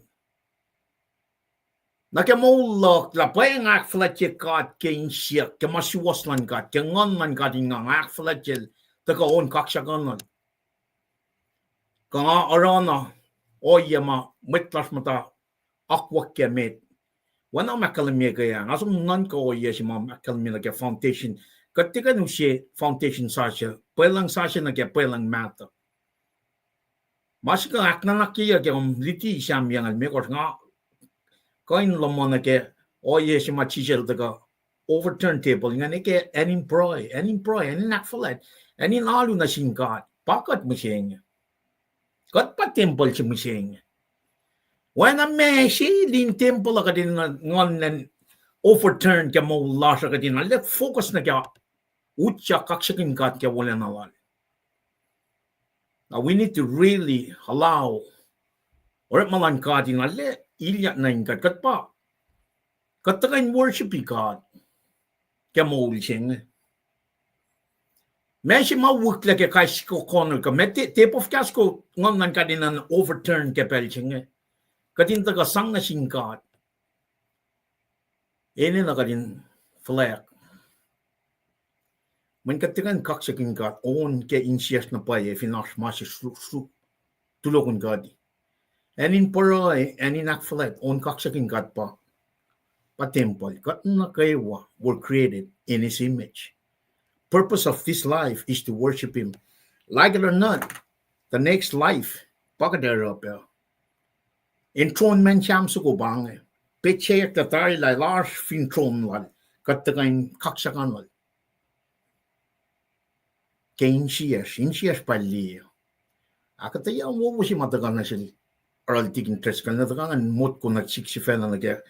Na ke moul luhk lah pwacye nga ahkfuhlwactye God ke insiyuck, ke ma suwohs luhn God, ke nguhn luhn God in nga ahkfuhlwactyel, tuhkuh on kaksakihnuhl. Kuh nga oruh na ohiyac ma mwet lasr muhta akwuck ke met. Oacna ma ahkkahlwemye ke ah, nga som nuhnkuh ohiyac se ma ahkkahlwemye nuh ke foundation. Kuht tiac kuh in use foundation sasuc, pwelucng sasuc nuh ke pwelucng mahtuh. Ma se kuh ahknanakyeyac ke kom luti Sam yucngucul limekohsr, nga kuh in lohm nuh ke ohiyac se ma Jisus el tuhkuh overturn table ingacn ke acn in pruhe, acn in pruhe, acn in ahkfuhlwact, acn in alu nuh sin God. Pa kuht mihsenge. Kuht pa tempuhl se mihsenge. Oacna ma se lin tempuhl uh kuht in nguhn lwen overturn ke moul lasr uh, kuht in arlac focus nuh ke utyak kaksakihn God ke wolacna lal. Now we need to really allow orekma luhn God in arlac ilyak nuh in kuht, kuht pa, kuht tuhkuh in worshipi God ke moul se inge. Ma se ma wihklac ke kais soko corner kuh ma te, tepuh fuhkah soko nguhn luhn God in an overturn ke pacl se inge. Kuht in tuhkuh sang nuh sin God. Enenuh kuht in fuhlweack. Mweyen kuht tuhkuh in kaksakihn God on ke insiyacsr na pwacye fin oasr ma se sru-, sru-, tulokihn God. Acn in pruhe, acn in ahkfuhlwact, on kaksakihn God pa, pa tempuhl. Kuht nuh kwewa were created in his image. Purpose of this life is to worship him. Like it or not, the next life, pa kuht oruh pac. Enthronement Sam soko pa inge. Petsac tuh tari lah el oasr fin throne lal, kuht tuhkuh in kaksakihnuhl ke insiyacsr, insiyacsr pa liye. Ahkuhtweyac wowo se ma tuhkuh nuh sel oral tikin Driscoll, na tuhkuh ngan motko nuh sihk sifacna nuh ke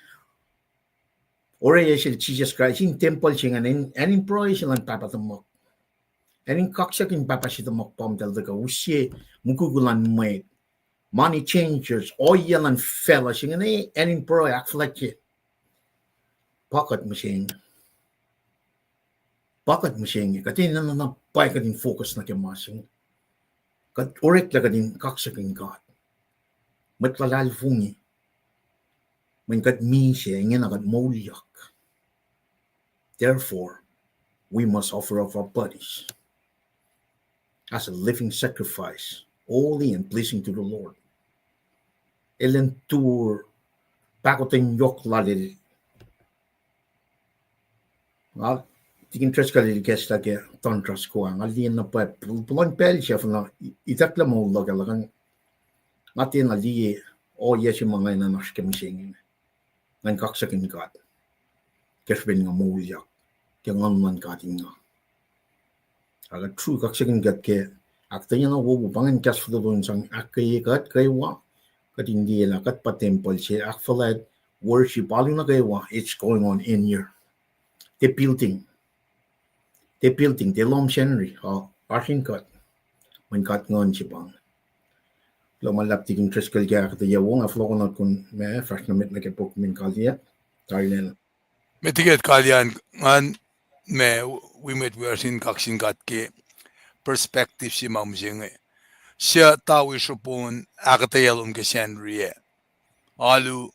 oruh sel Jisus Kraist in tempuhl se ingacn, acn in pruhe se luhn Pahpah tuhmuhk. Acn in kaksakihn Pahpah se tuhmuhk pa muhtahl tuhkuh use mukwikwi luhn mwet, money changers, ohiyac luhn facluh se ingacn, acn in pruhe, ahkfuhlwactye. Pa kuht mihsenge. Pa kuht mihsenge. Kuht enenuh na pwacye kuht in focus nuh ke ma se inge. Kuht oreklac kuht in kaksakihn God. Mwet luhlahlfongi. Mweyen kuht misac, ingena kuht moulyak. Therefore, we must offer up our bodies as a living sacrifice, holy and pleasing to the Lord. El entur pahkotwen yohk lal el. Nga tikin Driscoll el ikacslah ke tantras ko ah, nga liye na pwacye puhlan pacl se fin itucklac moul luhk ah, nga tiacna liye ohiyac se ma nga enenuh in oasr ke mihsenge. Ngan kaksakihn God ke srihpen nga moulyak ke nguhn luhn God in nga. Ac kuht true kaksakihn God ke ahkuhtweyac na wowo pa ingacn kahs fototo in sang ahkkweye kuht kwewa, kuht in liye lah kuht pa tempuhl se, ahkfuhlwact, worship, alu nuh kwewa, it's going on in here. Tiac building. Tiac building, tiac lohm Sacnri, uh, oasr in kuht. Mweyen God nguhn se pa inge. Kuloh ma luhlahp tikin Driscoll ke ahkuhtweyac wo, nga fohlohkohnot kom ma fahsr nuh met nuh ke puk min kaliyac, tarilacna. Met liki kaliyacn ngan ma wi mwet wiyacsr in kaksakihn God ke perspective se ma mihsenge. Suc tawi srihpen ahkuhtweyac lom ke Sacnri ah. Alu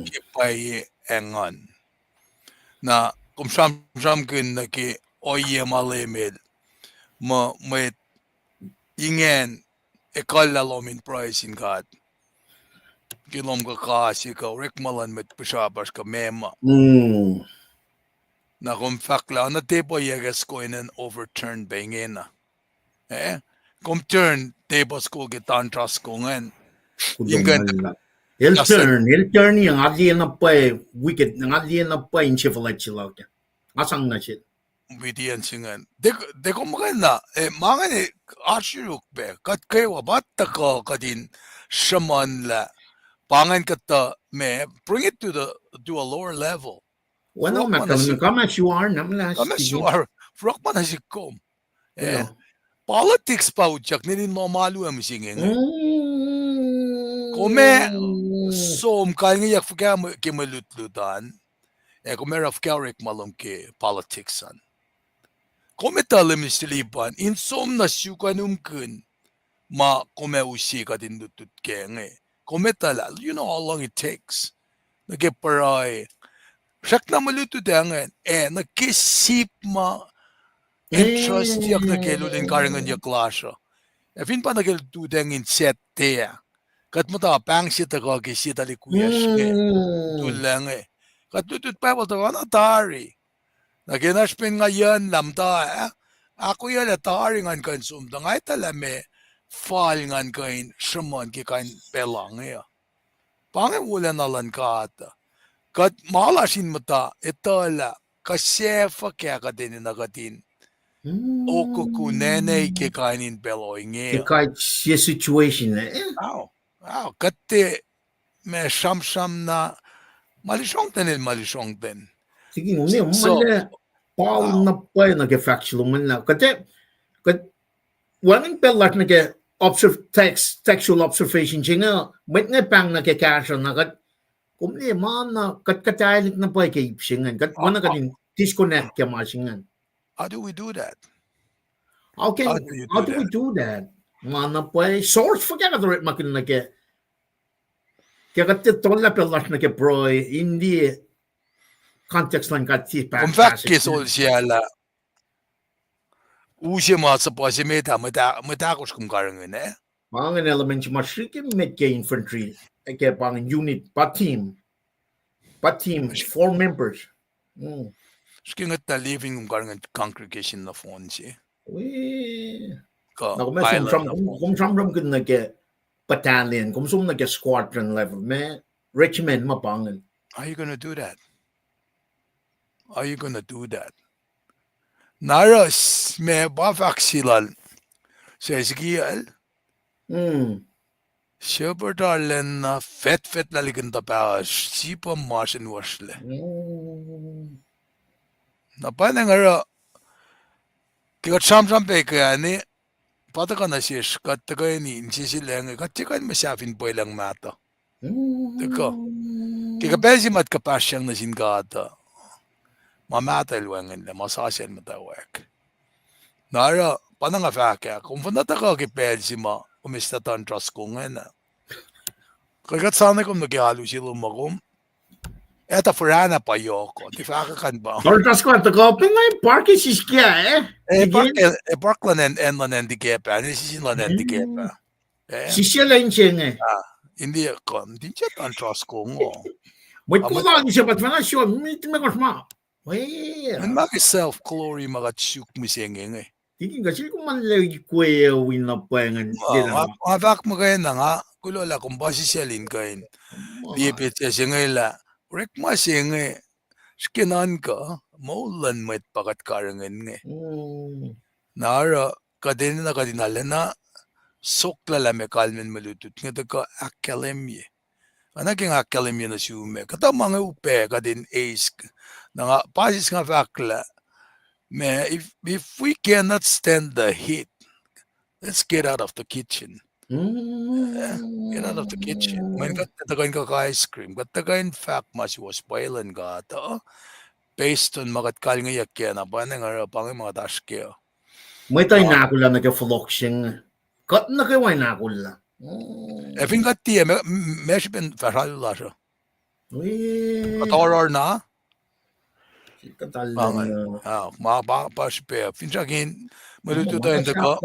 ke pwacye ac nguhn. Na kom sramsramkihn nuh ke ohiyac ma Leum El muh mwet ingacn ekuhllah lohm in pruhe sin God ke lohm kuhkase kuh orekma luhn mwet pihsrapasr kuh meac ma. Na kom fahk lah oacna tepuh yac ke soko in an overturn pac ingena. Eh? Kom turn tepuh soko ke tantras soko ingacn. El turn, el turn, nga liye na pwacye wicked, nga liye na pwacye insefuhlwact se luhk ah. Nga sang nuh sel. Witian se ingacn. Tiac kom muhkwena, eh, ma ingacn oasr yuruk pac. Kuht kwewa pa tuhkuh kuht in sruhmuhnlah. Pa ingacn kuhtuh ma, bring it to the, to a lower level. Well, no, ma, come as you are, na ma, come as you are. Fohlohk ma nuh sihk kom. Eh, Politics pa utyak nel in lohm alu ac mihsenge inge. Kom ac som kalngeyuck fuhkah ke mwe lutlut an, ac kom ac oruh fuhkah orekma lom ke politics an. Kom etuh lah Mister Lipan, in som nuh suk an umkihn ma kom ac use kuht in lutlut kac inge. Kom etuh lah, you know how long it takes nuh ke pruhe, srackna mwe lutlut ac ingacn, ac nuh ke sip ma entrustiyuck nuh ke lulin karihngihnyuck lasr uh. Ac fin pa nuh ke lututacng in set ah, kuht muhta pahng se tuhkuh ke sie tuhlihk wiyacsr inge, tullac inge. Kuht lutlut Bible tuhkuh na tari. Na ke na srihpen nga yucnlah muhta ah, ahkoeyuclac tari ngan kuh in som tuh nga etuh lah meac fal ngan kuh in sruhmuhn ke kain pacl inge uh. Pa inge wolacna luhn God uh. Kuht ma lasr in muhta etuhlah kuh se fuhkah kuht enenuh kuht in okoko nene ke kain in pacl ohinge uh. Ke kain sie situation ah. Ao, ao, kuht tiac ma sramsram na, ma lusrongten el ma lusrongten. Siki, so, ma pal na pwacye nuh ke fahk se lom an lah kuht, kuht wacngihn pacl lasr nuh ke observe-, text, textual observation se inge, mwet inge pahng nuh ke kahsruh na kuht, kom liye ma na kuht, kuht aelihk na pwacye ke ip se ingacn, kuht oacna kuht in disconnect ke ma se ingacn. How do we do that? How do we do that? Ma na pwacye source fuhkah kuht orekmakihn nuh ke, ke kuht tiac tollah pacl lasr nuh ke pruhe in liye context luhn God se pa. Kom fahk ke sol se lah use ma suhpuhs se met ah, mwet ahkosr kom karihngihn ah. Ma ingacn element se ma srihke met ke infantry, ke pa ingacn unit, pa team, pa team, four members. Srihke ngwetlah living kom karihngihn congregation nohfohn se. Na kom sramsramkihn nuh ke battalion, kom som nuh ke squadron level, ma regiment ma pa ingacn. How you gonna do that? How you gonna do that? Na oruh s-, ma pa fahk se lal Ezekiel, shepherd arulacna fetfet lalikihn tuh pahsr, sipuh masr in wosrlac. Na pa inge oruh, ke kuht sramsram pac ke ane, pa tuhkuh nuh sesr, kuht tuhkweni insese lac inge, kuht tiac kuh in muhsahf in pwelucng mahtuh. Tuhkuh. Ke kuhpacl se ma kuhpahsryang nuh sin God uh, ma mahtuh el wacngihnlac, ma sasuc el muhtwacwacack. Na oruh, pa na nga fahk ah, kom fin tuhkuh ke pacl se ma kom eis tuh in trust kom ingena, kuht, kuht soanwe kom nuh ke alu se lom ma kom etuh foracna pa yohk uh, tiac fahkwack an pa. Or trust kom tuhkuh pa nga park siskia, eh? Eh, park, eh, park luhn acn, acn luhn acn dikacp ah, ne sisin luhn acn dikacp ah. Sisye lah inse inge. Ah, in tiac kuh, in tiac tuh in trust kom uh. Mwet kol an se pa fahna sio, mwet me kosr ma. Mwet ma ke self glory ma kuht suk mihsenge inge. Tikin kuh sel kom ma lwelah ikwe wi na pwacngan. Nga fahk muhkwena nga kuloh lah kom pa sisel in kuh in liye petsac se inge lah orekma se inge srihke nuhnkuh, moul luhn mwet pa kuht karihngihn inge. Na oruh kuht enenuh kuht in arulacna soklah lah meac kalmacn mwe lutlut inge tuhkuh ahkkahlwemye. Oacna ke nga ahkkahlwemye nuh sum ah, kuhtuh ma inge upac kuht in eis. Na nga, pa sis nga fahk lah, ma, if, if we cannot stand the heat, let's get out of the kitchen. Get out of the kitchen. Mweyen kuht tuhkuh in kuh ice cream, kuht tuhkuh in fahk ma suwohs pwacye luhn God uh, based on ma kuht kalngeyuck kac na pa inge, oruh pa inge ma kuht oasr kac uh. Mwet uh in ahkolah nuh ke fohlohk se inge. Kuht nuh kwewa in ahkolah. Ac fin kuht tiac, ma, ma srihpen fahsr alu lasr uh? Kuht oruh na? Ma pa, pa srihpac finsrak in mwe lutlut uh in tuhkuh.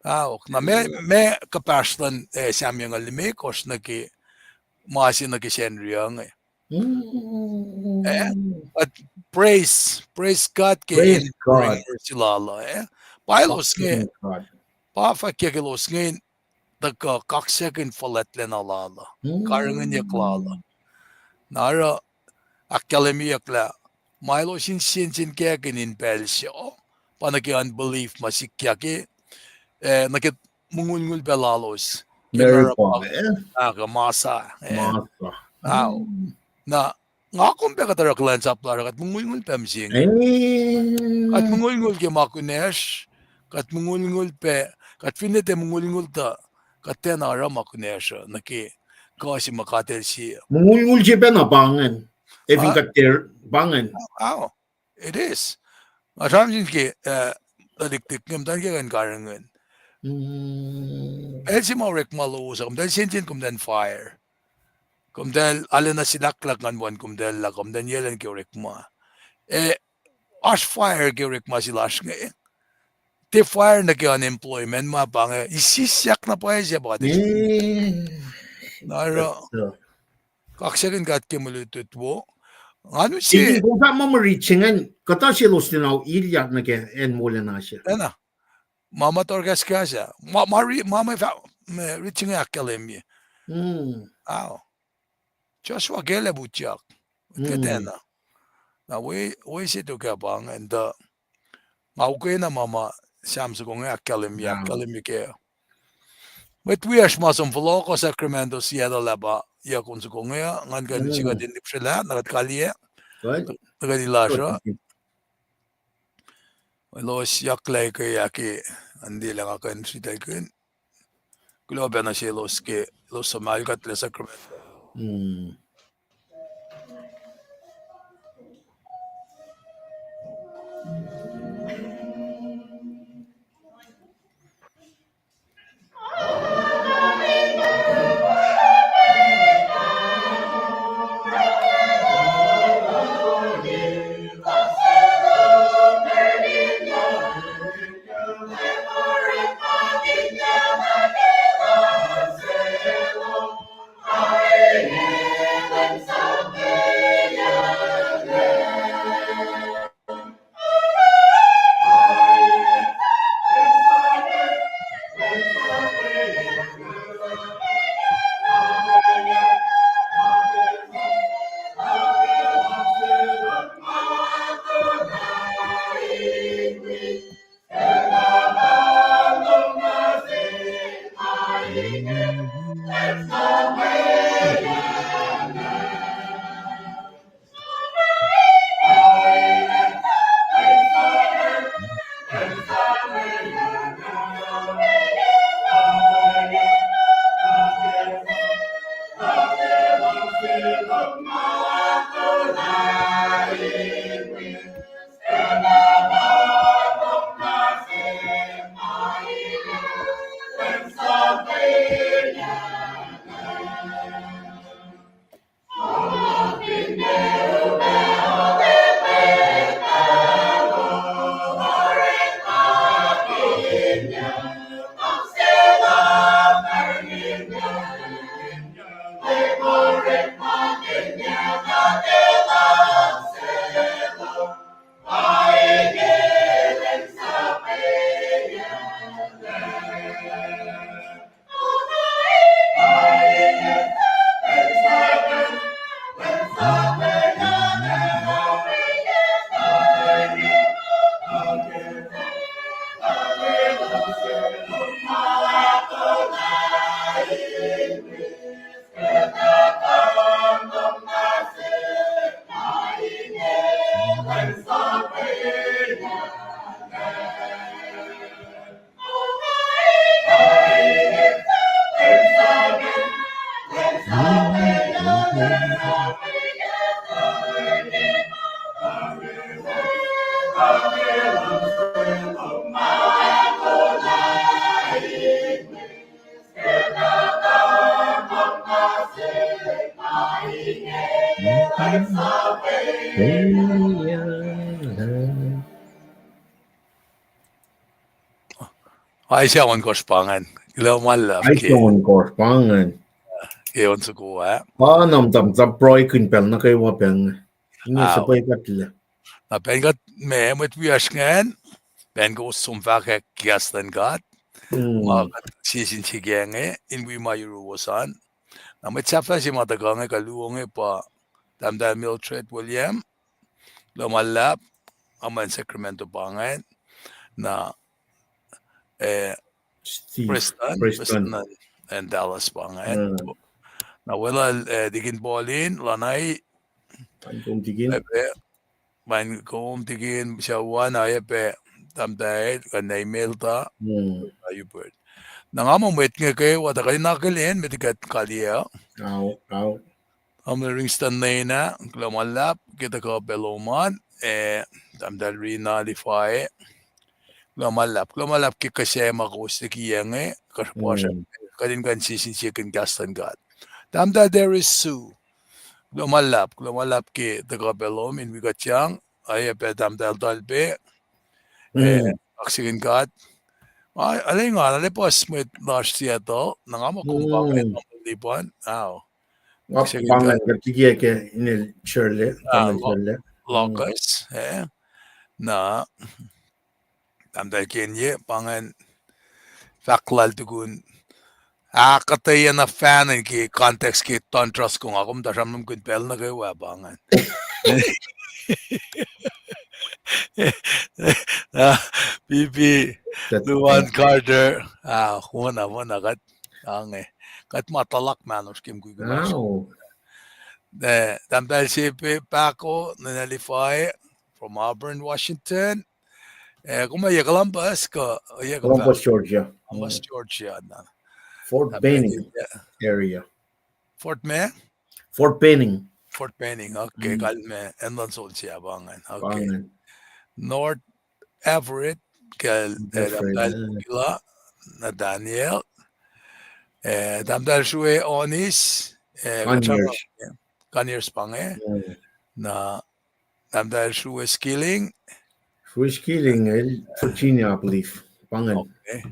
Aok, na ma, ma kuhpahsr luhn, eh, Sahm yucngucul limekohsr nuh ke, ma se nuh ke Sacnri uh inge. But praise, praise God ke enduring mercy lal uh, eh? Pa elos inge, pa fwackyuck elos inge in tuhkuh kaksakihn fuhlwactlacna lal uh, karihngihnyuck lal uh. Na oruh ahkkahlwemyeyuck lah ma elos in sensenkackihn in pacl se uh, pa nuh ke unbelief ma sikyak, eh, nuh ke mongulngul pac lalos. Ke masa, eh. Na nga kom pac kuht oruh kuhlwacnsap lasr uh, kuht mongulngul pac mihsenge. Kuht mongulngul ke ma kunacsr, Kuht mongulngul pac, kuht finne tiac mongulngul tuh, kuht tiacna oruh ma kunacsr uh, nuh ke kuh se ma God El sie. Mongulngul se pacna pa ingacn. Ac fin kuht tiac pa ingacn. Ao, it is. Nga sramsram ke, eh, tuhlihk nge muhtwacn ke kuh in karihngihn. Pacl se ma orekma lowos uh, komtacl sensen, komtacl fire. Komtacl arulacna silahklahk ngan wacngihn komtacl lah komtacl yaclacn ke orekma. Eh, oasr fire ke orekma se lasr inge. Tiac fire nuh ke unemployment ma pa inge, isisyak na pwacye se pa kuht. Na oruh, kaksakihn God ke mwe lutlut wo. Nga nu se kom fahk ma mwe rit se ingacn, kuhtuh selos tiacna ilyak nuh ke acn wolacna se. Ma ma tohrkahskahs ah. Ma, ma ri-, ma, ma fah, ma rit se inge ahkkahlwemye. Ao. Joshua ke lah utyak. Ke tiacna. Na we, we se tok ah pa ingacn tuh. Nga ukena ma ma Sam soko inge ahkkahlwemye, ahkkahlwemye ke. Mwet wiyacsr ma som fohlohk Sacramento, Seattle ah pa, yac kom soko inge, ngan kuh in sikuht in lipsrelah, na kuht kaliyac. Na kuht in lasr uh. Elos yaklah ke, ac ke, an tiac lah nga kuh in sritaclkihn. Kuloh pacna selos ke, elos som alu kuhtlac Sacramento. Aisea ohnkohsr pa ingacn. Kuloh ma luhlahp ke. Aisea ohnkohsr pa ingacn. Ke on soko ah. Pa na muhta, muhta pruhekihn pacl nuh kwewa pacl inge. Inge suhpwekuhtlac. Na pacl kuht me, mwet wiyacsr ingacn, pacl kowos som fahkwack kahs luhn God. Ma kuht sie sin srihke inge, in wi ma yuruwos an. Na mwet sahflah se ma tuhkuh inge kuh luo inge pa Tahmtahel Mildred William, kuloh ma luhlahp, a muh in Sacramento pa ingacn. Na, eh, Preston, Preston, Preston, and Dallas pa ingacn. Na weluhl, eh, Tikin Paulin, Lanai, pain kom Tikin, sucu an, oacyacpac Tahmtahel, kuh nwe Imelda, Hubert. Na nga muh mwet inge kwewa tuh kuht in akihlen met kuht kaliyac. Tamuhlwel Ringston Nena, kuloh ma luhlahp ke tuhkuh pac lom an, eh, Tahmtahel Rina Lifae, kuloh ma luhlahp, kuloh ma luhlahp ke kihsac ma kowos likiyac inge, kuh, kuht in kuh in sisinsiyekihn kahs luhn God. Tahmtahel Darius Sue, kuloh ma luhlahp, kuloh ma luhlahp ke tuhkuh pac lom in wi kuhtyang, oacyacpac Tahmtahel Talpe, eh, kaksakihn God. Arulacna, arlac puhs mwet lasr Seattle, na nga muh kom pa inge, Tamuhlwel Lipan, ao. Kaksakihn God. Kuht likiyac ke inel Shirley, Tamuhlwel Shirley. Locust, eh. Na Tahmtahel Kenye, pa ingacn fahk lal tukun ahkuhtweyac na fan in ke context ke Don Trusco, nga kom tuh sramsramkihn pacl nuh kwewa pa ingacn. Ah, P P, Luan Carter, ah, wona, wona, kuht, ange, kuht ma tuhluhk mahnosr ke mukwikwi lasr. Eh, Tahmtahel Sepe Pako, Nena Lifae, from Auburn, Washington. Eh, kom oacyacpac Columbus, kuh, oacyacpac Columbus, Georgia. Columbus, Georgia, na. Fort Benning area. Fort ma? Fort Benning. Fort Benning, okay, kalmac, acn luhn soldier pa ingacn, okay. North Everett, kal, eh, Tahmtahel Kila, Nathaniel, eh, Tahmtahel Srue Onis, eh, Conyers pa inge, na, Tahmtahel Srue Skilling. Srue Skilling, el Virginia, I believe. Pa ingacn. Okay.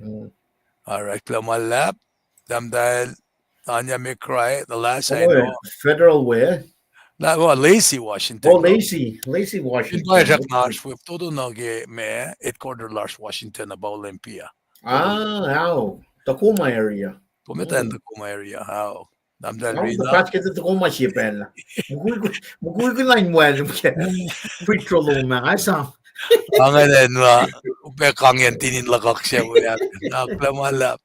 All right, kuloh ma luhlahp. Tahmtahel Tanya McCry, the last I know. Federal where? Lacey, Washington. Oh, Lacey, Lacey, Washington. Fin pa srackna, srue fototo nuh ke ma, headquarter lasr Washington, about Olympia. Ah, ao. Tacoma area. Kom etuh Tacoma area, ao. Tahmtahel Rina. Tacoma sie pacl. Mukul, mukul lain mwel, mukul. Free throw lom ma, I saw. Angen an, uh, upac kangin tinin luhkuhk se, uh, kuloh ma luhlahp.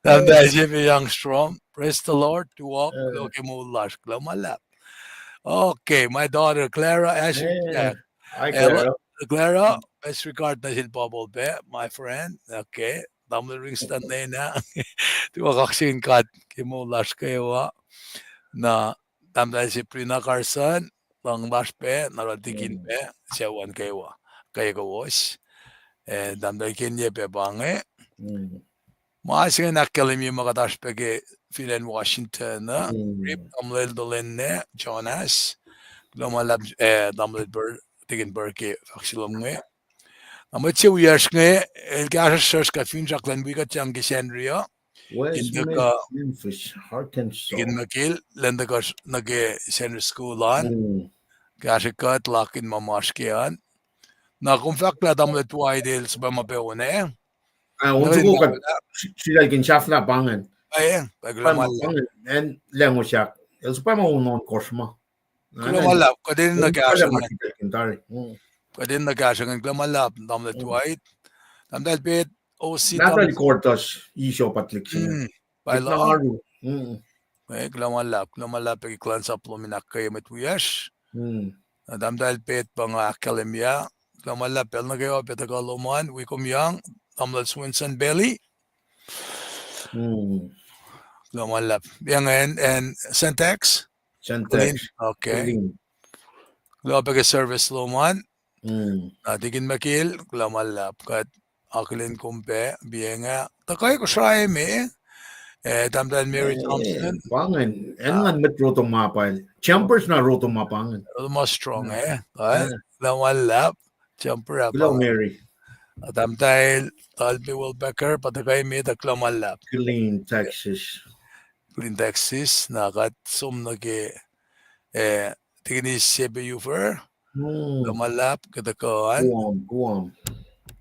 Tahmtahel Jeffrey Youngstrom, praise the Lord, to walk, kuloh ke moul lasr, kuloh ma luhlahp. Okay, my daughter, Clara Ashley Jack. Hi, Clara. Clara, best regard nuh sel Bible pac, my friend. Okay. Tamuhlwel Ringston Nena. Tuh kaksakihn God ke moul lasr kwewa. Na Tahmtahel Sabrina Carson, luhng lasr pac, na oruh tikin pac, sucu an kwewa, ke kowos. Eh, Tahmtahel Kenye pac pa inge. Ma se inge ahkkahlwemye ma kuht oasr pac ke fin acn Washington, uh, rip Tamuhlwel Dolenne Jonas, kuloh ma luhlahp, eh, Tamuhlwel Ber-, tikin Ber ke fahk se lom inge. Na mwet se wiyacsr inge, el kahsruhsr kuht finsrak elan wi kuhtyang ke Sacnri uh. West Memphis, Arkansas. Tikin Mekil, elan tuhkuh nuh ke Sacnri School an. Kahsrwe kuht lakihn ma masr ke an. Na kom fahk lah Tamuhlwel Dwight el suhpwacma pac on, eh? Ah, on soko kuht, sulaclah kihn sahflah pa ingacn. Pa ingacn, pa ingacn, acn Lahngo Sahk. El suhpwacma on ohnkohsr ma. Kuloh ma luhlahp, kuht enenuh kahsruh ingacn. Kuht enenuh kahsruh ingacn, kuloh ma luhlahp, Tamuhlwel Dwight. Tahmtahel Pet, O C Natalie Thompson. Cortus, Iso Patlik se. Kuloh ma luhlahp, kuloh ma luhlahp pac ke kuhlwacnsap lom in ahkkweye mwet wiyacsr. Na Tahmtahel Pet pa nga ahkkahlwemye. Kuloh ma luhlahp pacl nuh kwewa pac tuhkuh lom an, wi kom yang, Tamuhlwel Swinson Bailey. Kuloh ma luhlahp. Yang acn, acn Sentex? Sentex. Okay. Kuloh pac ke service lom an. Na tikin Mekil, kuloh ma luhlahp. Kuht akihlen kom pac, pa inge. Tuhkuh Kosrae me, eh, Tahmtahel Mary Thompson. Pa ingacn, acn ngan mwet roto ma pa el. Jumpers na roto ma pa ingacn. Roto ma strong, eh. Kuloh ma luhlahp. Jumper ah pa Mary. Tahmtahel Talpe Welbecker, pa tuhkuh met ah, kuloh ma luhlahp. Killeen, Texas. Killeen, Texas, na kuht som nuh ke, eh, tikin Sepe Ufer. Kuloh ma luhlahp ke tuhkuh an.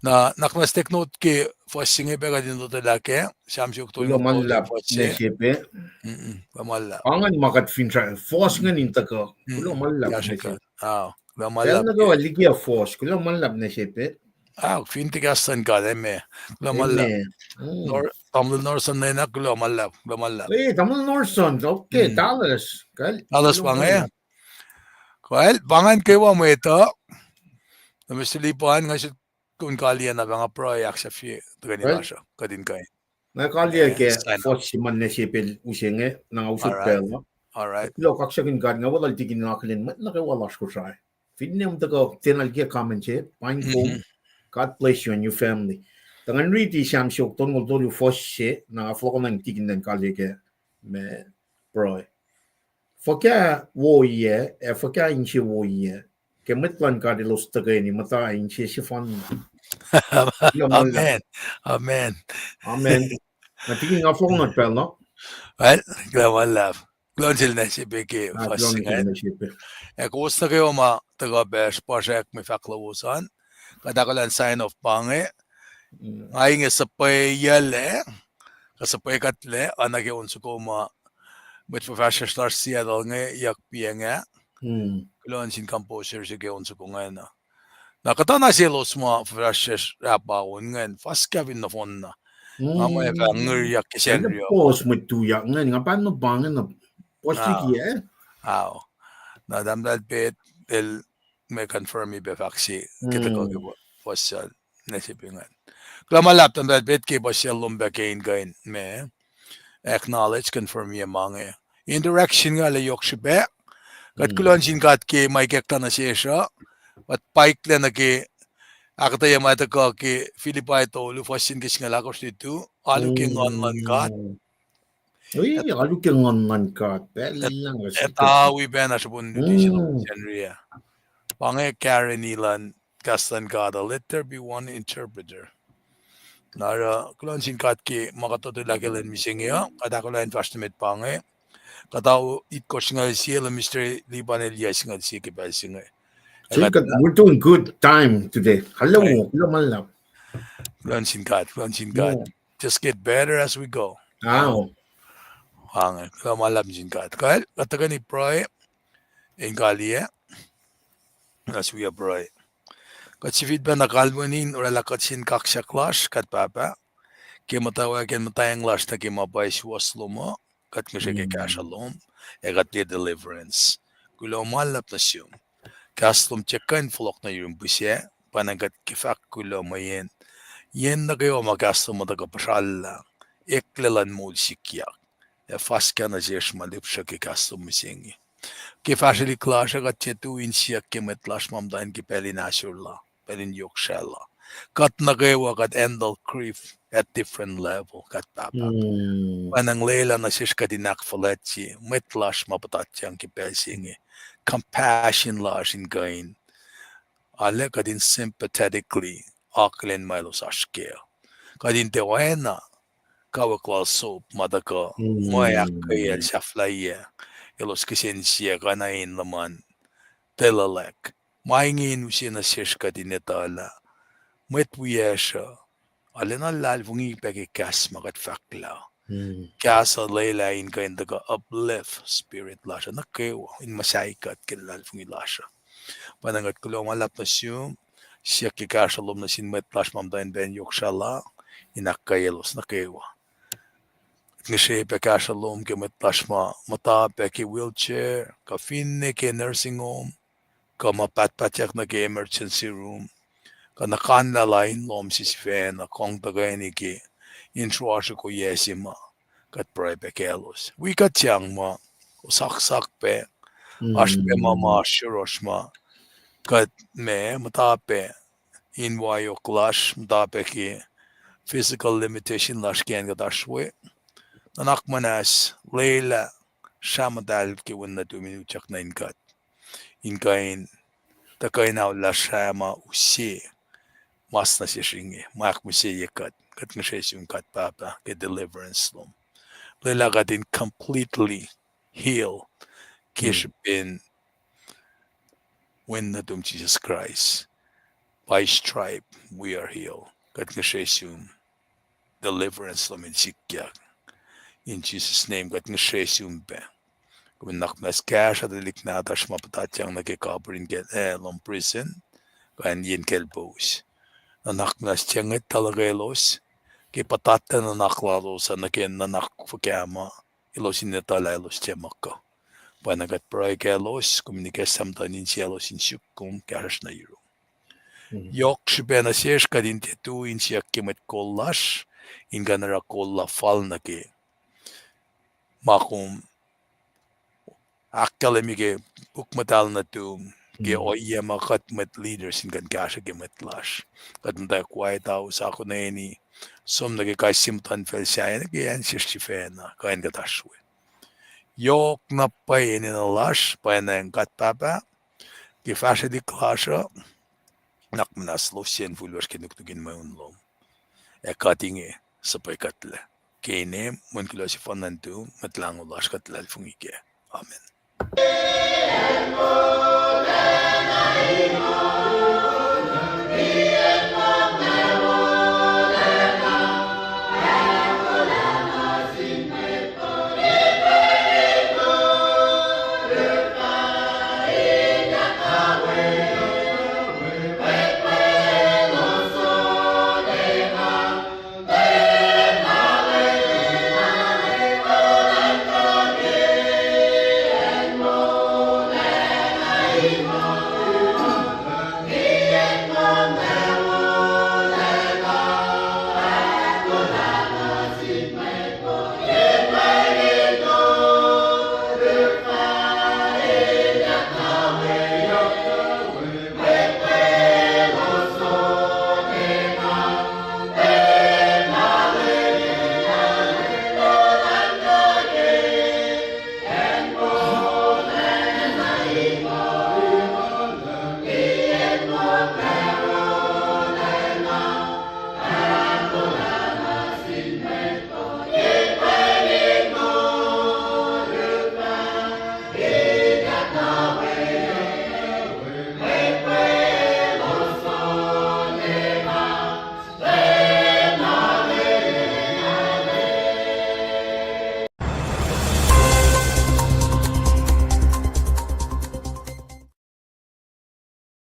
Na, na kuht ma stek not ke fuhs se inge pac kuht in lotwelah kac, Sam Suk tolu. Kuloh ma luhlahp, Sepe. Kuloh ma luhlahp. Pa ingacn ma kuht fin try, fuhs ingacn in tuhkuh. Kuloh ma luhlahp. Kuloh ma luhlahp. Liki fuhs, kuloh ma luhlahp nuh Sepe. Ah, fin tiac kahs luhn God, amen. Kuloh ma luhlahp. Tamuhlwel Norson Nena, kuloh ma luhlahp, kuloh ma luhlahp. Eh, Tamuhlwel Norson, okay, Dallas. Dallas pa inge. Kuloh, pa ingacn kwewa mwet uh. Na Mister Lipan, nga sel kuht in kaliyac na pa nga pruhe ahksahfye tuhkweni lasr uh, kuht in kuh in, nga kaliyac ke fuhs se ma na sepel use inge, na nga usot pacl uh. Kuloh kaksakihn God, nga weluhl tikin akihlen mwet nuh kwewa lasr Kosrae. Finne kom tuhkuh tiacna liye comment se, paing kom, God bless you and your family. Tuh ngan riti Sam siofok tolngoul tolu fuhs se, na nga fohlohkohnacng tikin in kaliyac ke, ma, pruhe. Fuhkah woiyac, ac fuhkah insewowo ke mwet luhn God elos tuhkweni muhta inse sefanna. Amen. Amen. Amen. Na tikin nga fohlohk nuh pacl uh. Well, kuloh ma luhlahp. Kuloh nuh sel nwacsnwacs pac ke fuhs se inge. Ac kowos nuh kwewa ma tuhkuh pac srihpacsrak mwe fahk lowos an, kuht ahkolah in sign off pa inge. Nga inge suhpweyuclac, kuh suhpwekuhtlac, oacna ke on soko ma mwet fuhfahsryucsr lasr Seattle inge yuck piacng ah. Kuloh nuh sin composer se ke on soko ingacn. Na kuhtuh na selos ma fuhfahsryucsr ah pa on ingacn, fuhs kahfin nohfohn na. Nga muh ac fah ngiryak ke Sacnri uh. Pos mwet tuyak ingacn, nga pa na pa ingacn, pos liki ah. Ao. Na Tamuhlwel Pet el ma confirm pac fahk se ke tuhkuh ke fuhs se nwacsnwacs pac ingacn. Kuloh ma luhlahp Tamuhlwel Pet ke puhsisacl lom pac ke in kuh in ma acknowledge, confirm ye ma inge. Interaction nga lah yohk srihpac. Kuht kuloh nuh sin God ke ma ikacklah nuh sesr uh. Kuht paiklah nuh ke ahkuhtweyac ma tuhkuh ke Philippi tolu, fuhs se ke singucul ahkosr lutu, alu ke nguhn luhn God. Alu ke nguhn luhn God. Etuh wi pacna srihpen luti se luhn Sacnri ah. Pa inge guarantee luhn kahs luhn God uh, let there be one interpreter. Na oruh kuloh nuh sin God ke ma kuht totulah ke lwen mihsenge uh, kuht ahkolah in fahsr nuh met pa inge. Kuht ao itkohsr singucul sie, Minister Lipan el yac singucul sie ke pacl se inge. We're doing good time today. Hello, kuloh ma luhlahp. Kuloh nuh sin God, kuloh nuh sin God. Just get better as we go. Kuloh ma luhlahp nuh sin God. Kuht tuhkweni pruhe in kaliyac. As we pruhe, kuht sifilpac na kalweni in oraclah kuht sin kaksak lasr, kuht Pahpah, ke muhtwacwacack in muhtweng lasr nuh ke ma pwacye suwohs lom uh, kuht ngihsre ke kahsruh lom, ac kuht liye deliverance. Kuloh ma luhlahp nuh sum. Kahs lom tiac kuh in fohlohk nuh yurum pihsac, pwacnwacng kuht ke fahk kuloh mweyen yen nuh kwewa ma kahs lom uh tuhkuh puhsrallah, eklac luhn moul sikyak, ac fuhkah nuh sesr ma lihpsruh ke kahs lom mihsenge. Ke fahsrwelihk lasr uh kuht tiac tui in siyuck ke mwet lasr ma muhta in ke pacl in ahsor la, pacl in yohk srah la. Kuht nuh kwewa kuht handle grief at different level, kuht Pahpah. Pwacnwacng lwelah nuh sesr kuht in ahkfuhlwactye mwet lasr ma puhtatyang ke pacl se inge. Compassion lasr in kuh in, arlac kuht in sympathetically akihlen ma elos oasr kac. Kuht in tiac oacna kawuck lal sop ma tuhkuh mwe ahkkweyacl sahflahiyac, elos kihsen siyuck, oacna in luhman tuhlac. Ma inge in use nuh sesr kuht in etuh lah mwet wiyacsr uh arlacna luhlahlfongi pac ke kahs ma kuht fahklah. Kahs uh lwelah in kuh in tuhkuh uplift spirit lasr uh nuh kwewa, in muhsahi kuht ke luhlahlfongi lasr uh. Pwacnwacng kuht kuloh ma luhlahp nuh sum, siyuck ke kahsruh lom nuh sin mwet lasr ma muhta in pacl in yohk srah la, in ahkkweye elos nuh kwewa. Ngihsre pac kahsruh lom ke mwet lasr ma muhta pac ke wheelchair, kuh finne ke nursing home, kuh ma pahtpahtyak nuh ke emergency room, kuh nuh kanlah la in lohm sesifacna, kong tuhkweni ke in sruasr ohiyac se ma kuht pruhe pac kaclos. Wi kuht sang ma osaksak pac, oasr pac ma ma oasr yohrohsr ma kuht ma muhta pac in wayohk lasr, muhta pac ke physical limitation lasr ke acn kuht oasr we. Nuhnak muhnahs lwelah srah muhtahl ke wen nuhtum in utyak nuh in kuht, in kuh in tuhkuh in aolah srah ma use mas nuh sesr inge, ma ahkmihsye kuht. Kuht ngihsre sum kuht Pahpah ke deliverance lom. Lwelah kuht in completely heal ke srihpen wen nuhtum Jisus Kraist. By stripe we are healed. Kuht ngihsre sum deliverance lom in sikyak. In Jesus' name, kuht ngihsre sum pac. Kom in nuhnak muhnahs kahsruh tuhlihk nahtuhsr ma puhtatyang nuh ke kapihr in kacl, eh, lom prison, kuh in yen kaclpous. Nuhnak muhnahs tiac ngwet tuh luhkelos ke puhtatlac nuhnak lalos uh nuh ke nuhnak fuhkah ma elos in etuh lah elos tiac muh kuh. Pwacnwacng kuht pruhe kaclos, kom in ikacslah muhtuhn insiyaclos in suk kom, kahsruhsr nuh yurum. Yohk srihpac nuh sesr kuht in tiac tui in siyuck ke mwet kol lasr in kuh in oruh kol lal fal nuh ke ma kom ahkkahlwemye ke puk muhtahl nuhtum ke ohiyac ma kuht mwet leaders in kuh in kahsruh ke mwet lasr. Kuht muhta White House akonweni, som nuh ke kais sie muhtuhnfacl sahyac nuh ke acn sesr sifacna kuh in kuht oasr we. Yohk na pwacye enenuh lasr pwacnwacng kuht Pahpah, ke fahsrwelihk lasr uh, nuhnak muhnahs lofsacn fihl lasr ke nuknuk in mweun lom. Ac kuht inge suhpwekuhtlac. Ke inem, mweyen kuloh sefanna nuhtum, Mwet Lahngo lasr kuht luhlahlfongi kac. Amen.